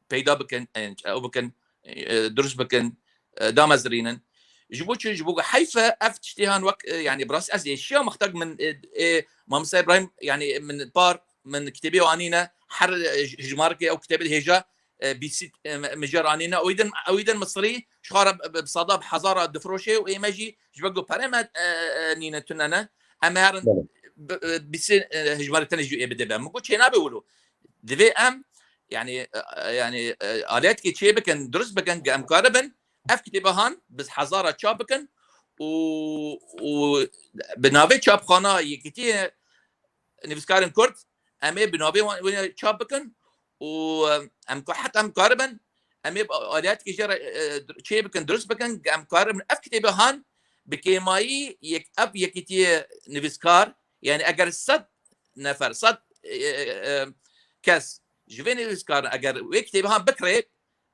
peyda bikin, e, ew bikin, e, dirust bikin, e, damezirînin. Ji bo çi? Ji bo ku heyf e, ev tiştê han wek, e, yani, bi rastî ez êşiya mixtek min, e, e, Mamosta Îbrahîm, yani, min par, min kitêbê anîne, her, e, hijmarkê ew kitêbê dihêja, e, bîsî, e, mijar anîne. Ew din, ew din Misirî, ji xwe re bi, bi sada, bi hezara difiroşê û ê me jî ji ber ku perê me, e, e, nîne tune ne. Em ê herin Belê. bi, e, bîsî, e, hijmarê tenê jî ê bide be. Min got, çênabe wilo. Divê em, yani, e, e, yani, e, aliyetke çê bikin, durust bikin, ge em karibin, ev kitêbe han bi hezara çap bikin û, û bi navê çapxana Yekîtiyê Nivîskarên Kurd, em ê bi navê wan, wan çap bikin û, em, em ka-, heta em karibin, em ê aliyetke jê re, e, çê bikin, durust bikin, em karibin ev kitêbe han bi kêmayî yek, ev Yekîtiyê Nivîskar, yani, eger sed nefer, sed, e, e, e, kes ji vê nivîskarin, eger wê kitêbe han bikirê,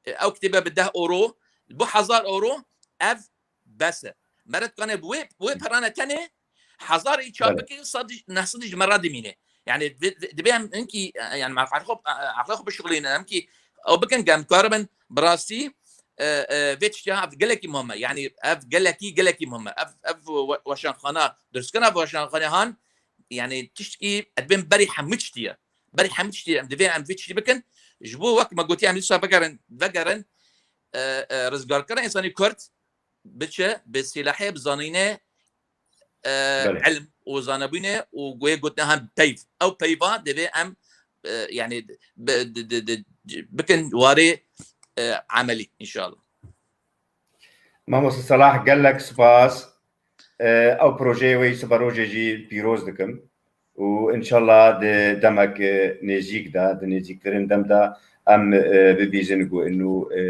e, ew kitêbe bi deh euro, bi hezar euro, ev bes e. Me re dikane bi wê, bi wê perane tenê hezar î çap Belê. bike, sed, neh sed ji me re dimîne. Yani, di-, di-, divê em hinkî, e, yani, me aqlê xwe, e, aqlê xwe bişuxulîne, em kî ew bikin, em karibin bi rastî, e, e, vê tiştê ha, ev gelekî muhim e. Yani, ev gelekî, gelekî muhim e. Ev, ev we-, weşanxana, durustkirina weşanxane han, yani, tiştekî, ez dibêm berî hemû tiştî ye. Berî hemû tiştî em divê em vê tiştî bikin. Ji bo wek me gotiye, em dîsa vegerin, vegerin, e, e, rizgarkirina însanî Kurd biçe bi silahê, bi zanînê, e, Belê. ilm û zanebûnê û goyê gotinê hem peyv. Ew peyva divê em, e, yani, bi, di, di, di, bikin warê, e, emelî, înşallah. Mamoste Selah, gelek spas. E, ew projeyê we yî siberojê jî pîroz dikim. Û înşallah di demek, e, nêzîk de, di nêzîktirin dem de em, e, bibîzin ku inu, e,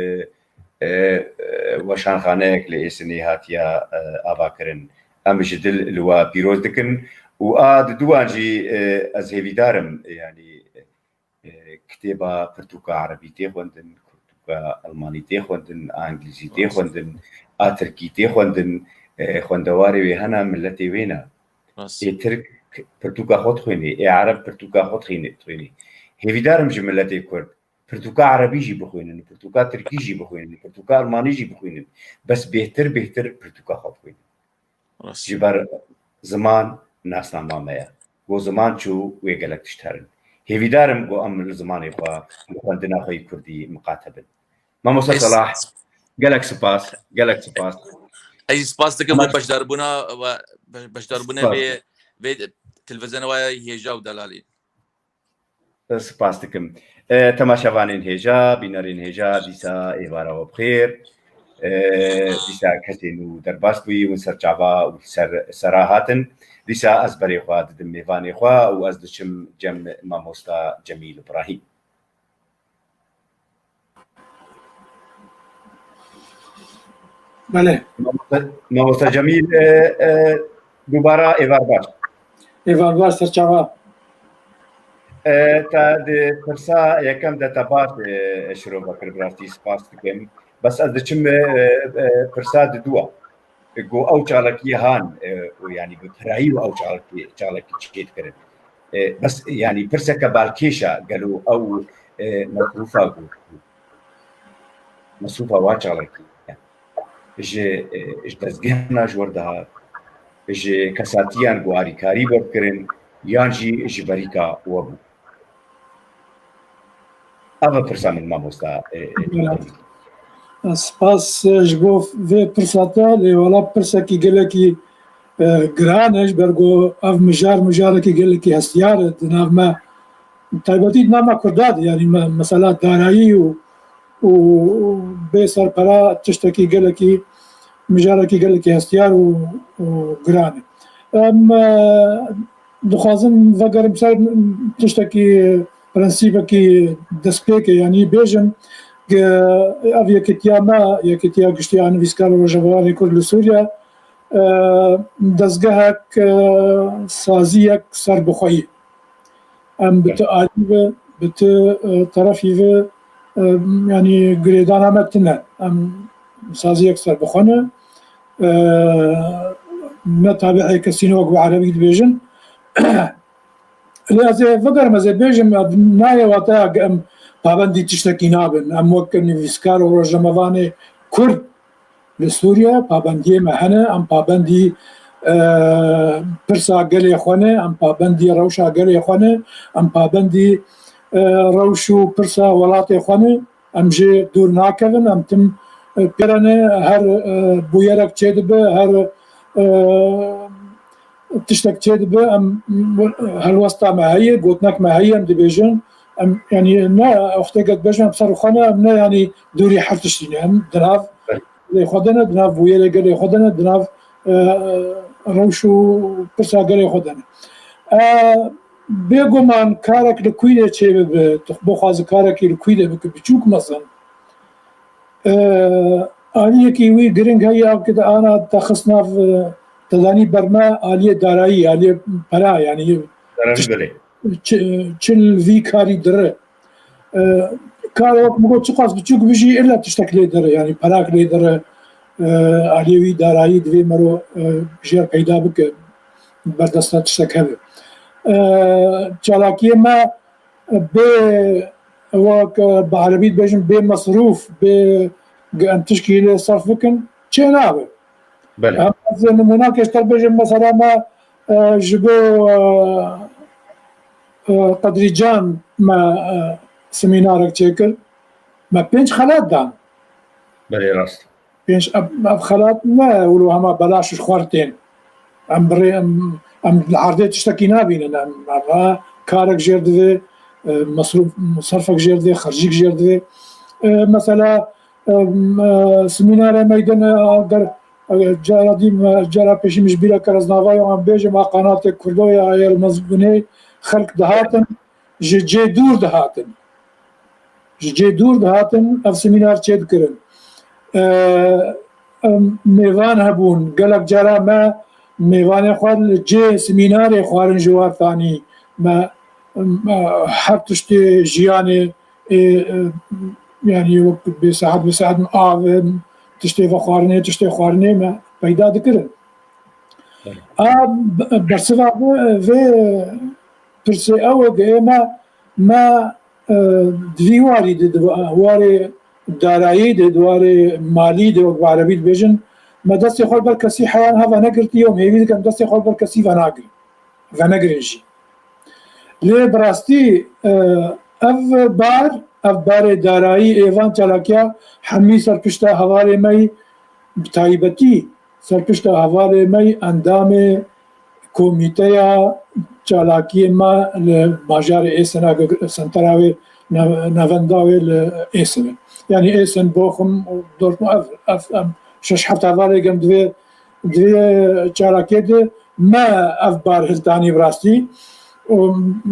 e, e, weşanxaneyek li Êsinê hatiya, e, avakirin. Em ji dil li we pîroz dikin. Û a di duwan jî, e, ez hêvîdar im, yani, e, kitêba pirtûka erebî tê xwendin, pirtûka elmanî tê xwendin, a îngilîzî tê Rast. xwendin, a tirkî tê xwendin, e, xwendewarê wê hene, miletê wê ne. Rast. Ê tirk pirtûka xwe dixwînê, ê ereb pirtûka xwe dixwînê, dixwînê. Hêvîdar im ji miletê Kurd pirtûka erebî jî bixwînin, pirtûka tirkî jî bixwînin, pirtûka elmanî jî bixwînin. Bes bêhtir, bêhtir pirtûka xwe bixwînin. Rast. Ji ber ziman nasnama me ye. Ku ziman çû, wê gelek tişt herin. Hêvîdar im ku em li zimanê xwe, li xwendina xwe yî kurdî miqate bin. Mamoste Ez Selah, gelek spas, gelek spas. Ez jî spas dikim bo Mamoste beşdarbûna we, be-, beşdarbûnê Spas. vê, vê televîzyona we ya hêja û delalî. Spas dikim. E, temaşevanên hêja, bînerên hêja, dîsa êvara we bi xêr. E, dîsa kesên nû derbas bûyî, hûn ser çava û ser, sera hatin. Dîsa ez berê xwe didim mêvanê xwe û ez diçim cem Mamosta Cemîl Ibrahîm. Belê. Mamoste, Mamoste Cemîl, e, e, dubara êvar baş. Êvar baş, ser çava. E, te di pirsa yekem de te baş, e, şirove kir, bi rastî spas dikim. Bes ez diçim, e, e, pirsa diduwa. Ku ew çalakiyê han, e, û, yanî, bi pirayî û ew çalakî, çalakî çê dikirin. E, bes, yanî, pirseke balkêş e, gelo ew, e, mesrûfa ku, mesrûfa wa çalakî ji, e, ji dezgehan ji wir dihat, ji kesatiyan ku alîkarî we dikirin, yan jî ji berîka we bû? Ev e pirsa min, mamosta, e, e, Spas, e, ji bo vê pirsa te, lê wela pirsekî gelekî, e, giran e, ji ber ku ev mijar, mijarekî gelekî hestiyar e di nav me, taybetî di nav me Kurda de, yanî me, mesela darayî û, û, û bê serpera tiştekî gelekî, mijarekî gelekî hestiyar û, û giran e. Em, e, dixwazim vegerim ser tiştekî, prensîbekî destpêkê, yanî bêjim ke ev yekîtiya me, yekîtiya giştî ya nivîskar û rojnamevanê Kurd li Sûriye, e, dezgehek, e, saziyek serbixweyî. Em bi ti alî ve, bi ti, e, terefî ve, e, yanî girêdana me tune. Em saziyek serbixwe ne. E, ne tabi'ê kesî ne, wek bi erebî dibêjin. Lê ez ê vegerim, ez ê bêjim, ev nayê wateya ku em pabendî tiştekî nabin. Em wek nivîskar û rojnamevanê Kurd Li Sûriye pabendiyê me hene, em pabendî, e, pirsa gelê xwe ne, em pabendî rewşa gelê xwe ne, em pabendî, e, rewş û pirsa welatê xwe ne. Em jê dûr nakevin, em tim, e, pêre ne, her, e, bûyerek çêdibe, her, e, tiştek çêdibe, em, helwesta me heye, gotinek me heye, em dibêjin, em, yanî ne, wextê ke dibêjin, em ser xwe ne, em ne, yanî dûrî her tiştî ne, em di nav gelê xwe de ne, di nav bûyerê gelê xwe de ne, di nav, e, rewş û pirsa gelê xwe de ne. E, bêguman karek li kûyê çê bibe, tu bixwazî karekî li kûyê bike, biçûk mezin, e, aliyekî wî giring heye, ew ki te ana te xist nav, e, te danî ber me aliyê darayî, aliyê pera, yanî Darayî, belê. Çi, çi li vî karî dire. E, kar wek min got, çiqas biçûk bijî, illa tiştek lê dire, yanî perak lê dire, e, aliyê wî darayî divê mero, e, jêr peyda bike, berdesta tiştek hebe. E, çalakiyê me bê, wek, e, bi erebî dibêjin, bê mesrûf, bê ge em tişkî lê serf bikin, çê nabe. Belê. Em ez nimûnakê ji te bêjim, mesela me, e, ji bo, e, e, Qedrîcan me, e, semînarek çêkir. Me pênc xelat dan. Belê, rast. Pênc, ev, ev xelat ne wilo hema belaş ji xwe tên. Em bi rê, em, em li erdê tiştekî nabînin. Em, em, e, karek jêr divê, e, mesrûf, serfek jêr divê, xercîk jêr divê. E, mesela, e, e, semînarê me din, e, ger, e, cara dî me, cara pêşî min ji bîra kir, ez nava wan bêjim, a qanatê Kurdo ya, ya li mezbûnê xelk dihatin, ji cê dûr dihatin. Ji cê dûr dihatin, ev semînar çêdikirin. E, em, mêvan hebûn, gelek cara me mêvanê xwe li cê semînarê xwarin ji war tanî. Me, em, e, her tiştê jiyanê, ê, e, yanî wek bê saet, bê saet me av, em, tiştê vexwarinê, tiştê xwarinê me peyda dikirin. Evet. A, b-, bersiva vê, vê pirsê ew e, ê me, me, e, di vî warî de, di warê darayî de, di warê malî de, wek bi erebî dibêjin, me destê xwe li ber kesî heyan heva negirtiye û em hêvî dikin destê xwe li ber kesî venagirin, venegirin jî. Lê bi rastî, e, ev bar, ev barê darayî ê van çalakiya hemî ser pişta hevalê me yî, bi taybetî ser pişta hevalê me yî endamê komîteya çalakiyê me li bajarê Êsena, sentera wê, nav-, navenda wê li Êsene. Yanî Êsen, Boxim û Dortmund, ev, ev, em şeş heft hevalê gem divê, divê çalakiyê de me ev bar hiltanî bi rastî. Û,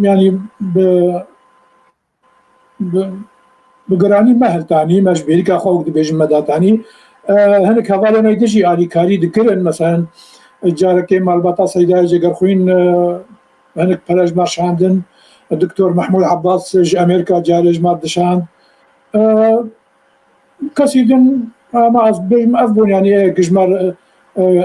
yanî bi, bi, bi giranî me hiltanî, me ji bêrîka xwe wek dibêjin me datanî. E, hinek hevalê me di jî alîkarî dikirin, meselen, carekê malbata Seydayê Cegerxwîn, e, hinek pere ji me şandin, Doktor Mehmûd Abbas ji Amerîka carê ji me dişand. E, kesî din, ama ez bêjim, ev bûn, yanî, e, gijmar, e, e, e,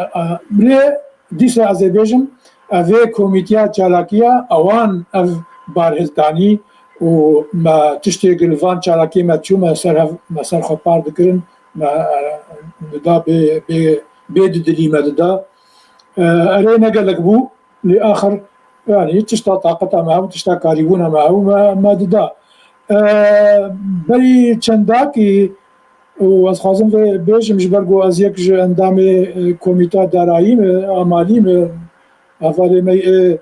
lê dîsa ez ê bêjim, ev ê komîteya çalakiya ewan ev bar hiltanî û me tiştê li van çalakiyê me çû, me ser hev, me ser xwe par dikirin, me, e, dida bê, bê, bê didilî me dida. E, erê ne gelek bû, lê axir, yanî tişta taqeta me hebû, tişta karîbûna me hebû, me, me dida. E, berî çendakî, û ez xwazim vê bêjim, ji ber ku ez yek ji endamê, e, komîta darayî me, a malî me, hevalê me yê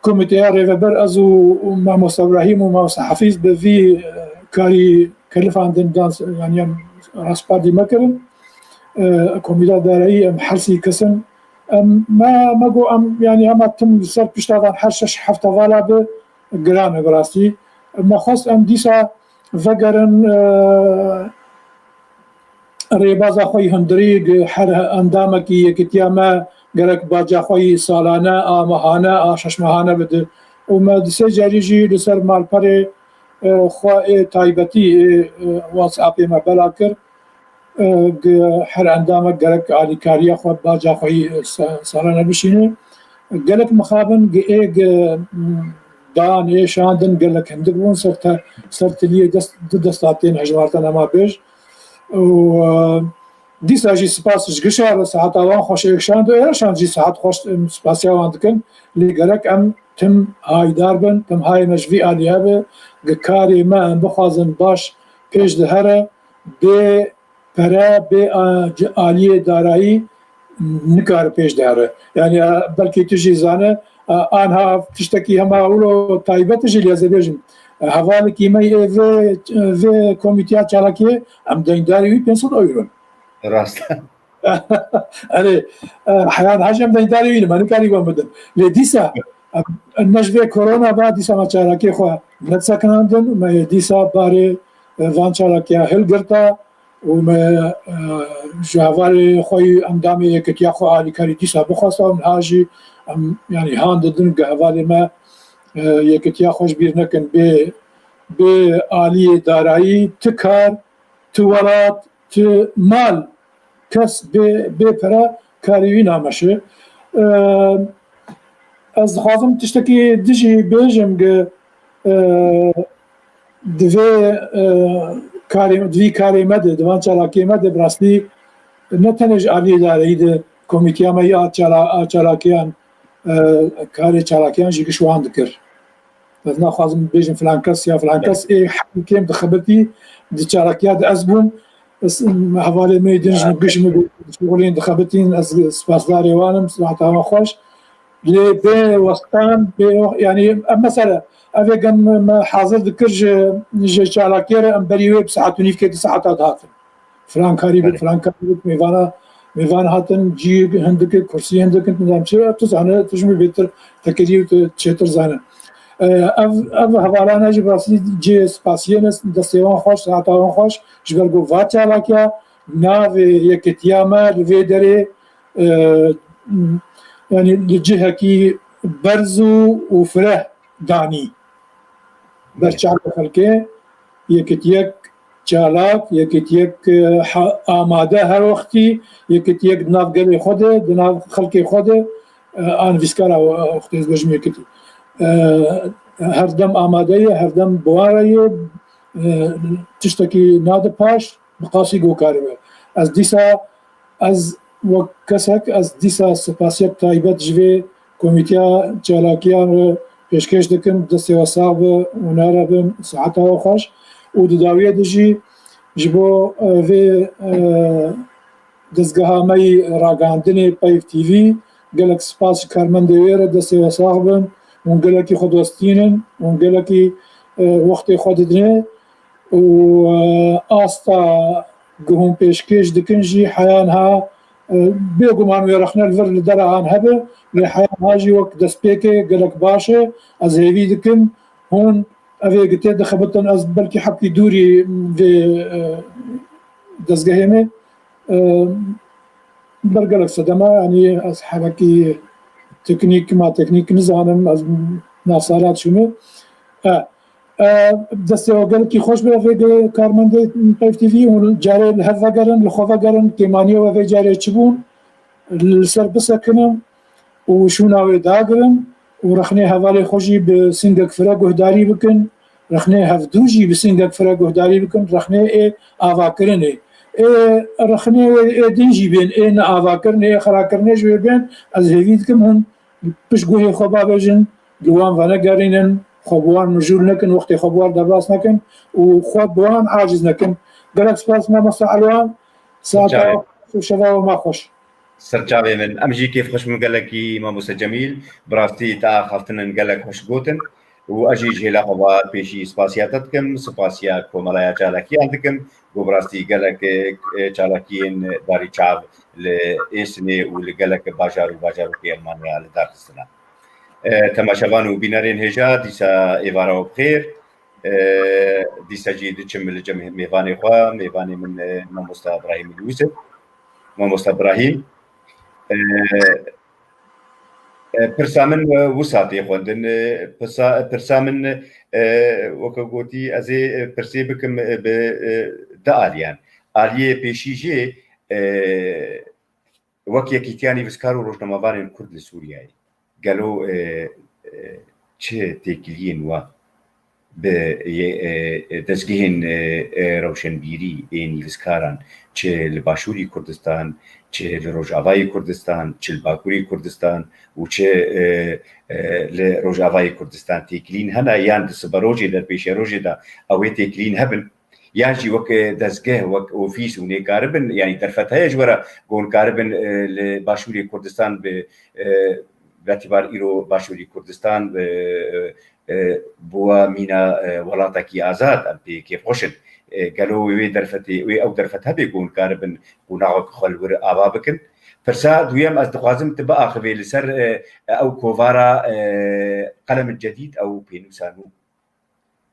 komîteya rêveber, ez û, û mamosta Ibrahîm û mamosta Hafîz bi vî, e, karî kelifandin dan, yanî em rastpardî me kirin. E, komîta darayî em her sî kes in. Em, me, me got em, yanî hema tim li ser pişta van her şeş heft hevala bi giran e bi rastî. Me xwest em dîsa vegerin, e, rêbaza xwe yî hundirî, gi-, her endamekî yekîtiya me gerek baca xwe yî salane, a mehane, a şeşmehane bide. Û me di sê carî jî li ser malperê, e, xwe ê taybetî, ê, e, WhatsAppê me bela kir. E, gi-, her endamek gerek alîkariya xwe, baca xwe yî, e, sa-, salane bişîne. Gelek mixabin gi-, ê gi-, m, dan, ê şandin gelek hindik bûn, ser te-, ser tiliyê dest, du desta tên hejmartin, hema bêj. Û, e, Dîsa jî spas ji gişa re seheta wan xweş êkşand û êşan jî sehet xweş, em, spasiya wan dikin. Lê gerek em tim haydar bin, tim hayê me ji vî alî hebe, gi karê me em bixwazin baş pêş dihere, bê pere, bê, a, ci-, aliyê darayî nikare pêş dihere. Yani, a, belkî tu jî zane, a, anha tiştekî hema wilo taybet jî lê ez ê bêjim. E, hevalekî me yê vê, vê komîteya çalakiyê em deyndarî wî pênc sed euro in. Rast. Erê, e, heyan haj em deyndarî wî ne, me nikarî wan bidin. Lê dîsa, e, ne ji vê korona ba dîsa me çalakiyê xwe nedisekinandin, me yê dîsa barê, e, van çalakiya hilgirta û me, e, ji hevalê xwe yî endamê yekitiya xwe alîkarî dîsa bixwesta û niha jî em, yanî han didin ku hevalê me, e, yekitiya xwe ji bîr nekin. Bê, bê aliyê darayî ti kar, ti welat, ti mal, kes bê, bê pere karî wî nameşe. E, ez dixwazim tiştekî dijî bêjim ku, e, di vê, e, karê, di vî karê me de, di van çalakiyê me de bi rastî ne tenê ji aliyê dareyî de komîteya me ya çala-, a çalakiyan, e, karê çalakiyan jî giş wan dikir. Ez naxwazim bêjim filan kes ya filan kes ê heqî kêm dixebitî di çalakiya de ez bûm. Ez, hevalê me yê din ji min giş min şixulên dixebitîn, ez spasdarê wan im, siheta wan xweş. Lê bê westan, bê, yanî, em mesela, ev ê gem me hazir dikir ji, ji çalakiyê re em berî wê bi saet û nîvkê di saeta dihatin. Filan karî bik, filan karî bik, mêvana, mêvan hatin, cî hindikê, kursî hindikin, nizam çi, tu zane, tu ji min bêtir tekirî û tu çêtir zane. E, ev, ev hevalane jî bi rastî cê spasiyê ne, destê wan xweş, saeta wan xweş, ji ber ku va çalakiya navê yekitiya me li vê derê, e, yanî li cihekî berz û, û fireh danî. Berçavê xelkê, yekitiyek çalak, yekitiyek, e, ha-, amade her wextî, yekitiyek di nav gelê xwe de, di nav xelkê xwe de, e, a nivîskara, e, wextê ez bêjim yekitî. E, her dem amade ye, her dem bi wan re ye, e, tiştekî nade paş, bi qasî ku karibe. Ez dîsa, ez wek kesek, ez dîsa spasiyek taybet ji vê komîteya çalakiyan re pêşkêş dikim, destê we sax be, hûnera bin, siheta we xweş. Û di dawiyê de jî ji bo, e, vê, e, dezgeha me yî ragihandinê Peyv T V, gelek spas ji karmendê wê re, destê we sax bin. Hûn gelekî xwedostîn in, hûn gelekî, e, wextê xwe didinê. û, e, asta ku hûn pêşkêş dikin jî heya niha, e, bêguman wê rexne li vir li dera an hebe, lê heya niha jî wek destpêkê gelek baş e. Ez hêvî dikim hûn ev ê gitê dixebitin, ez belkî hebkî dûrî vê, e, dezgehê me, e, ber gelek sedema, yanî ez hebekî teknîk, ma teknîk nizanim, ez nasara diçûme. E, e, destê we gelekî xweş be, vê ge-, karmendê Peyv T V û carê li hev vegerin, li xwe vegerin, kêmaniyê we vê carê çi bûn, li ser bisekinin û şûna wê dagirin û rexnê hevalê xwe jî bi singek fire guhdarî bikin, rexnê hevdû jî bi singek fire guhdarî bikin, rexnê ê avakirinê. Ê rexnê wê ê din jî bên, ê neavakirinê, ê xerakirinê ji wê bên, ez hêvî dikim hûn pişt guhê xwe bavêjin, li wan venegerînin, xwe bi wan mijûl nekin, wextê xwe bi wan derbas nekin û xwe bi wan aciz nekin. Gelek spas mamosta Elwan, saeta we xweş û şeva we ma xweş. Serçavê min, em jî kêfxweş bûn gelekî mamoste Cemîl, bi rastî te axaftinin gelek xweş gotin û ez jî ji hêla xwe ve pêşî spasiya te dikim, spasiya Komeleya Çalakiyan dikim, ku bi rastî gelek, e, çalakiyên darî çav li Êsinê û li gelek bajar û bajarokê Elmanya li dar xistine. E, temaşevan û bînerên hêja, dîsa êvara we bi xêr. E, dîsa jî diçim li cem mêvanê xwe, mêvanê min, e, mamosta Brahîm Lûsif. Mamosta Brahîm, e, e, pirsa min, e, wisa tê xwendin. E, pirsa, pirsa min, e, weke gotî, ez ê, e, pirsê bikim, e, bi, e, di aliyan. Aliyê pêşî jê, e, wek Yekîtiya Nivîskar û Rojnamevanên Kurd li Sûriyeyê, gelo, e, e, çi têkiliyên we bi yê, e, e, dezgehên, e, e, rewşenbîrî ê nivîskaran, çi li Başûrî Kurdistan, çi li Rojavayê Kurdistan, çi li Bakurê Kurdistan û çi, e, e, li Rojavayê Kurdistan têkilîn hene, yan di siberojê de, pêşerojê de ew ê têkilîn hebin, yan jî wek, e, dezgeh, wek ofîs hûn ê karibin, yanî derfet heye ji we re ku hûn karibin, e, li Başûrê Kurdistan bi, e, Betîbar îro Başûrî Kurdistan, e, e, e, bûwa mîna, e, welatekî azad, em pê kêfxweş in. E, gelo wê derfetê, wê ew derfet hebe ku hûn karibin qonaxek xwe li wir ava bikin? Pirsa duyem, ez dixwazim tu biaxivê li ser, e, ew kovara, e, Qelemin Cedîd, ew pênûsa nû.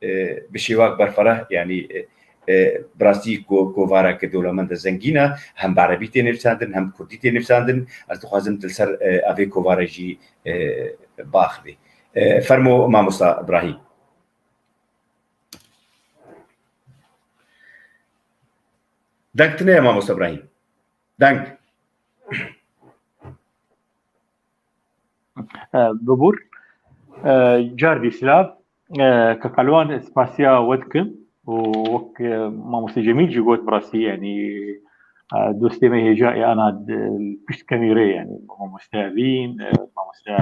E, bi şêwak berfereh, yanî, e, e, bi rastî ko-, kovareke dewlemend e, zengîn e, hem bi erebî tê nivîsandin, hem bi kurdî tê nivîsandin. Ez dixwazim tu li ser, e, evê kovara jî, e, biaxivî. E, fermo mamosta Ibrahîm. Deng tune ye mamosta Ibrahîm. Deng. E, bibûr. E, car dî silav. E, Kak Elwan, spasiya we dikim. Û wek, e, Mamoste Cemîl jî got, bi rastî, yanî, e, dostê me hêja ê ana di, pişt kemîrê, yanî Mamoste Evîn, e, Mamoste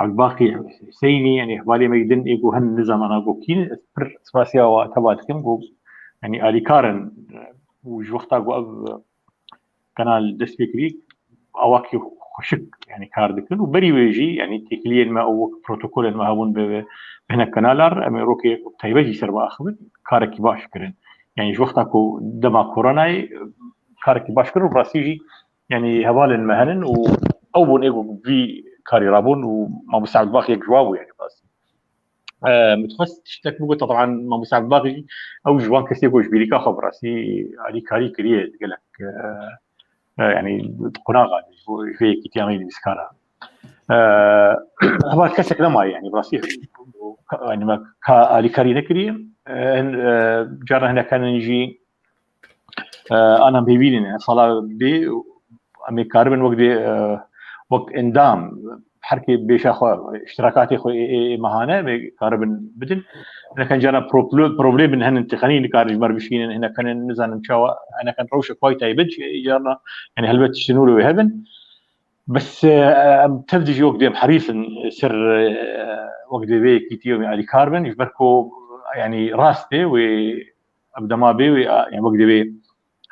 Ebdulbaqî Hüseynî, yanî hevalê me yê din ê ku hin nizam ana ku kîn, ez pir spasiya we teva dikim ku, yanî alîkar in, e, û ji wexta ku ev, e, kanal dest pê kirî, awakî xweşik, yanî kar dikin û berî wê jî, yanî têkiliyên me û wek protokolên me hebûn bi, bi hinek kanalar, em ê rokê taybet jî ser biaxivin, karekî baş kirin. Yanî ji wexta ku dema koronayê karekî baş kirin û rastî jî, yanî hevalên me henin û ew bûn ê ku vî karî rabûn û Mamoste Ebdulbaqî yek ji wa bû, yanî rastî. E, min dixwest tiştek bigot, teban Mamoste Ebdulbaqî jî ew ji wan kesê ku ji bîrîka xwe bi rastî alîkarî kiriye gelek, e, e, yanî di qonaxa de ji bo vê yekîtiya me yê nivîskara. E, hema kesek nemaye, yanî bi rastî, yanî me ka alîkarî nekiriye. E, hin, e, carna hinek henin jî, e, ana em hêvî ne, sala bê em ê karibin wek dê, e, wek endam, her kê bêşa xwe, îştirakatê xwe ê, ê, ê mehane em ê karibin bidin. Hinek henin carna proplo-, problemin henin, têxenî nikarin ji me re bişînin, hinek henin nizanim çawa, hinek henin rewşek xwe taybet jî, carna, yanî helbet tiştên wilo wê hebin. Bes, e, em tev dijî wek dê em herîs in ser, e, wek dê vê yekîtiyê em ê alîkar bin, ji ber ku, yanî rast e wê ev dema bê wê, a, yanî wek divê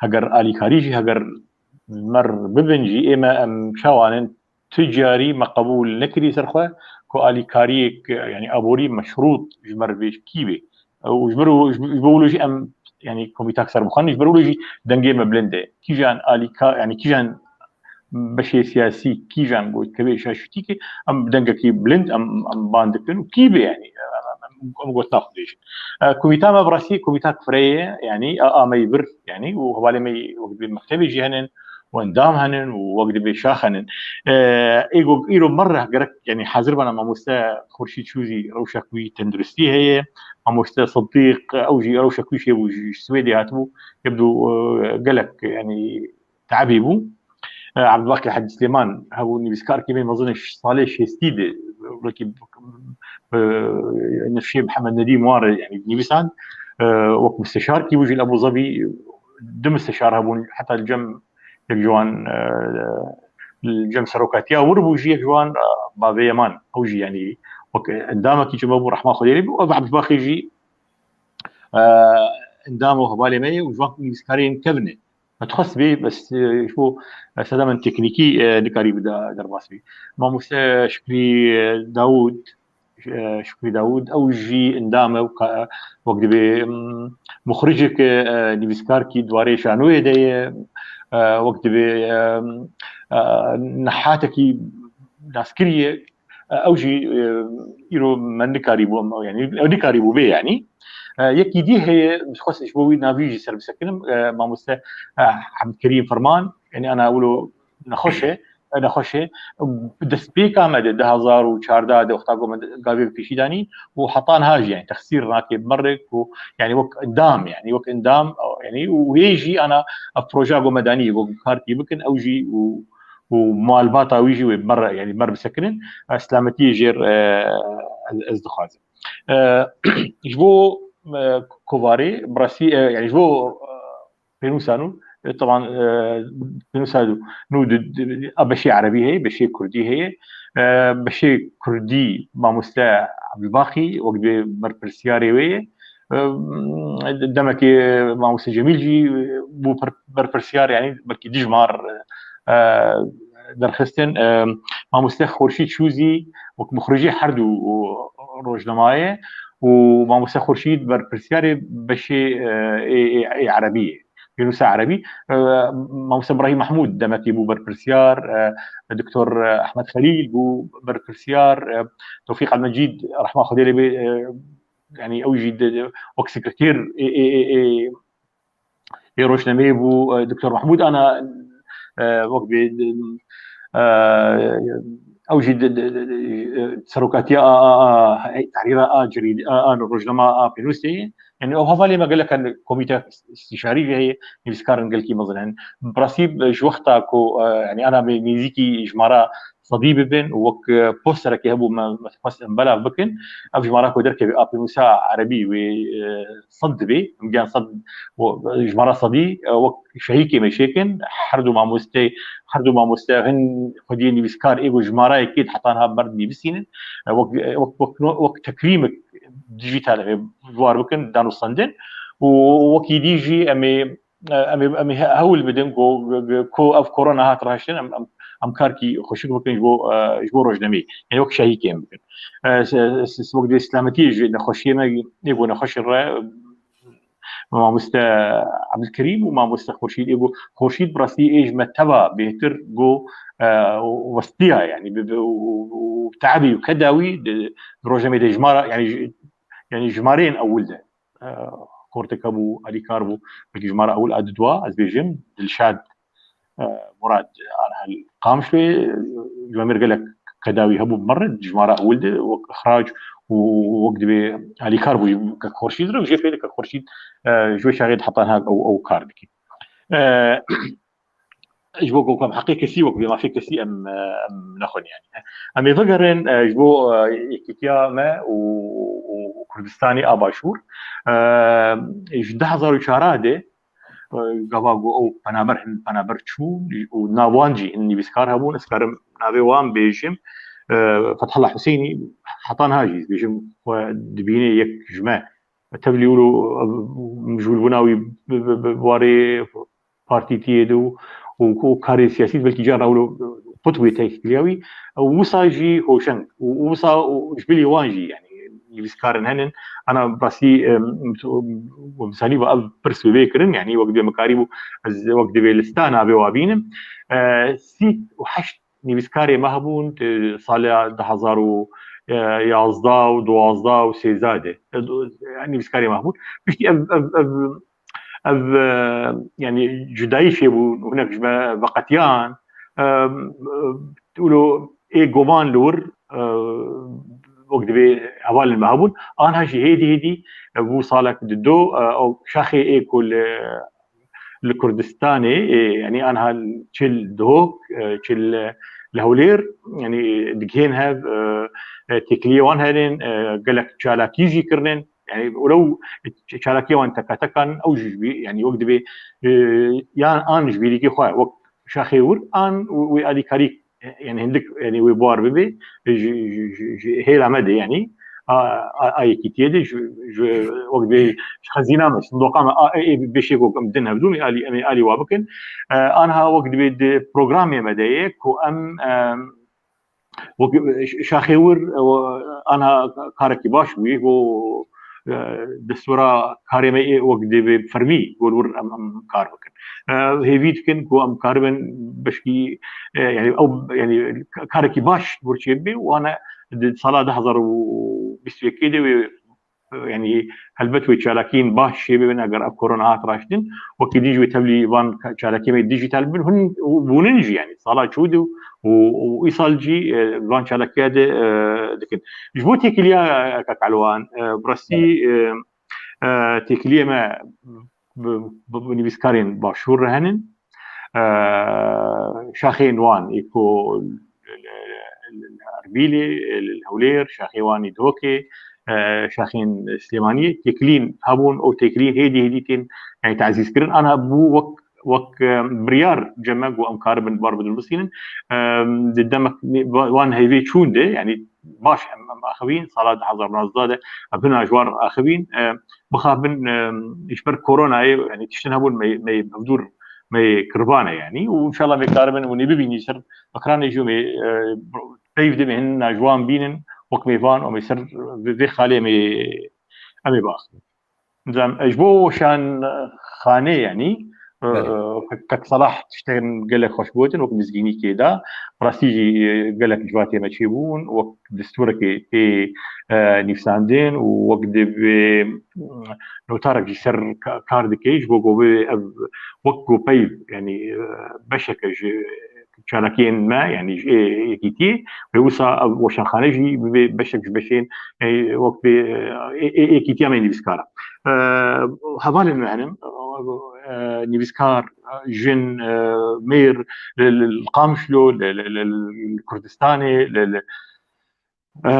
heger alîkarî jî heger ji me re bibin jî, ê me em çawa nin, tu carî me qebûl nekirî ser xwe ku alîkariyek, yanî aborî meşrût ji me re bê kî bê. Û ji ber, ji bo wilo jî em, yanî komîtak serbixwe ne, ji ber wilo jî dengê me bilind e. Kîjan alîka-, yanî kîjan beşê siyasî, kîjan gotkevê şaşitîkê, em dengekî bilind em, em ban dikin û kî bê, yanî, em, em, em gotina xwe dibêjin. E, komîta me bi rastî komîta fireyê ye, yanî, a, a me yî vir, yanî, û hevalê me yî wek dibê mektebê jî henin, û endam henin û wek dibê şax henin. E, ê go-, îro me re gerek, yanî, hazir bana mamoste Xurşîd Çûzî rewşek wî tenduristî heye, mamoste Sidîq, ew jî rewşek wî çêbû, ji Swêdê hatibû, yebdû, e, gelek, yanî, teebî bû. E, Ebdulbaqî Hecî Silêman hebû, nivîskarkî me mezin e, salê şêstî de, wekî, e, nifşê Mihemed Nedîm wan re, yanî, nivîsand. E, wek misteşarkî bû jî li Ebû Zebî, du misteşar hebûn, heta li cem yek ji wan, e, li cem serokatiya wir bû jî yek ji wan, e, Bavê Yeman, ew jî, yanî, wek endamekî ji me bû, rehma Xwedê lê bû. Ev Ebdulbaqî jî, e, endam û hevalê me ye û ji wan nivîskarên kevin e. Me dixwest bê, bes, e, ji bo, e, sedemên teknîkî, e, nikarî bi de-, derbas bî. Mamoste Şikrî, e, Dawûd, e, Şikrî Dawûd, ew jî endam e û ka-, wek dibê, mm, muxricek e, e, nivîskarkî di warê şanoyê de ye, e, wek dibê, e, e, nehatekî naskirî ye. Ew jî, e, îro me nikarîbû, em, yanî ew nikarîbû bê, yanî. E, yekî dî heye, dixwest ji bo wî navî jî ser bisekinim, e, mamoste, e, Hemdkerîm Ferman, yanî ana wilo nexweş e, e, nexweş e. Bi destpêka me de, du hezar û çardeh de, wexta ku me gavê bi pêşî danî û heta niha jî, yanî, texsîr nake bi me re ku, yanî, wek endam, yanî, wek endam, yanî, û hê jî ana ev proje ku me danî, wek karkî bikin, ew jî û û malbata wî jî wê mer, yanî mer bisekinin, e, selametiyê jêr, e, ez, ez dixwazim. E, ji bo, e, kovarê, bi rastî, e, yani ji bo, e, pênûsa nû, e, taban, e, pênûsa nû di, di, a beşê erebî heye, beşê kurdî heye. E, beşê kurdî mamoste Ebdulbaqî wek dibê berpirsiyarê wê ye. E, demekê mamoste Cemîl jî bû per-, berpirsiyar, yani belkî dijmar, e, derxistin. E, mamoste Xurşîd Şûzî wek mixrijê her du rojnamayê û mamoste Xurşîd berpirsiyarê beşê, e, ê, ê, ê erebî ye. Pênûsa erebî. E, mamoste Ibrahîm Mahmûd demekê bû berpirsiyar, e, Doktor Ehmed Xelîl bû berpirsiyar, e, Tewfîq Elmecîd, rehma Xwedê lê bê, e, yani ew jî de, de, wek sekreter ê, ê, ê, ê, ê rojnameyê bû, e, Doktor Mahmûd Ana, e, wek bê, de, e, ew jî de, de, de, de, e, serokatiya a, a, a, hey, tehrîra a, cerîd-, a, a, rojnama a Pênûsê. Yani ew hevalê me gelek in, komîte îstîşarî jî heye, nivîskarin gelkî mezin in. Bi rastî, e, ji wexta ku, e, yani ana me nêzîkî jimara sedî bibin û wek, e, posterekê hebû me, me xwest em belav bikin. Ev jimara ku derkeve a pênûsa erebî wê, e, sed dibê, em giyan sed, jimara sedî, e, wek şehîkê me çêkin. Her du mamoste, her du mamoste hin xwediyê nivîskar ê ku jimarayekê heta niha ber dinivîsînin. E, wek, e, wek, wek, wek tekrîmek dijîtal em ê war bikin, danûstendin. Û wekî dî jî em ê, em ê, em ê he-, hewl bidin ku, ku ev korona hat raştin, em, em, em karkî xweşik bikin ji bo, e, ji bo rojnameyê. Yani wek şehîkê em bikin. E, s-, s-, s-, wek dê selametiyê ji nexweşiyê me, ê ku nexweşin re, mamoste Ebdulkerîm û mamoste Xurşîd, ê ku Xurşîd bi rastî ê ji me teva bêhtir ku, e, westiya, yani bi, bi, û, û, û teebî û keda wî di, di rojnameyê de ji me re, yani ji, yani jimareyên ewil de, e, kortek hebû, alîkar bû, belkî jimara ewil a didwa, ez bêjim, Dilşad, e, Murad, aniha li Qamişloyê, e, ji me gelek keda wî hebû, bi me re, jimara ewil de, wek ixrac û wek dibê alîkar bû, kek Xurşîd re, û jê pê de kek Xurşîd, e, ji wê çaxê de heta niha ew, ew kar dike. E, ji bo ku em heqê kesî wek bê mafê kesî em, em nexwin yani. Em ê vegerin, e, ji bo, e, yekîtiya me û, û, û Kurdistanê a Başûr. E, ji du hezar û çar de, e, gava ku ew penaber hin, penaber çûn û nav wan jî hin nivîskar hebûn, ez karim navê wan bêjim. E, Fethullah Husênî heta niha jî ez bêjim xwe dibîne yek ji me. Tevlî wilo, e, mijûlbûna wî bi, bi, bi warê partîtiyê de û, û, û karê siyasî de belkî carna wilo qut bûye têkiliya wî. Û wisa jî Hoşeng. Û, û wisa û ji bilî wan jî, yani, nivîskarin henin. Ana bi rastî, em, em, em, salî va ev pirs wê bê kirin, yani, wek dibê mikarî bû, ez wek dibê lista navê wa bînim. E, sî û heşt nivîskarê me hebûn, e, sala du hezar û yazdeh û duwazdeh û sêzdeh de. E, do-, yani, nivîskarê me hebûn. Piştî ev, ev, ev, ev, e, yani, cudayî çêbû, hinek ji me veqetiyan. E, e, wilo ê goman li wir, e, wek dibê hevalên me hebûn. Anha jî hêdî hêdî, e, bû salek dido, e, ew şaxê ê ku li, li Kurdistanê, e, yani anha çi li Duhok, e, çi li, li Hewlêr, yani digihên hev, e, e, têkiliyê wan herin, e, gelek çalakî jî kirinin. Yani welew ç-, çalakiyê wan teka tekan, ew jî ji bî, yani wek dibê, e, yan an ji bîrîkê xwe wek şaxê wir an wê alîkarî, e, yani hindik, yani wê bar bibe, e, ji, ji, ji, ji hêla me de, yani a, a, a yekîtiyê de ji, ji, wek dibê ji xezîna me, sindoqa me, a, ê, ê, beşê ku em din hevdû, em ê alî, em ê alî wa bikin. E, anha wek dibê di programê me de ye ku em, e, wek, e, ş-, şaxê wir, e, anha karekî baş bûye, ku, e, destûra karê me ê wek dibê fermî, ku li wir em, em kar bikin. E, hêvî dikin ku em karibin beşkî, e, yani ew, yani ka-, karekî baş wir çêbibe û ana di sala du hezar û bîst û yekê de wê, e, yani helbet wê çalakiyên baş çêbibin eger ev korona hat raştin. Wekî din jî wê tevlî van ka-, çalakiyên me dijîtal bibin. Hûn bûnin jî yani sala çû de û, û, û îsal jî, e, van çalakiya de, e, dikin. Ji bo têkiliya, e, Kak Elwan, e, bi rastî, e, e, têkiliyê me bi, bi, bi nivîskarên Başûr re henin. E, şaxên wan ê ku li, li, li Erbîlê, li Hewlêr, şaxê wan ê Duhokê, e, şaxên Silêmaniyê têkilîn hebûn, ew têkilîn hêdî hêdî tên, yani, tazîzkirin. Ana bû wek, wek, e, biryar cem me ku em karibin bar bidin bisînin. E, di demek wa-, wan heyvê çûn de, yani, baş em, em axivîn, sala du hezar navzdeh de em hina ji wan axivîn, e, mixabin, e, ji ber koronayê, yani, tiştin hebûn me, me hevdûr me kirvane, yani, û înşallah me karibin û nê bibînî ser ekranê jî me, e, peyv de me hin na ji wan bînin, wek mêvan û me ser vê, vê xalê me em ê baxin. Zam, e, ji bo şan, e, xanê, yani, e, Belê. Kek, Kek Salah tiştên gelek xweş gotin, wek mizgînî kê da. Rastî jî, e, gelek civatê me çêbûn, wek destûrekê tê, e, nivîsandin û wek divê, mm, notarek jî ser ka-, kar dike, ji bo ku bê ev wek ku peyv, yani, e, beşeke ji çalakiyên me, yani ji ê yekîtiyê, wê wisa ev weşanxane jî bibê beşek ji beşên, e, wek bê, e, ê, ê, yekîtiya me nivîskara. E, hevalên me henin, e, nivîskar, e, jin, e, mêr, li, li, li Qamişlo, li, li, li, li Kurdistanê, li, li, e,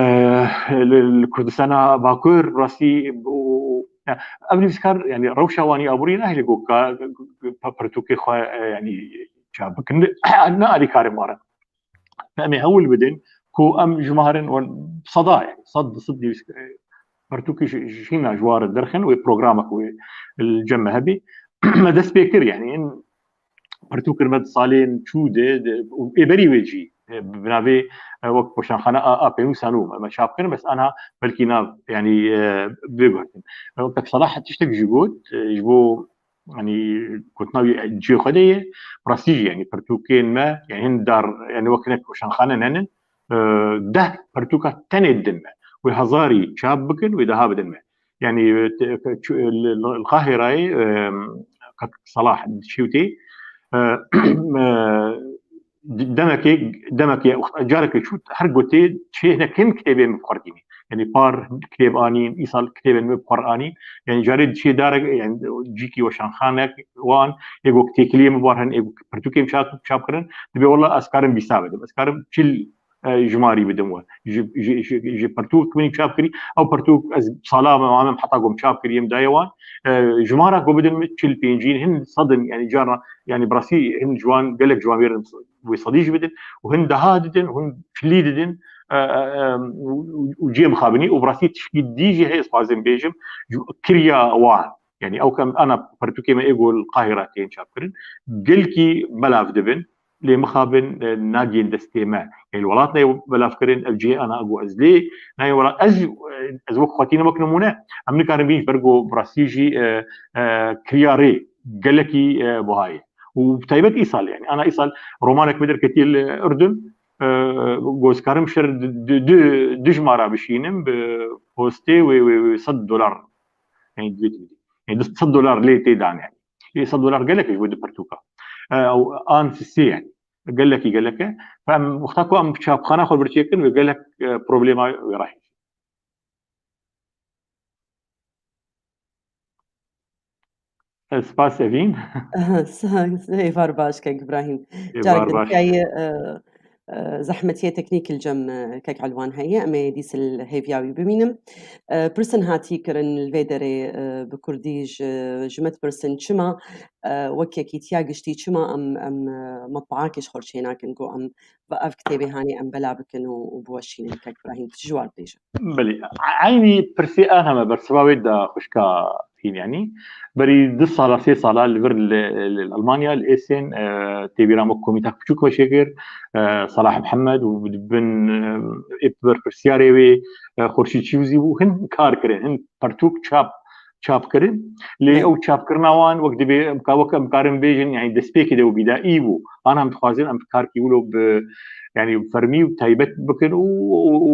li, li Kurdistana Bakur, rastî, û, û, ya, ev nivîskar, yani, rewşa wan ya aborî nahêle ku ka, pa-, pirtûkê xwe, e, yani, çap bikin. Ne alîkarê me re. Em ê hewl bidin ku em jimarin wan seda, yani, sed, du sed nivîs-, e, pirtûkê ji, ji hîna ji wan re derxin, wê programek wê li cem me hebî. Me dest pê kir, yani, in pirtûkir me di salên çû de, de, û ê berî wê jî, e, bi navê, e, wek Weşanxane A, A pênûsa nû me, me çap kirin, bes anha belkî nav, yani, e, bê guhertin. E, Kek Salah tiştek jî got, e, ji bo, yani, gotina wî cihê xwe de ye, rastî jî, yani, pirtûkên me, yani, hin dar, yani, wek hinek weşanxane nenin, e, deh pirtûka tenê didin me. Wê hezarî çap bikin, wê daha bidin me. Yani, e, te-, çu-, li, li, li Qahirayê, e, Kek Salah şîwtê, e, e, demekê, demekê, carekê çû her gotê çê hinek hin kitêbê min bi xwe re tînî. Yani, par kitêb anîn, îsal kitêbên min bi xwe re anîn. Yani, carê diçê darek, yani, cîkî weşanxanek wan, ê got têkiliyê min bar hin, ê got pirtûkê min çap, çap kirin, dibê wela ez karim bîsa bidim. Ez karim çil, e, jimarî bidim we. Ji, ji, ji, ji pirtûk min çap kirî, ew pirtûk ez sala me, me heta gom çap kirî, em daye wan. E, jimara ku bidin min çil pêncîn, hin sedin, yani, carna, yani, birasî hin ciwan, gelek ciwan wê re wê sedî jî bidin û hin daha didin, hin çilî didin, e, e, e, û, û, û cihê mixabinî û bi rastî tişkî dî jî heye, ez xwazim bêjim, ji kiriya wan. Yani, ew kem ana pirtûkê me ê ku li Qahira tên çapkirin, gelkî belav dibin, lê mixabin, e, nagên destê me. Yani, welat nayê belavkirin, ev cihê ana ego ez lê nayê welat. Ez, e, ez wek xwetîne, wek nimûne, em nikarin bîn ji ber ku bi rastî jî, e, e, kiriya rê gelekî, e, buha ye. Û bi taybet îsal, yani, ana îsal romanek me derketiye li Urdun, e, ku ez karim şer du, du, du, du jimara bişînim bi postê wê, wê, wê sed dolar, yani, divê tu bidî. Yani, du sed dolar lê tê dan, yani. Lê sed dolar gelek e ji bo du pirtûka. E, ew an sisê, yani. Gelekî gelek e. Em wexta ku em çapxana xwe birçê kirin, wê gelek, e, problema wê rahêjin. Spas Evîn. Êvar baş, kek Îbrahîm. Êvar baş. Carek din, e, e, zehmetiyê teknîk li cem, e, kek Elwan heye. Em ê dîs li hêviya wî bimînim. E, pirsin hatî kirin li vê derê, e, bi kurdî ji, ji me dipirsin çima, e, wek yekîtiya giştî çima em, em, e, metbaakê ji xwe çê nakin ku em ve ev kitêbê hanê em bela bikin û, û biweşînin, kek Îbrahîm, tu ji war dibêje. Belê. Eynî pirsê an heme bersiva wê da xwişka Hîn, yanî. Berî du sala, sê sala li vir li, li, li Almanya, li Êsên, e, tê bîra me komîtak piçûk xwe çêkir, e, Salah Mihemed û di bin, e, ê berpirsiyarê wê, e, Xurşîd Çîwzî bû. Hin kar kirin, hin pertûk çap, çap kirin. Lê ew çapkirina wan wek dibê, em ka-, wek em karin bêjin, yanî destpêkê de û bîdaî bû. An em dixwazin em karkî wilo bi, yanî fermî û taybet bikin û, û, û,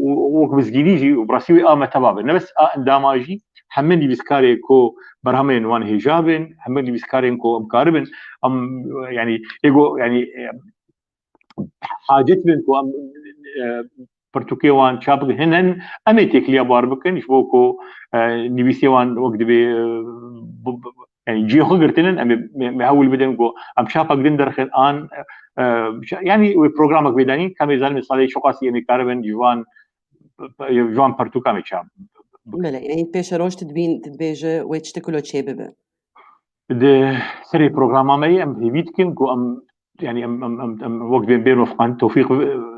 û, û wek mizgînî jî û bi rastî wê a me teva be. Ne bes a endama jî, hemî nivîskarê ku berhemên wan hêja bin, hemî nivîskarên ku em karibin, em, yanî, êgo, yanî, e, hacet bin ku em, e, pirtûkê wan çap bikin, hin, hin em ê têkiliya bar bikin, ji bo ku, e, nivîsê wan wek dibê, e, bu, bu, yanî cihê xwe girtinin, em ê, me, me hewl bidin ku em çapak din derxin an, e, e, yanî wê programek vê danîn, ka em ê zanin salê çiqasî em ê karibin ji wan ji wan pertûkan çawa. Belê, yanî pêşeroj tu dibîn, tu dibêje wê tiştek wilo çê bibe. Di serê programa me yê em hêvî dikin ku em, yanî em, em, em, em wek bên, bên Ofqan Tewfîq,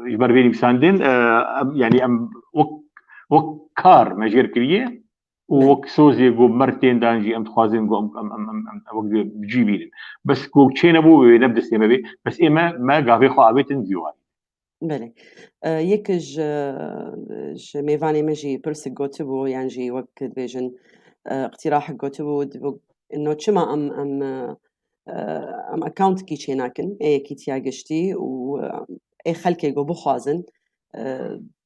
e, ji ber vê nivîsandin, e, em, yanî em wek, wek kar me jêr kiriye û Belê. wek sozê ku mer tên dan jî em dixwazin ku em, em, em, em, em wek vê bi cî bînin. Bes ku çê nebû wê ne bi destê me bê, bes ê me, me gavê xwe avêtin vî warî. Belê. E, yek ji, ji mêvanê me jî pirsik gotibû, yan jî wek dibêjin, e, iqtirahek gotibû, dibû, no çima em, em, e, em account-kî çênakin, ê yekîtiya giştî û, e, ê xelkê ku bixwazin, e,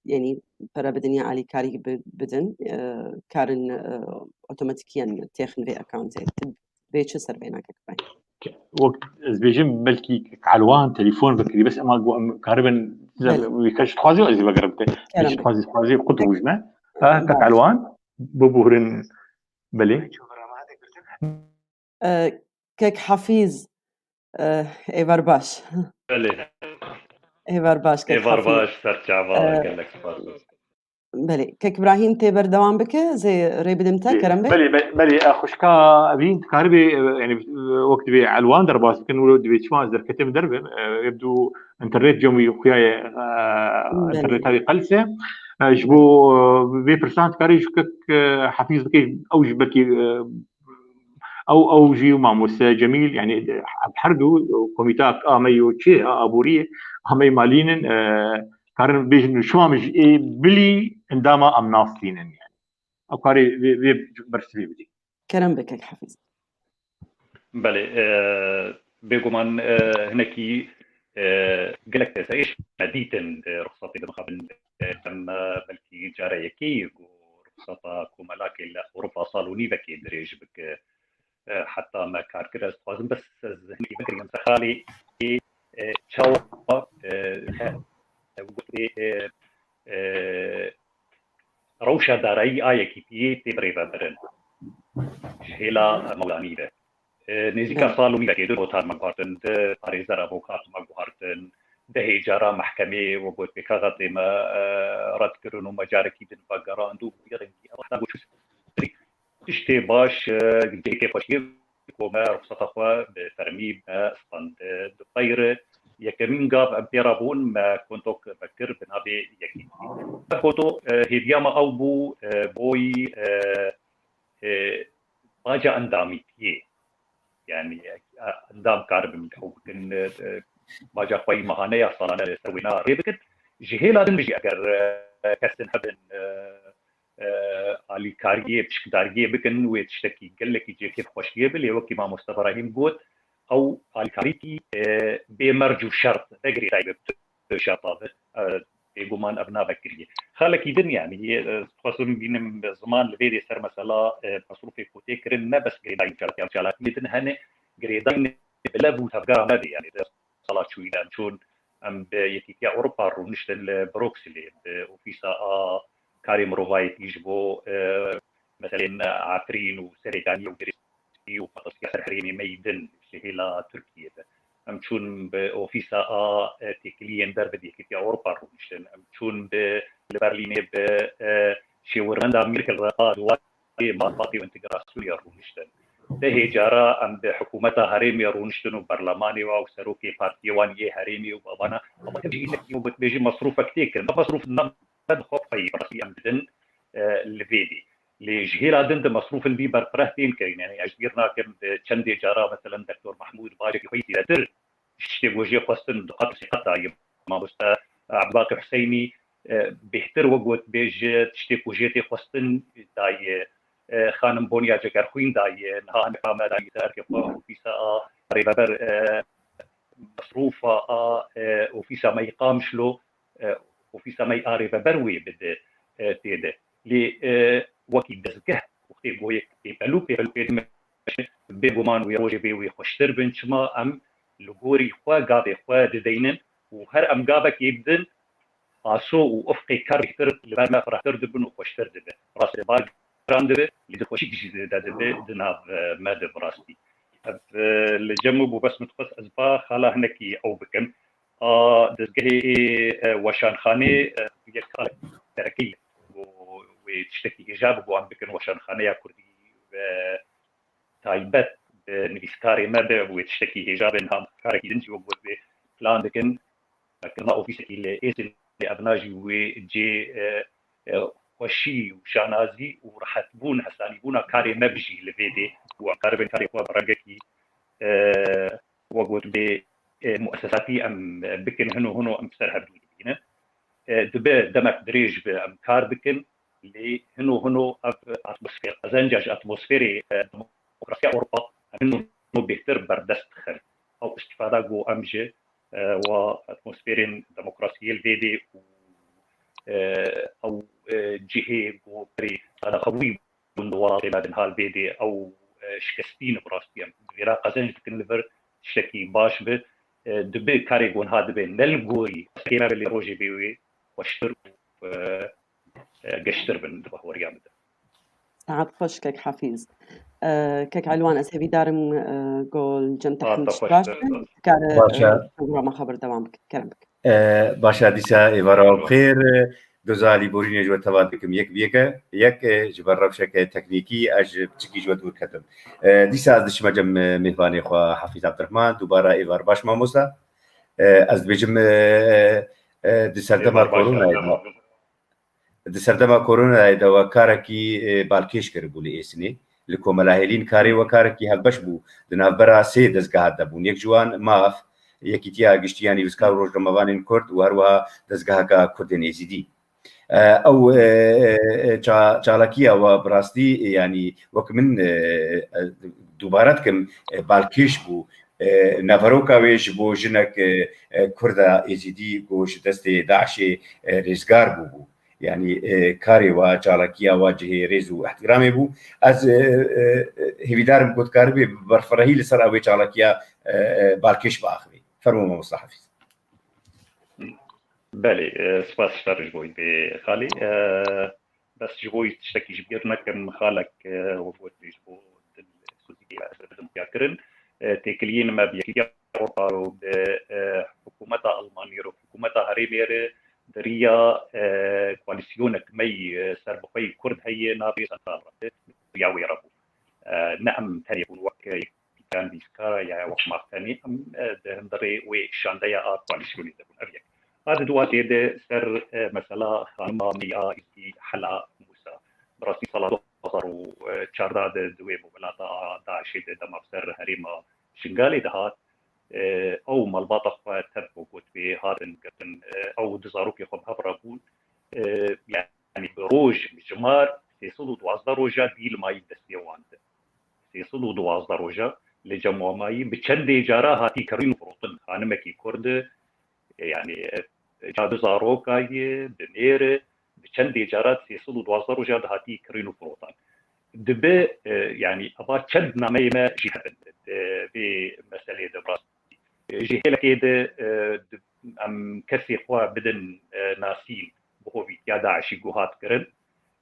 yanî pere bidin ya alîkarî bi-, bidin, e, karin, e, otomatîkiyen têxin vê account-ê. Tu bê çi ser vê nake kifayê? Wek ez bêjim, belkî Elwan telefon vekirî, bes ema ku em karibin, Belê. wî keş dixwazî ez ê vegerim te. Kerem Hiç be. dixwazî, dixwazî qut Peki. bûjme. Ha, kek Baş. Elwan, biburin. Belê. E, kek Hafîz, e, êvar baş. Belê. Êvar baş, kek Êvar Hafîz. baş, serçava, E, gelek spas. Belê. Kek Îbrahîm tê berdewam bike, zê rê bidim te, Ê, kerem be. belê, be-, belê, e, xwişka Evîn dikaribê, e, yanî, e, wek divê Elwan derbas bikin, wilo divê çima ez derketim derbim, e, ev du internet cem wî xuyaye, e, Belê. interneta wî qelse. E, ji bo, e, vê pirsan dikarê ji kek, e, Hafîz bike, ew ji belkî, e, ew, ew jî û mamoste Cemîl, yanî, e, her du komîta ameyî û çi, a, aboriyê, ameyî malînin, e, karin bêjin, şima min ji ê bilî endama em nas tînin, yanî. Ew karê vê, vê bersivê bidî. Kerem be kek Hafîz. Belê, e, bêguman, e, hinekî, e, gelek serêş me dîtin, e, ruxsatê dimixabin, e, em, e, belkî cara yekê ye ku ruxsata komelakê li Ewropa sal û nîvekê dirêj bike. E, heta me kar kir, ez dixwazim bes ez hinekî bikirînim ser xalê, e, çawa, e, e, gotê, e, e, rewşa darayî a yekîtiyê tê birêvebirin ji hêla Mewlanî ve. E, nêzîka Belê. sal û nîvekê di notar me guhartin, di parêzer avokat me guhartin, dehê cara mehkemê we got pêkaxetê me, e, red kirin û me carekî din vegerand û bi vî rengî ew heta ku çû serî. Tiştê baş, e, cihekê xweşiyê ku me ruxseta xwe bi fermî me stend. Di teyr yekemîn gav em pê re bûn, me kontok vekir bi navê Yekîtî. Me konto, e, hêviya me ew bû, e, boyî, e, e, baca endamîtiyê. Yanî, e, endam karibin ew bikin, e, e, baca xwe yî mehane ya salane li ser wêna rê bikin. Ji hêla din jî eger, e, kesin hebin, e, e, alîkariyê, pişkdariyê bikin, wê tiştekî gelekî cê kêfxweşiyê bi, lê wekî mamoste Brahîm got, ew alîkarîkî, e, bê merc û şert, ne girêdayî bi tu şerta bi, e, bêguman ev nabe kirî. Xalekî din, yanî, e, dixwazim bînim ziman li vê dê ser mesela, e, mesrûfê ku tê kirin, ne bes girêdayî çalakî, çalakiyê din hene, girêdayî bi lev û tevgera me bê, yanî, di sala çûyî de em çûn, em bi Yekîtiya Ewropa rûniştin li Brukselê, bi ofîsa a karê mirovayetî ji bo, e, meselên Efrîn û Serêkaniyê û girêdayî û metirsîya ser herêmê me yî din ji hêla Tirkiyê de. Em çûn bi ofîsa a, e, têkiliyên ber bi Yekîtiya Ewropa rûniştin. Em çûn bi, li Berlînê bi, e, şêwirmenda Merkel re a di warê malbatê û entegrasyonê rûniştin. Dehê cara em bi hikûmeta herêmê rûniştin û berlemanê wa û serokê partiyê wan yê herêmê û bi evana, ama ev jî hinekî û gotbêjî mesrûfek tê kirin. Ev mesrûf ne bi xwe bi xwe yî, bi rastî em didin, e, li vê dî. Lê ji hêla din di mesrûfin vî berfireh tên kirin. Yanî ez bîr nakim di çendê cara, meselen, Doktor Mehmûd bacekî xwe yî zêdetir ji tiştê ku jê xwestin du qat sê qat daye. Mamoste Ebdulbaqî Huseynî, e, bêhtir wek gotbêj tiştê ku jê tê xwestin daye. E, xanim Bonya Cegerxwîn daye. Niha hinek me daye ser erkê xwe ofîsa a rêveber, e, mesrûfa a, e, ofîsa me yî Qamişlo, e, ofîsa me yî a rêveber wê bide, e, tê de. Lê, e, wekî dezgeh wextê ku yek pêpelû pêpelû pê dimeşin, bêguman wê rojê bê wê xweştir bin. Çima em li gorî xwe, gavê xwe dideynin û her em gavekê bidin, aso û ufqê kar bêhtir li ber me firehtir dibin û xweştir dibe. Rast e, bar giran dibe, lê dilxweşîk jî zêde dibe di nav, e, me de bi rastî. Ev, e, li cem û bû bes min dixwest ez ba xala hinekî ew bikim. A dezgehê, e, weşanxanê, e, yek xalek derekê ye. wê tiştekî hêja bibo em bikin weşanxaneya kurdî, e, taybet bi nivîskarê me be, wê tiştekî hêja be, niha karekî din jî wek got wê plan dikin. Kirina ofîsekî li Êzidê, evna jî wê cê, e, e, xweşî û şanazî û rehetbûn, hesanîbûna karê me bijî li vê dê û em karibin karê xwe bi rengekî, e, wek got bê, e, muesesatî em bikin, hino hino em ser hevdû dibînin. E, dibe demek dirêj be em kar bikin, lê hino hino ev atmosfer, qezenca ji atmosferê, e, demokrasiya Ewropa, em hino hino bêhtir berdest dixin. Ew îstîfada ku em ji, e, wa atmosferên demokrasiyê li vê dê û, e, ew, e, cihê ku berê qadaxewî bûn di welatê me, di niha li vê dê ew, e, şikestî ne bi rastî em vêra qezenc dikin li vir tiştekî baş bi, e, dibe karê ku niha dibe ne li gorî kêma be lê rojê bê wê xweştir û, e, e, geştir bin di bahweriya min de. Saet xweş kek Hafîz. E, kek Elwan, ez hêvîdar im, e, ku li cem Saeta tehnî xweş baş be. Dikare, Baş e, e. Programa xwe berdewam bike. Kerem bike. E, baş e, dîsa êvara we bi xêr. Doza lîborînê ji we teva dikim yek bi yeke. Yek, e, ji ber rewşeke teknîkî ez ji piçikî ji we dûr ketim. E, dîsa ez dişime cem, e, mêvanê xwe Hafîz Abdurrahman. Dubara êvar baş mamosta. E, ez dibêjim, e, e, e, di serdema Êvar baş koronayê de. Di serdema koronayê de we karekî, e, balkêş kiribû li Êsinê. Li Komela Hêlîn karê we karekî hevbeş bû. Di navbera sê dezgeha de bûn. Yek ji wan MAF, Yekîtiya Giştî ya Nivîskar û Rojnamevanên Kurd û her wiha dezgeheka Kurdên Êzîdî. E, ew, e, e, e, ça-, çalakiya we bi rastî, e, yanî wek min, e, e, dubare dikim, e, balkêş bû. E, naveroka wê ji bo jinek, e, e, Kurda Êzîdî ku ji destê DAIŞê, e, rêzgar bûbû. Yanî, e, karê wa, çalakiya wa cihê rêz û ihtiramê bû. Ez, e, e, e, hêvîdar im ku dikaribê bi berfirehî li ser ew ê çalakiya, e, e, balkêş biaxivî. Fermo mamosta Hafîz. Belê, e, spas ji te re ji bo vê xalî. E, bes ji bo tiştekî ji bîr nekim, xalek, e, wek got ji bo dil sozî ez bidim xuya kirin. E, têkiliyên me bi Yekîtiya Ewropa û bi, e, hikûmeta Almanî re, hikûmeta herêmê re di riya, e, koalîsyonek me yî, e, serbixwe yî Kurd heye, navê Sentral re, di riya wê re bû. E, ne em tenê bûn wek, e, Yekîtiya Nivîskara ya wek MAF tenê, em, e, di hundirê wê şandeya a koalîsyonê de bûn. Ev yek. A di duwa tê de ser, e, mesela xanima me ya Îzî Hela Mûsa. Bi rastî sala du hazar û çardeh de di wê welata a DAIŞê de dema ser herêma Şingalê dihat, e, ew malbata xwe tev ku got wê hatin girtin, e, ew du zarokê xwe bi hev re bûn. E, yanî bi roj, bi jimar sê sed û duwazdeh roja dîl mayî destê wan de. Sê sed û duwazdeh roja li cem wan mayî bi çendê cara hatî kirîn û firotin. Xanimekî Kurd, e, yanî, e, ca du zaroka ye, bi mêr, bi çendê cara sê sed û duwazdeh roja dihatî kirîn û firotan. Dibe, e, yanî, eva çend nameyê me jî hebin. Di vê meselê de bi rastî. E, ji hêlekê de, e, di, em kesê xwe bidin, e, nasîn, bi hovîtiya DAIŞî ku hat kirin.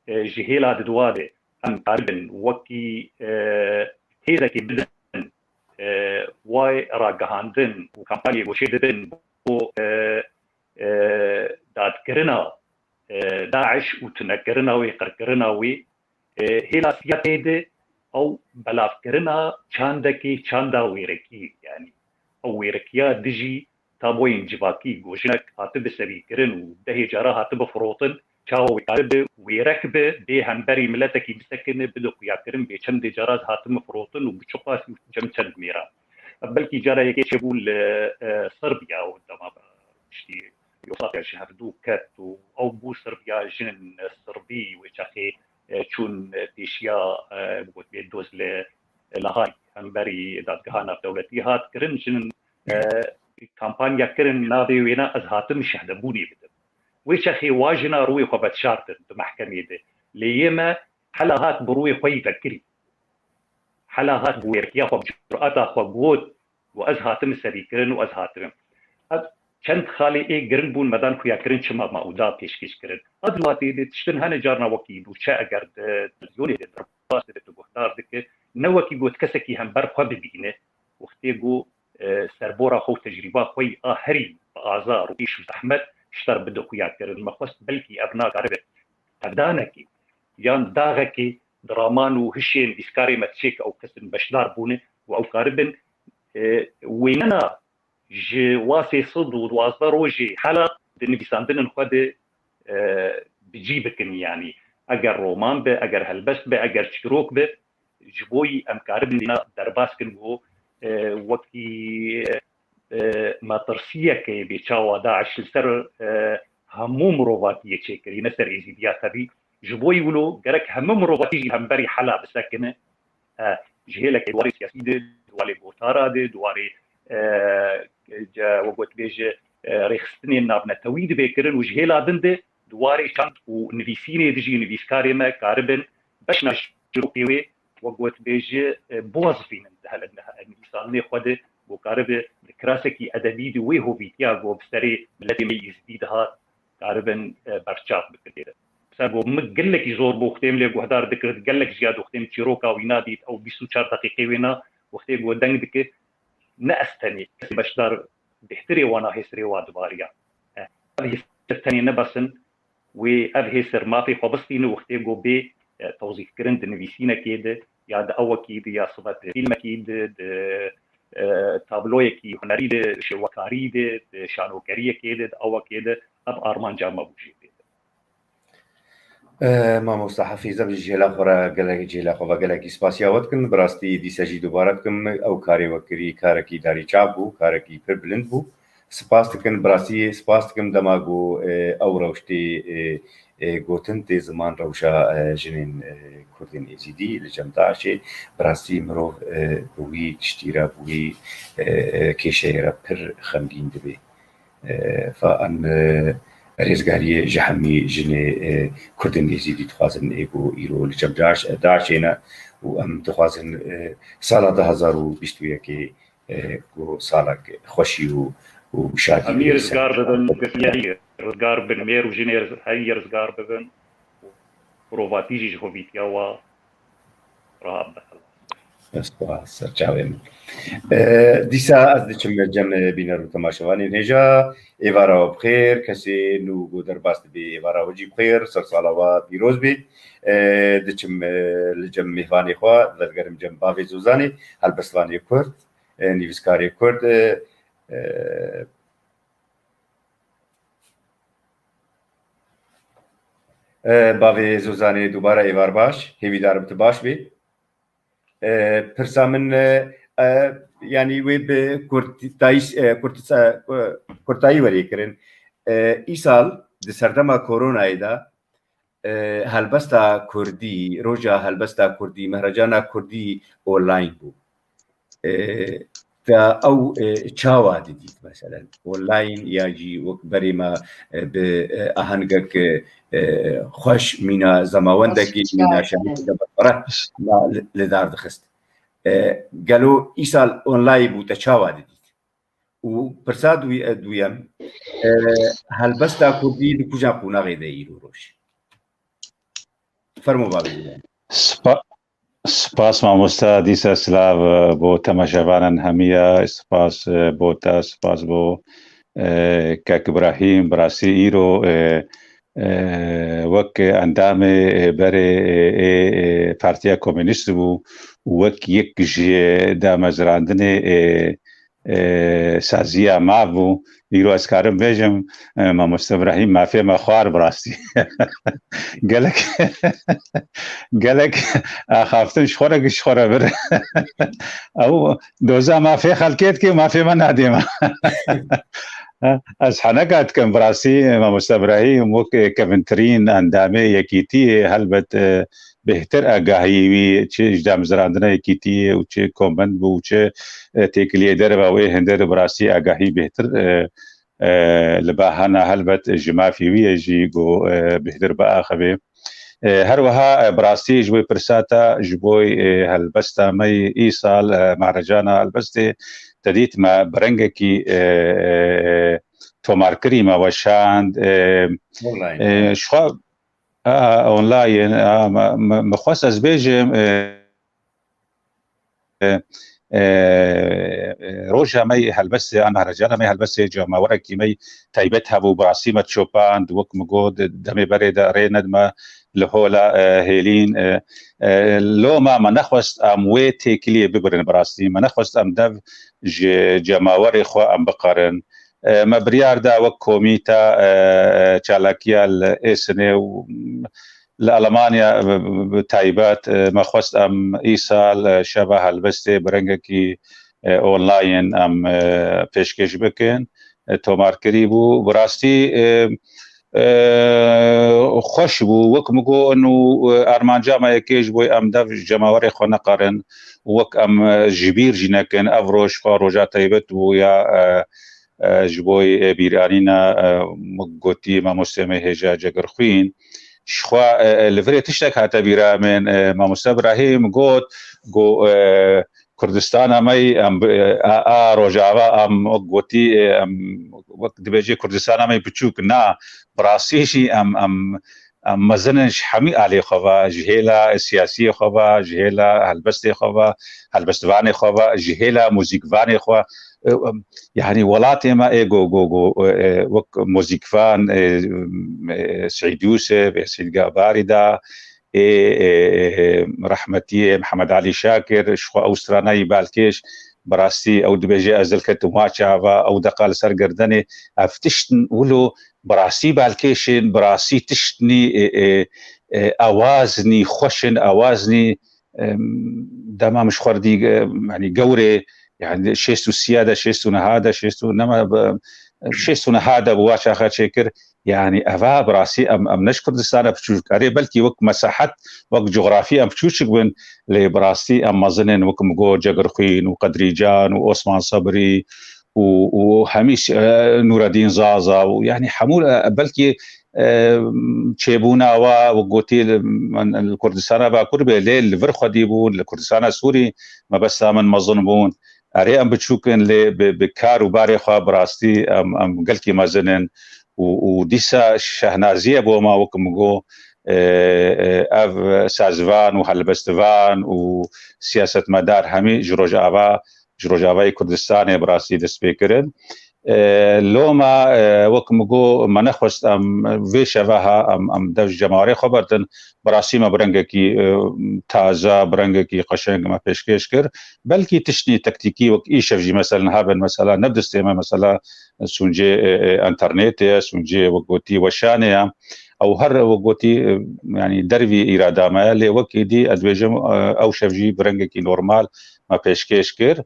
E, ji hêla di dua de em karibin wekî, e, hêzekê bidin, e, way ragihandin û kampanyê goşê dibin bo, e, e, dadkirina, e, DAIŞ û tunekirina wê, qirkirina wê, e, hêla siya tê de ew belavkirina çandekê, çanda wêrekî, yanî ew wêrekiya dijî taboyên civakî, ku jinek hatibe serîkirin û dehê cara hatibe firotin, çawa wê karibe wêrek be, bê hemberî miletekî bisekine, bide xuyakirin, bê çendê cara hatime firotin û bi çi qasî û cem çend mêran. Belkî cara yekê çêbû li, e, Serbiya û dema piştî Yugoslavya ji hevdû ket û ew bû Serbiya, jinên Serbî wê çaxê, e, çûn pêşiya, e, bi gotinê doz li Lahayî, hemberî dadgeha navdewletî hat kirin, jinên, e, kampanya kirin, navê wêna ez hatim şehdebûnê bidim. Wê çaxê wa jina rûyê xwe vedişartin di mehkemê de. Lê yê me hela hat bi rûyê xwe yî vekirî. Hela hat bi wêrekiya xwe, bi curata xwe got, û ez hatim serîkirin û ez hatim. Ev çend xalê ê giring bûn me dan xuyakirin çima ma û da pêşkêş kirin. A di watê de tiştin hene carna wekî nûçe eger di televizyonê de derbas dibe tu guhdar dike, ne wekî got kesekî hember xwe bibîne, wextê ku, e, serbora xwe û tecrîba xwe yî a herî bi azar û îş û zehmet ji te re bide xuyakirin. Me xwest belkî ev nakaribe. Tevdanekê, yan daxekê di raman û hişê nivîskarê me diçê ke ew kesin beşdar bûne û ew karibin, e, wênena ji wa sê sed û duwazdeh rojê hela di nivîsandinên xwe de, e, bi cî bikin. Yanî eger roman be, eger helbest be, eger çîrok be, ji bo yî em karibin wêna derbas kin û, e, wekî, e, metirsiyeke bê çawa DAIŞ li ser, e, hemû mirovatiyê çêkirî, ne ser Êzîdiya tevî. Ji bo yî wilo gerek hemû mirovatî jî hemberî hela bisekine. E, ji hêleke di warê siyasî de, di warê gotara de, di warê, e, ce-, we gotbêje, e, rêxistinên navnetewî dibe kirin û ji hêla din de di warê çand û nivîsînê de jî nivîskarê me karibin beşna çîrokê wê, we gotbêje, e, biwezifînin di hele-, nivîsandinê xwe de, ku karibe di kirasekî edebî de wê hovîtiya ku bi serê miletê me Êzidî dihat, karibin, e, berçav bikin. Ser ku min gelekî zor bû, wextê min lê guhdar dikir, gelek jiya wextê min çîroka wîna dît, ew bîst û çar deqîqê wêna, wextê ku deng dike, ne ez tenê, kesê beşdar bêhtirê wana hêsirê wa dibariya. E, ev hêsir tenê ne bes in, wê ev hêsir mafê xwe bistîne wextê ku bê, e, tewzîfkirin di nivîsînekê de, ya di ewekî de, ya sibe di fîlmekî de, di, e, tabloyekî hunerî de, şêwekarî de, di şanokeriyekê de, di ewekê de, ev armanca me bû jê pê de. E, mamosta Hafîz, em jî ji hêla xwe re gelek, ji hêla xwe ve gelekî spasiya we dikin. Bi rastî dîsa jî dubare dikim, ew karê we kirî, karekî darî çav bû, karekî pir bilind bû. Spas dikin, bi rastî spas dikim dema ku, e, ew rewş tê, e, e, gotin, tê ziman, rewşa, e, jinên, e, Kurdên Êzîdî li cem DAIŞê. Bi rastî mirov, e, bi wî tiştî re, bi wî, e, kêşeyê re pir xemgîn dibe. E, fa em, e, rêzgariyê ji hemî jinê, e, Kurdên Êzîdî dixwazin, ê ku îro li cem DAIŞ, DAIŞê ne û em dixwazin, e, sala du hazar û bîst û yekê, e, ku salek xweşî û, û şadî Hemî bê. Rizgar bibin, rizgar bin, mêr û jinê riz-, hemî rizgar bibin. Mirovatî jî ji hovîtiya wa rahat be. Spas, serçavê min. E, dîsa ez diçim cem bîner û temaşevanên hêja. Êvara we bi xêr, kesê nû ku derbas dibe, êvara we jî bi xêr, sersala we pîroz bê. E, diçim, e, li cem mêvanê xwe, vedigerim cem bavê Zozanê, helbestvanê Kurd, e, nivîskarê Kurd, e, e, E, bavê Zozanê, dubare êvar baş, hêvîdarim tu baş bî. E, pirsa min, e, e, yanî wê bi kurtayî, e, kurt-, e, kurtayî werê kirin. E, îsal di serdema koronayê de, e, helbesta kurdî, roja helbesta kurdî, mehrejana kurdî online bû. E, te ew, e, çawa didît, meselen, online ya jî wek berê me, e, bi, e, ahengek, e, e, xweş, mîna zemawendekî, mîna şerîfî de berfireh me li, li dar dixist. E, gelo îsal online bû, te çawa didît? Û pirsa duyê-, duyem, e, helbesta kurdî di kuja qonaxê de îro roj? Fermo bavê. Spa-, spas mamosta, dîsa silav, e, bo temaşevanên hemiya, spas, e, bo te, spas bo, e, kek Îbrahîm, bi rastî îro, e, e, wek endamê, e, berê, e, ê, e, Partiya Komînîst bû û wek yek ji damezrandinê, e, e, saziya maf bû. Îro ez karim bêjim, e, mamoste Îbrahîm mafê me xwar bi rastî. Gelek, gelek axaftin ji xwe re, ji xwe re bir. Ew doza mafê xelkê dike, mafê me nadê me. Ez heneka dikim, bi rastî, mamoste Îbrahîm wek kevintirîn endamê yekîtiyê, helbet, e, bêhtir agahî wî çi ji damezrandina yekîtiyê û çi komend bû û çi, e, têkiliyê derve wê, hinder bi rastî agahî bêhtir, e, e, li ba hena, helbet ji mafê wî ye jî ku, e, bêhtir biaxivê. E, her wiha, e, bi rastî ji bo pirsa te, ji bo, e, helbesta me yî îsal, e, mehrejana helbestê te dît me bi rengekî, e, e, tomarkirî me weşand, e, Online, e, evet. Ji xwe A, online, a, me, me, me xwest ez bêjim, e, e, e, e, roja me yê helbestê, an mehrejana me yê helbestê, cemawerekî me yê taybet hebû, bi rastî me diçopand, wek min got, demê berê de rê nedime, li hola, e, hêlîn, e, e, loma me nexwest em wê têkiliyê bibirin bi rastî. Me nexwest em dev ji cemawerê xwe em biqerin. E, me biryar da wek komîta, e, e, çalakiya li Êsinê û li Alemanya, e, bi taybet, e, me xwest em îsal, e, şeva helbestê bi rengekî, e, online em, e, pêşkêş bikin. E, tomarkirî bû. Bi rastî, e, e, xweş bû. Wek min got, û, e, armanca me yekê ji bo em dev ji cemawerê xwe neqerin. Wek em, e, ji bîr jî nekin. Ev roj xwe roja taybet bû ya, e, e, ji bo, e, bîranîna, e, wek gotî mamostê me hêja Cegirxwîn. Ji xwe, e, e, li virê tiştek hate bîra min. E, mamoste Birahîm got, got, e, Kurdistana me yî em bi, a, a Rojava em wek gotî, em wek dibêjê Kurdistana me yî biçûk na, bi rastî jî em, em, em mezin in ji hemî alê xwe ve, ji hêla siyasiyê xwe ve, ji hêla helbestê xwe ve, helbestvanê xwe ve, ji hêla muzîkvanê xwe. E, em, yanî welatê me ê go, go, go, e, e, wek muzîkvan, e, e, Seîd Yûsif, e, Seîd Gabarî da, ê, ê, ê, rehmetiyê Mihemed Elî Şakir, ji xwe ew strana yî balkêş, bi rastî ew dibêje ez dilketim wa çava, ew deqa li ser girdenê, ev tişt wilo bi rastî balkêş in, bi rastî tiştnî, ê, ê, ê, ewaznî xweş in, ewaznî, em, dema min ji xwe re dî, em, yanî gewrê, yanî şêst û sî de, şêst û neh de, şêst û nema, şêst û neh de bi wa çaxa çêkir, Yanî eva bi rastî em, em ne ji Kurdistana piçûk, erê belkî wek mesahet, wek cografî em piçûçik bin, lê bi rastî em mezin in, wek min got Cegirxwîn û Qedrîcan û Osman Sebrî û, û hemî, e, Nûredîn Zaza û yanî hemû, e, belkî, e, çêbûna we, wek gotî li, min, li Kurdistana Bakur bê, lê li vir xwedî bûn, li Kurdistana Sûrî mebesta min mezin bûn. Erê em biçûk in lê bi, bi kar û barê xwe bi rastî em, em gelkî mezin in û, û dîsa şehnaziyê bo me wek min got, e, e, ev sazvan û helbestvan û siyasetmedar hemî ji Rojava, ji Rojavayê Kurdistanê bi rastî dest pê kirin. E, loma, e, wek min got, me nexwest em vê şeveha em, em dev ji cemawerê xwe berdin. Bi rastî me bi rengekî, e, taze, bi rengekî qeşeng me pêşkêş kir. Belkî tiştî tektîkî wek îşev jî meselen hebin, mesela ne bi destê me, mesela sûncê, e, e, enternetê ye, sûncê wek gotî weşanê ye. Ew her wek gotî, e, yanî dervî îrada me ye, lê wekî dî ez dibêjim, e, ew şev jî bi rengekî normal me pêşkêş kir.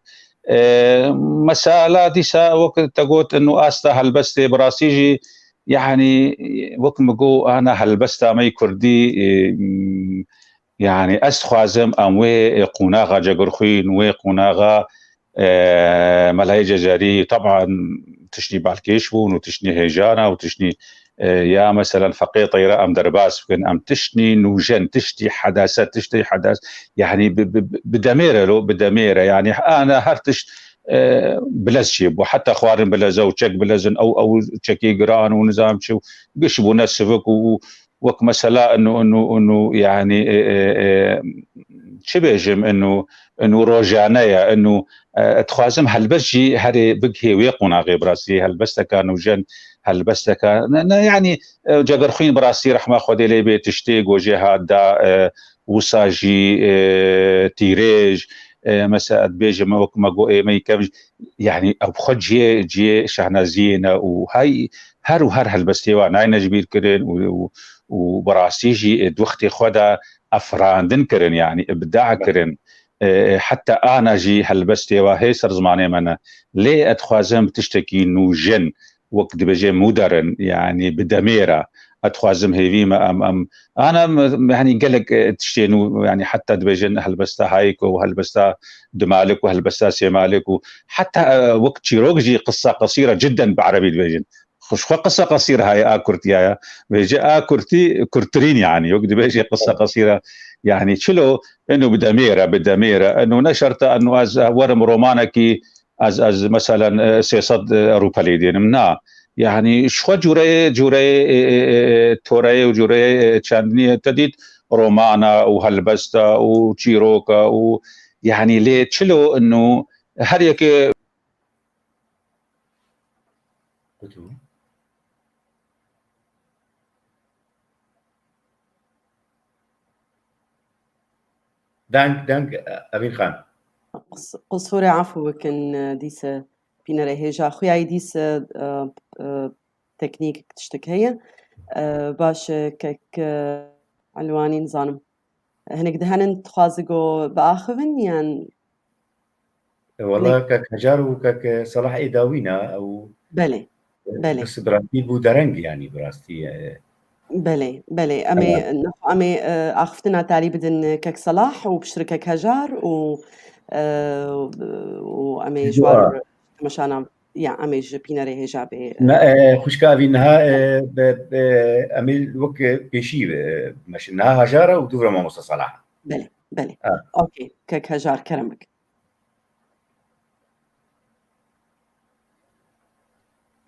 E, mesela dîsa wek te got, inu asta helbestê bi rastî jî, yanî wek min got, ana helbesta me yî kurdî, e, yanî ez dixwazim em wê, e, qonaxa Cegirxwîn, wê qonaxa, e, Melayê Cezerî, teban tiştî balkêş bûn û tiştî hêjana û tiştî, e, ya meselen Feqê Teyra em derbas bikin, em tiştî nûjen, tiştî hedaset, tiştî hedas, yanî bi, bi, bi demêre lo, bi demêre, yanî ana her tişt, e, bilez çêbû, heta xwarin bilez e û çek bilez in, ew, ew çekê giran û nizam çi û giş bûne sivik û, û wek mesela inu, inu, inu, yanî, e, e, e, çi bêjim, inu, inu rojane ye, inu, e, dixwazim helbest jî herê bigihê wê qonaxê bi rastî, helbesteka nûjen, helbesteka, ne, ne, yanî, e, Cegirxwîn bi rastî rehma Xwedê lê bê tiştê gojê hat da, e, wisa jî, e, tîrêj, e, mesela dibêjim wek me got ê me yî kevn, yanî ew bi xwe cihê, cihê şehnaziyê ne û hay her û her helbestê wa nayne ji bîr kirin û, û, û bi rastî jî, e, di wextê xwe de efirandin kirin, yanî ibda kirin. E, heta ana jî helbestê wa hê ser zimanê me ne. Lê ez dixwazim tiştekî nûjen, wek dibêje modern, yanî bi demêre. Ez dixwazim hêvî me em, em, ana em, yanî gelek, e, tiştê nû, yanî heta dibêjin helbesta Hayko û helbesta Dimalik û helbesta Sêmalik û heta, e, wek çîrok jî qissa qesîra cidden bi erebî dibêjin. Xwe, xwe qissa qesîr heye a kurtiya ya. Vêce a kurtî kurtirîn yanî. Wek dibêjê qissa qesîra yanî çilo, eno bi demêre, bi demêre. Eno ne şerta, eno ez werim romanekî, ez, ez meselen, e, sê sed, e, rûpelê dênim. Na. Yanî ji xwe cûreyê, cûreyê, e, e, e, e, toreyê û cûreyê, e, çandiniyê te dît romana û helbesta û çîroka û yanî lê çilo eno her yekê Deng, deng, Emîn Xan. Qus-, qusûrê efû bikin, e, dîse pînerê hêja. Xuyayî dîse, e, e, teknîk tiştek heye. E, baş e, kek, e, Elwanî nizanim. Hinek dihenin dixwazi go biaxivin yan? E, wala kek Hejar û kek, e, Salah ê dawî ne, ew Belê, belê. Bes bi rastî bû dereng, yanî bi rastî, e, Belê, belê. Em ê, Hejar. Nexwe em ê, e, axiftina talî bidin, e, kek Salah û piştre kek Hejar û, e, û em ê ji Dua. war temaşana, ya, em ê ji pînerê hêja bê, e, Ne, e, xwişka evî niha, e, be, be, em ê wek pêşî, e, meşin. Niha Hejar e û dûvra mamosta Salah. Belê, belê. Ha. Okey, kek Hejar, kerem bik.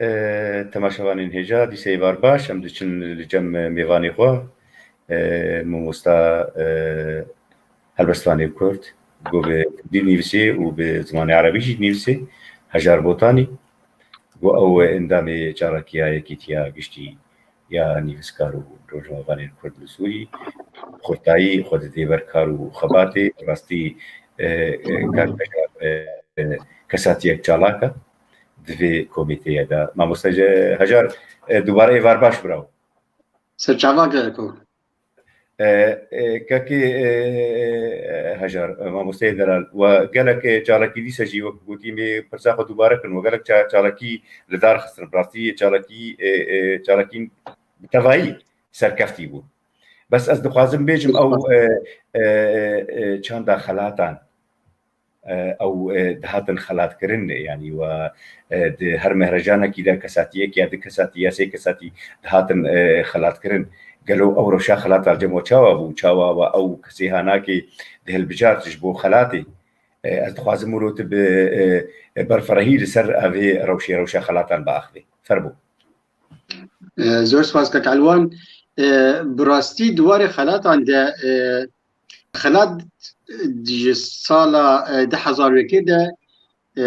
E, temaşevanên hêja, dîse êvar baş, em diçin li cem mêvanê xwe, e, mamosta, e, helbestvanê Kurd, ku bi Kurdî nivîsê û bi zimanê Erebî jî nivîsê, Hejar Botanî, ku ew endamê çalakiya Yekîtiya Giştî ya nivîskar û rojnamevanên Kurd li Sûrî, xurtayî xwe didê ber kar û xebatê, rastî, e, e, kar, e, e, kesatiyek çalak e di vê komîteyê de. Mamoste Hejar, e, dubare êvar baş birawo. Serçava gerek o. E, e, kekê, e, e, Hejar, e, mamosteyê delal. We gelek, e, çalakî dîse jî wek gotî me pirsa xwe dubare kirin. We gelek ça-, çalakî li dar xistin. Bi rastî çalakî, e, e, çalakî bi tevayî serkeftî bû. Bes ez dixwazim bêjim ew, e, e, e, e, çanda xelatan, e, ew, e, dihatin xelatkirin, yanî we, e, di her mehrejanekî de kesatiyek ya du kesatî ya sê kesatî dihatin, e, xelatkirin. Gelo ew rewşa xelata li cem we çawa bû? Çawa we ew kesê hanakê dihilbijart ji bo xelatê? E, ez dixwazim wilo tu bi, e, e, berfirehî li ser evê rewşê, rewşa xelatan biaxivê. Fermo. E, zor spas kek Elwan. E, bi rastî di warê xelatan de, e, xelat ji sala, e, du hezar û yekê de, e,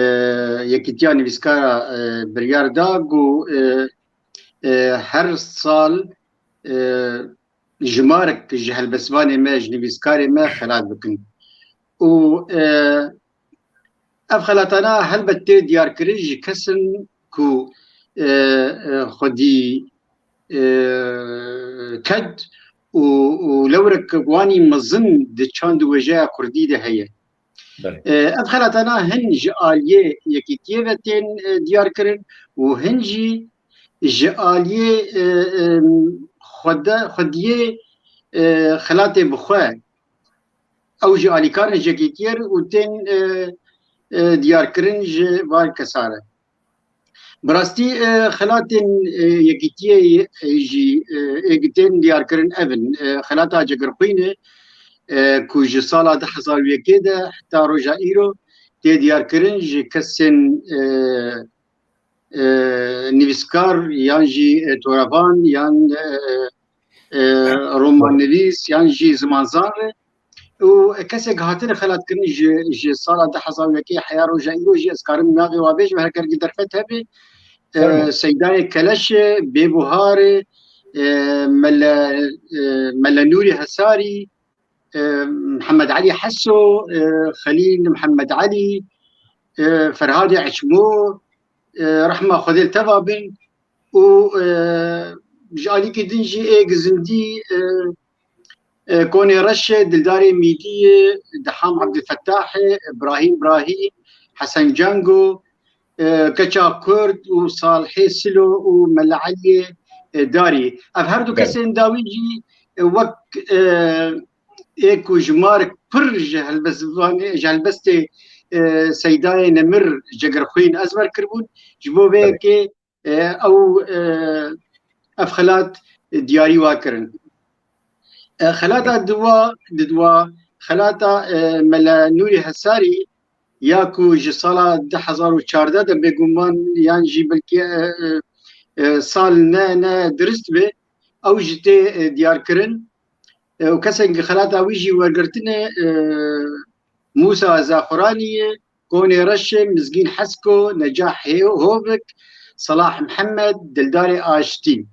Yekîtiya Nivîskara, e, biryar da ku, e, e, her sal, e, jimarek ji helbestvanê me, ji nivîskarê me xelat bikin. Û, e, ev xelatana helbet tê diyarkirin ji kesin ku, e, e, xwedî, e, ked û, û lewrek wanî mezin di çand û wêjeya kurdî de heye. Belê. E, ev xelatana hin ji aliyê Yekîtiyê ve tên, e, diyarkirin û hin jî ji aliyê, e, e, xwede-, xwediyê, e, xelatê bi xwe, ew jî alîkarên ji Yekîtiyê re û tên, e, e, diyarkirin ji van kesa re. Bi rastî, e, xelatên, e, Yekîtiyê, e, jî, e, ê tên diyarkirin ev in. E, xelata Cegirxwînê, e, ku ji sala du hezar û yekê de heta roja îro tê diyarkirin, ji kesên, e, e, nivîskar yan jî, e, torevan yan, e, e, romannivîs yan jî zimanzan re. Û kesek hatine xelatkirin ji, ji sala du hezar û yekê heya roja îro jî ez karim navê wa bêjim, her gelkî derfet hebe. E, Fermo. Seydayê Keleşê, Bêbuharê, e, Mele, e, Mele Nûrî Hesarî, e, Mihemed Elî Heso, e, Xelîl Mihemed Elî, e, Ferhadê Eçmo, e, rehma Xwedê li teva bin û, e, ji alîkî din jî ê gizindî, e, e, Konê Reşê, Dildarê Mîdiyê, Deham Ebdulfetahê, Brahîm Brahîm, Hesen Cengo, e, Keça Kurd û Salihê Silo û Mele Eliyê, e, Darî. Ev her du Belê. kesên dawî jî, e, wek, e, ê ku jimarek pir ji helbestvanê, ji helbestê, e, Seydayê Nemir Cegirxwîn ezber kiribûn, ji bo vê Belê. yekê, e, ew, e, ev xelat diyarî wa kirin. E, xelata Belê. diwa, di diwa xelata, e, Mele Nûrî Hesarî ya ku ji sala du hezar û çardeh de bêguman yan jî belkî, e, e, e, sal ne, ne dirist be, ew jî tê, e, diyar kirin. E, û kesên xelata wî jî wergirtine, e, Mûsa Zaxuranî ye, Konê Reşê, Mizgîn Hesko, Necah Hê-, Hovik, Salah Mihemed, Dildarê Aştî.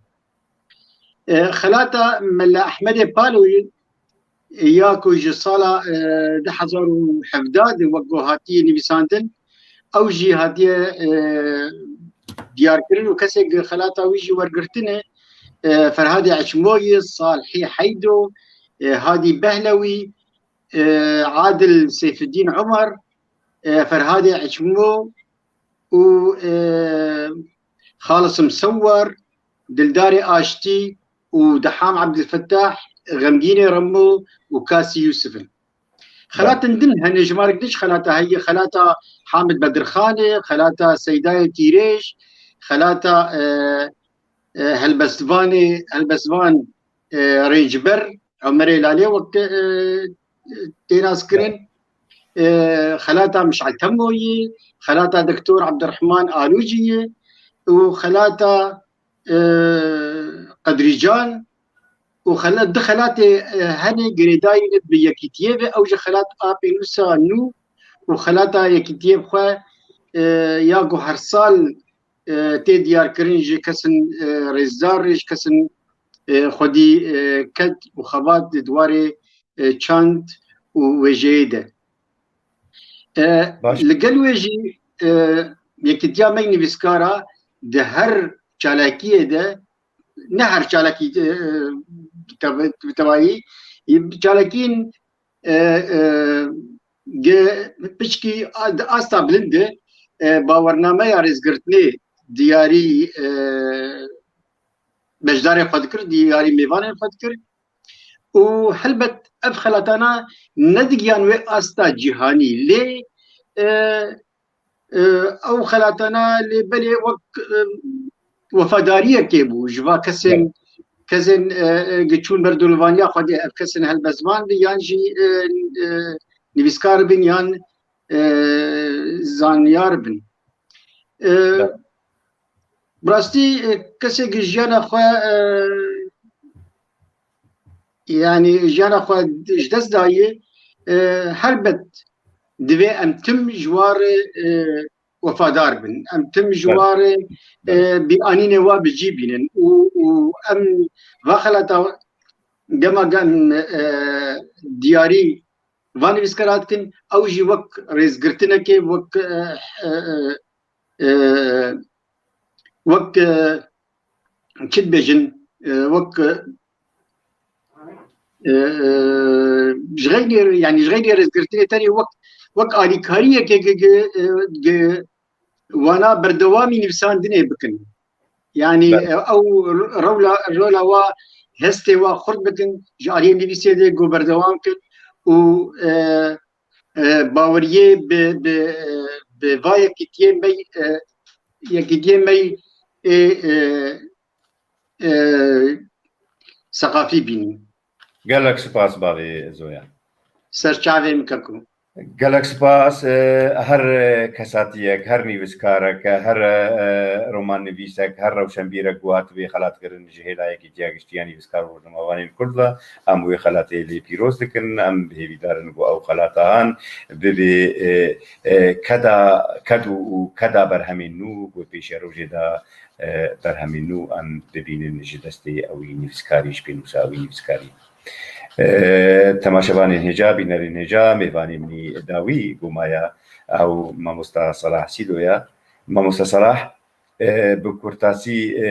E, xelata Mela Ehmedê Paloyê, ya ku ji sala, e, du hezar û hevdeh de wek ku hatiye nivîsandin, ew jî hatiye, e, diyarkirin û kesê ku xelata wî jî wergirtine, e, Ferhadê Eçmoyî, Salhî Heydo, e, Hadî Behlewî, e, Adil Seyfeddîn Umar, e, Ferhadê Eçmo û, e, Xalisim Sewar, Dildarê Aştî û Deham Ebdilfetah, Xemgînê Remo û Kasî Yûsif in. Xelatên din hene, jimarek din ji xelata heye, xelata Hamid Bedirxanê, xelata Seydayê Tîrêj, xelata, e, e, helbestvanê, helbestvan, e, Rêncber Omerê Lalê wek, e, tê naskirin, e, xelata Mişal Temoyî, xelata Doktor Abdurrahman Alûcî û xelata, e, Qedrîcan û xela-, du xelatê, e, hene girêdayî ne bi yekîtiyê ve, ew ji xelat a pênûsa nû û xelata yekîtiyê bi xwe, e, ya ku her sal, e, tê diyarkirin ji kesin, e, rêzdar re, ji kesin, e, xwedî, e, ked û xebat di warê, e, çand û wêjeyê de. E, Baş. Li gel wê jî, e, yekîtiya me nivîskara di her çalakiyê de, ne her çalakî, e, e, bi tevayî, çalakiyên, e, e, ge-, piçkî a-, di asta bilind de, e, bawernameya rêzgirtinê diyarî, e, beşdarê xwe dikir, diyarî mêvanên xwe dikir. Û helbet ev xelatana nedigiyan wê asta cîhanî, lê, e, e, ew xelatana lê belê wek, e, wefadariyekê bû ji va kesên, Evet. kesên, e, e, gi çûn ber dolvaniya Xwedê ev kesên helbestvan bin yan jî, e, e, nivîskar bin yan, e, zanyar bin. E, Evet. Bi rastî, e, kesê gi jiyana xwe, e, yanî jiyana xwe ji dest daye, e, helbet divê em tim ji wa re, e, wefadar bin. Em tim ji Evet. wa re, e, Evet. bîranînê wa bi cî bînin. Û, û em va xelata gema gem, e, diyarî va nivîskara dikin, ew jî wek rêzgirtinekê, wek, e, e, e, e, wek, e, çi dibêjin, e, wek, e, e, e, ji xeyrê, yanî ji xeyrê rêzgirtinê tenê wek, wek alîkariyeke gi, gi, e, gi wana berdewamî nivîsandinê bikin. Yanî, Belê. e, ew rewla, rola wa hestê wa xurt bikin, ji aliyê nivîsê de ku berdewam kin û, e, e, baweriyê bi, bi, e, bi va yekîtiyê me, e, yekîtiyê me ê, e, e, seqafî bînin. Gelek spas bavê Zoya. Ser çavê min keko. Gelek spas, e, her kesatiyek, her nivîskarek, her, e, romannivîsek, her rewşenbîrek ku hatibê xelatkirin ji hêla Yekîtiya Giştî ya Nivîskar û Rojnamevanên Kurd ve, em wê xelatê lê pîroz dikin, em bi hêvîdar in ku ew xelata han bibe, e, e, keda, ked û, û keda berhemên nû ku pêşerojê de, e, berhemên nû em bibînin ji destê ewî nivîskarî, ji pênûsa ewî nivîskarî. E, temaşevanên hêja, bînerên hêja, mêvanê min î dawî ku maye ew mamosta Salah Sîdo ye. Mamosta Salah, e, bi kurtasî, e,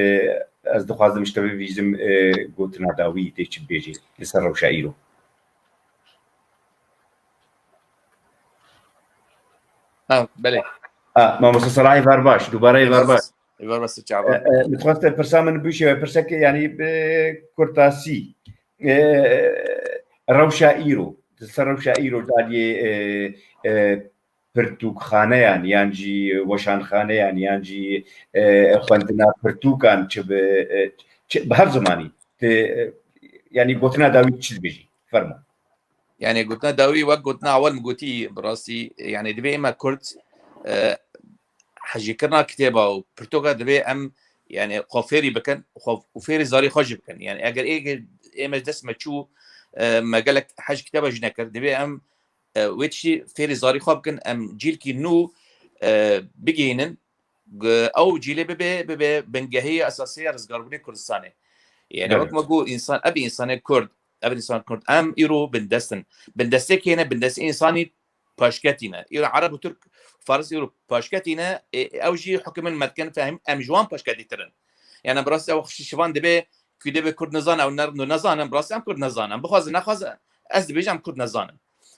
ez dixwazim ji te bibîzim, e, gotina dawî tê çi dibêjî li ser rewşa îro. Ha, belê. Ha, mamosta Salah, êvar baş, dubare êvar baş. Êvar baş, çavan. E, e, min dixwest pirsa min bişêwe, pirsek, yanî bi kurtasî, e, rewşa îro, li ser rewşa îro di aliyê, e, e, pirtûkxaneyan yan jî weşanxaneyan yan jî, e, xwendina pirtûkan çi bi, e, çi, bi her zimanî, ti, e, yanî gotina dawî çi dibêjî? Fermo. Yanî gotina dawî wek gotina ewil min gotî, bi rastî, yanî divê ême Kurd, e, hejîkirina kitêba û pirtûka divê em, yanî xwe fêrî bikin, xwe û fêrî zarî xwe jî bikin. Yanî eger ê, ê me ji dest me çû, e, me gelek hej kitêba jî nekir, divê em, e, wê tiştî fêrî zarî xwe bikin, em cîlkî nû, e, bigihînin, g-, ew cîlê bibe, bibe bingehê esasî ya rizgarbûnê Kurdistanê. Yanî Evet. wek me got, însan, ev însanê Kurd, Ev insan Kurd. Em îro bindest in. Bindestê kê ne? Bindestê insanî paşketî ne. Îro Ereb û Tirk, Faris îro paşketî ne. Ê, ew jî hukimên me dikin fehim, em ji wan paşketîtir in. Yani bi rastî ew şi-, şivan dibe, ku dibê Kurd nizane, ew ne, nezanin, bi rastî em Kurd nezanin. Bixwazin, nexwazin, ez dibêjim em Kurd nezanin.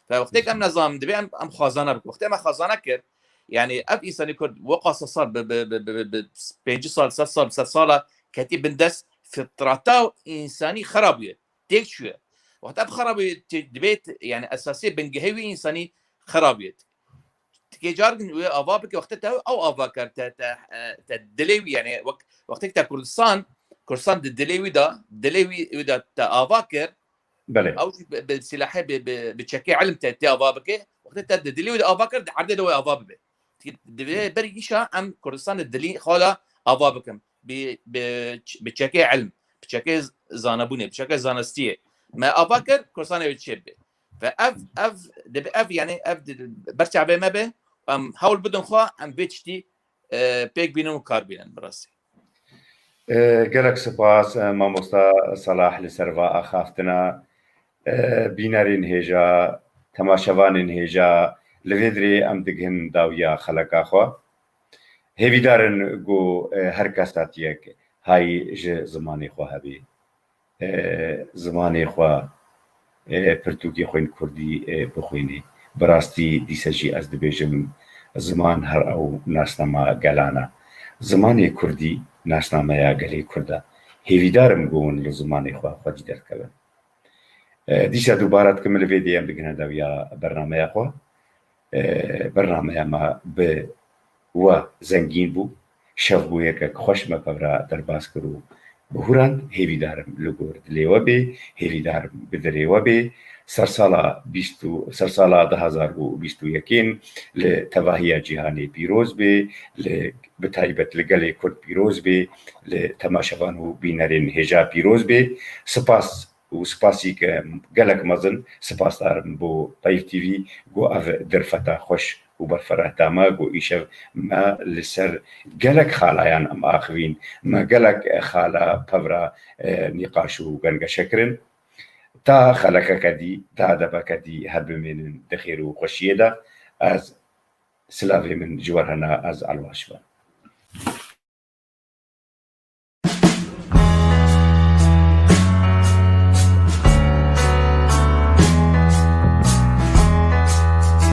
Fe wextê em nezanin, dibê em, em xwazana bikin. Wextê me xwazana kir, yani ev insanî Kurd, weka sed sal, bi, bi, bi, bi, bi, bi pêncî sal, sed sal, sed sala ketî bin dest fitrata insanî xera bûye. Têk çûye. Wexta bi xera bûye, tê-, dibê, yani esasê bingehê wî insanî xera bûye. Tikê cargin wê ava bike, wexta te ew ava kir, te, te, e, te dilê wî, yani wek-, wextê te Kurdistan, Kurdistan di dilê wî de, dilê wî, wî de te ava kir, Belê. Ew jî bi, bi silahê, bi, bi, bi çekê ilim te, te ava bike. Wextê te di dilê wî de ava kir, di erdê de wê ava bibe. Divê berî îşa em Kurdistanê dilî xwe de ava bikin. Bi, bi, bi çekê ilim, bi çekê zanebûnê, bi çekê zanistiyê. Me ava kir, Kurdistanê wê çê bibe. Ve ev, ev, dibe ev, yani ev di, ber çavê me be, em hewl bidin xwe, em vê tiştî, e, pêk bînin û kar bînin bi rastî. E, gelek spas, e, mamosta Salah li ser va axaftina. E, bînerên hêja, temaşevanên hêja, li vê dirê em digihin dawiya xeleka xwe. Hêvîdar in ku, e, her kesatiyek hay ji zimanê xwe hebê. E, zimanê xwe, e, pirtûkê xwe yên kurdî, e, bixwînê. Bi rastî dîse jî ez dibêjim, ziman her ew nasnama gelan e. Zimanê kurdî nasnameya gelê kurd e. Hêvîdar im ku hûn li zimanê xwe xwedî derkevin. E, dîsa dubare dikim, li vê dê em digihine dawiya bernameya xwe. E, bernameya me bi we zengîn bû. Şev bû yekek xweş me pevra derbas kir û bihûrand. Hêvîdar im li gor dilê we bê, hêvîdar im bi dilê we bê. Sersala bîst û, sersala du hazar û bîst û yekê li tevahiya cîhanê pîroz bê, li, bi taybet li gelê Kurd pîroz bê, li temaşevan û bînerên hêja pîroz bê. Spas û spasî ke gelek mezin, spasdar im bo Tayf T V, ku ev derfeta xweş û berfirehta me, ku îşev me li ser gelek xalayan em axivîn, me gelek xala pevra, e, nîqaş û gengeşe kirin. Ta xelekeke dî, ta debeke dî, her bimênin di xêr û xweşiyê de. Ez silavê min ji we re hene, ez Elwaş be.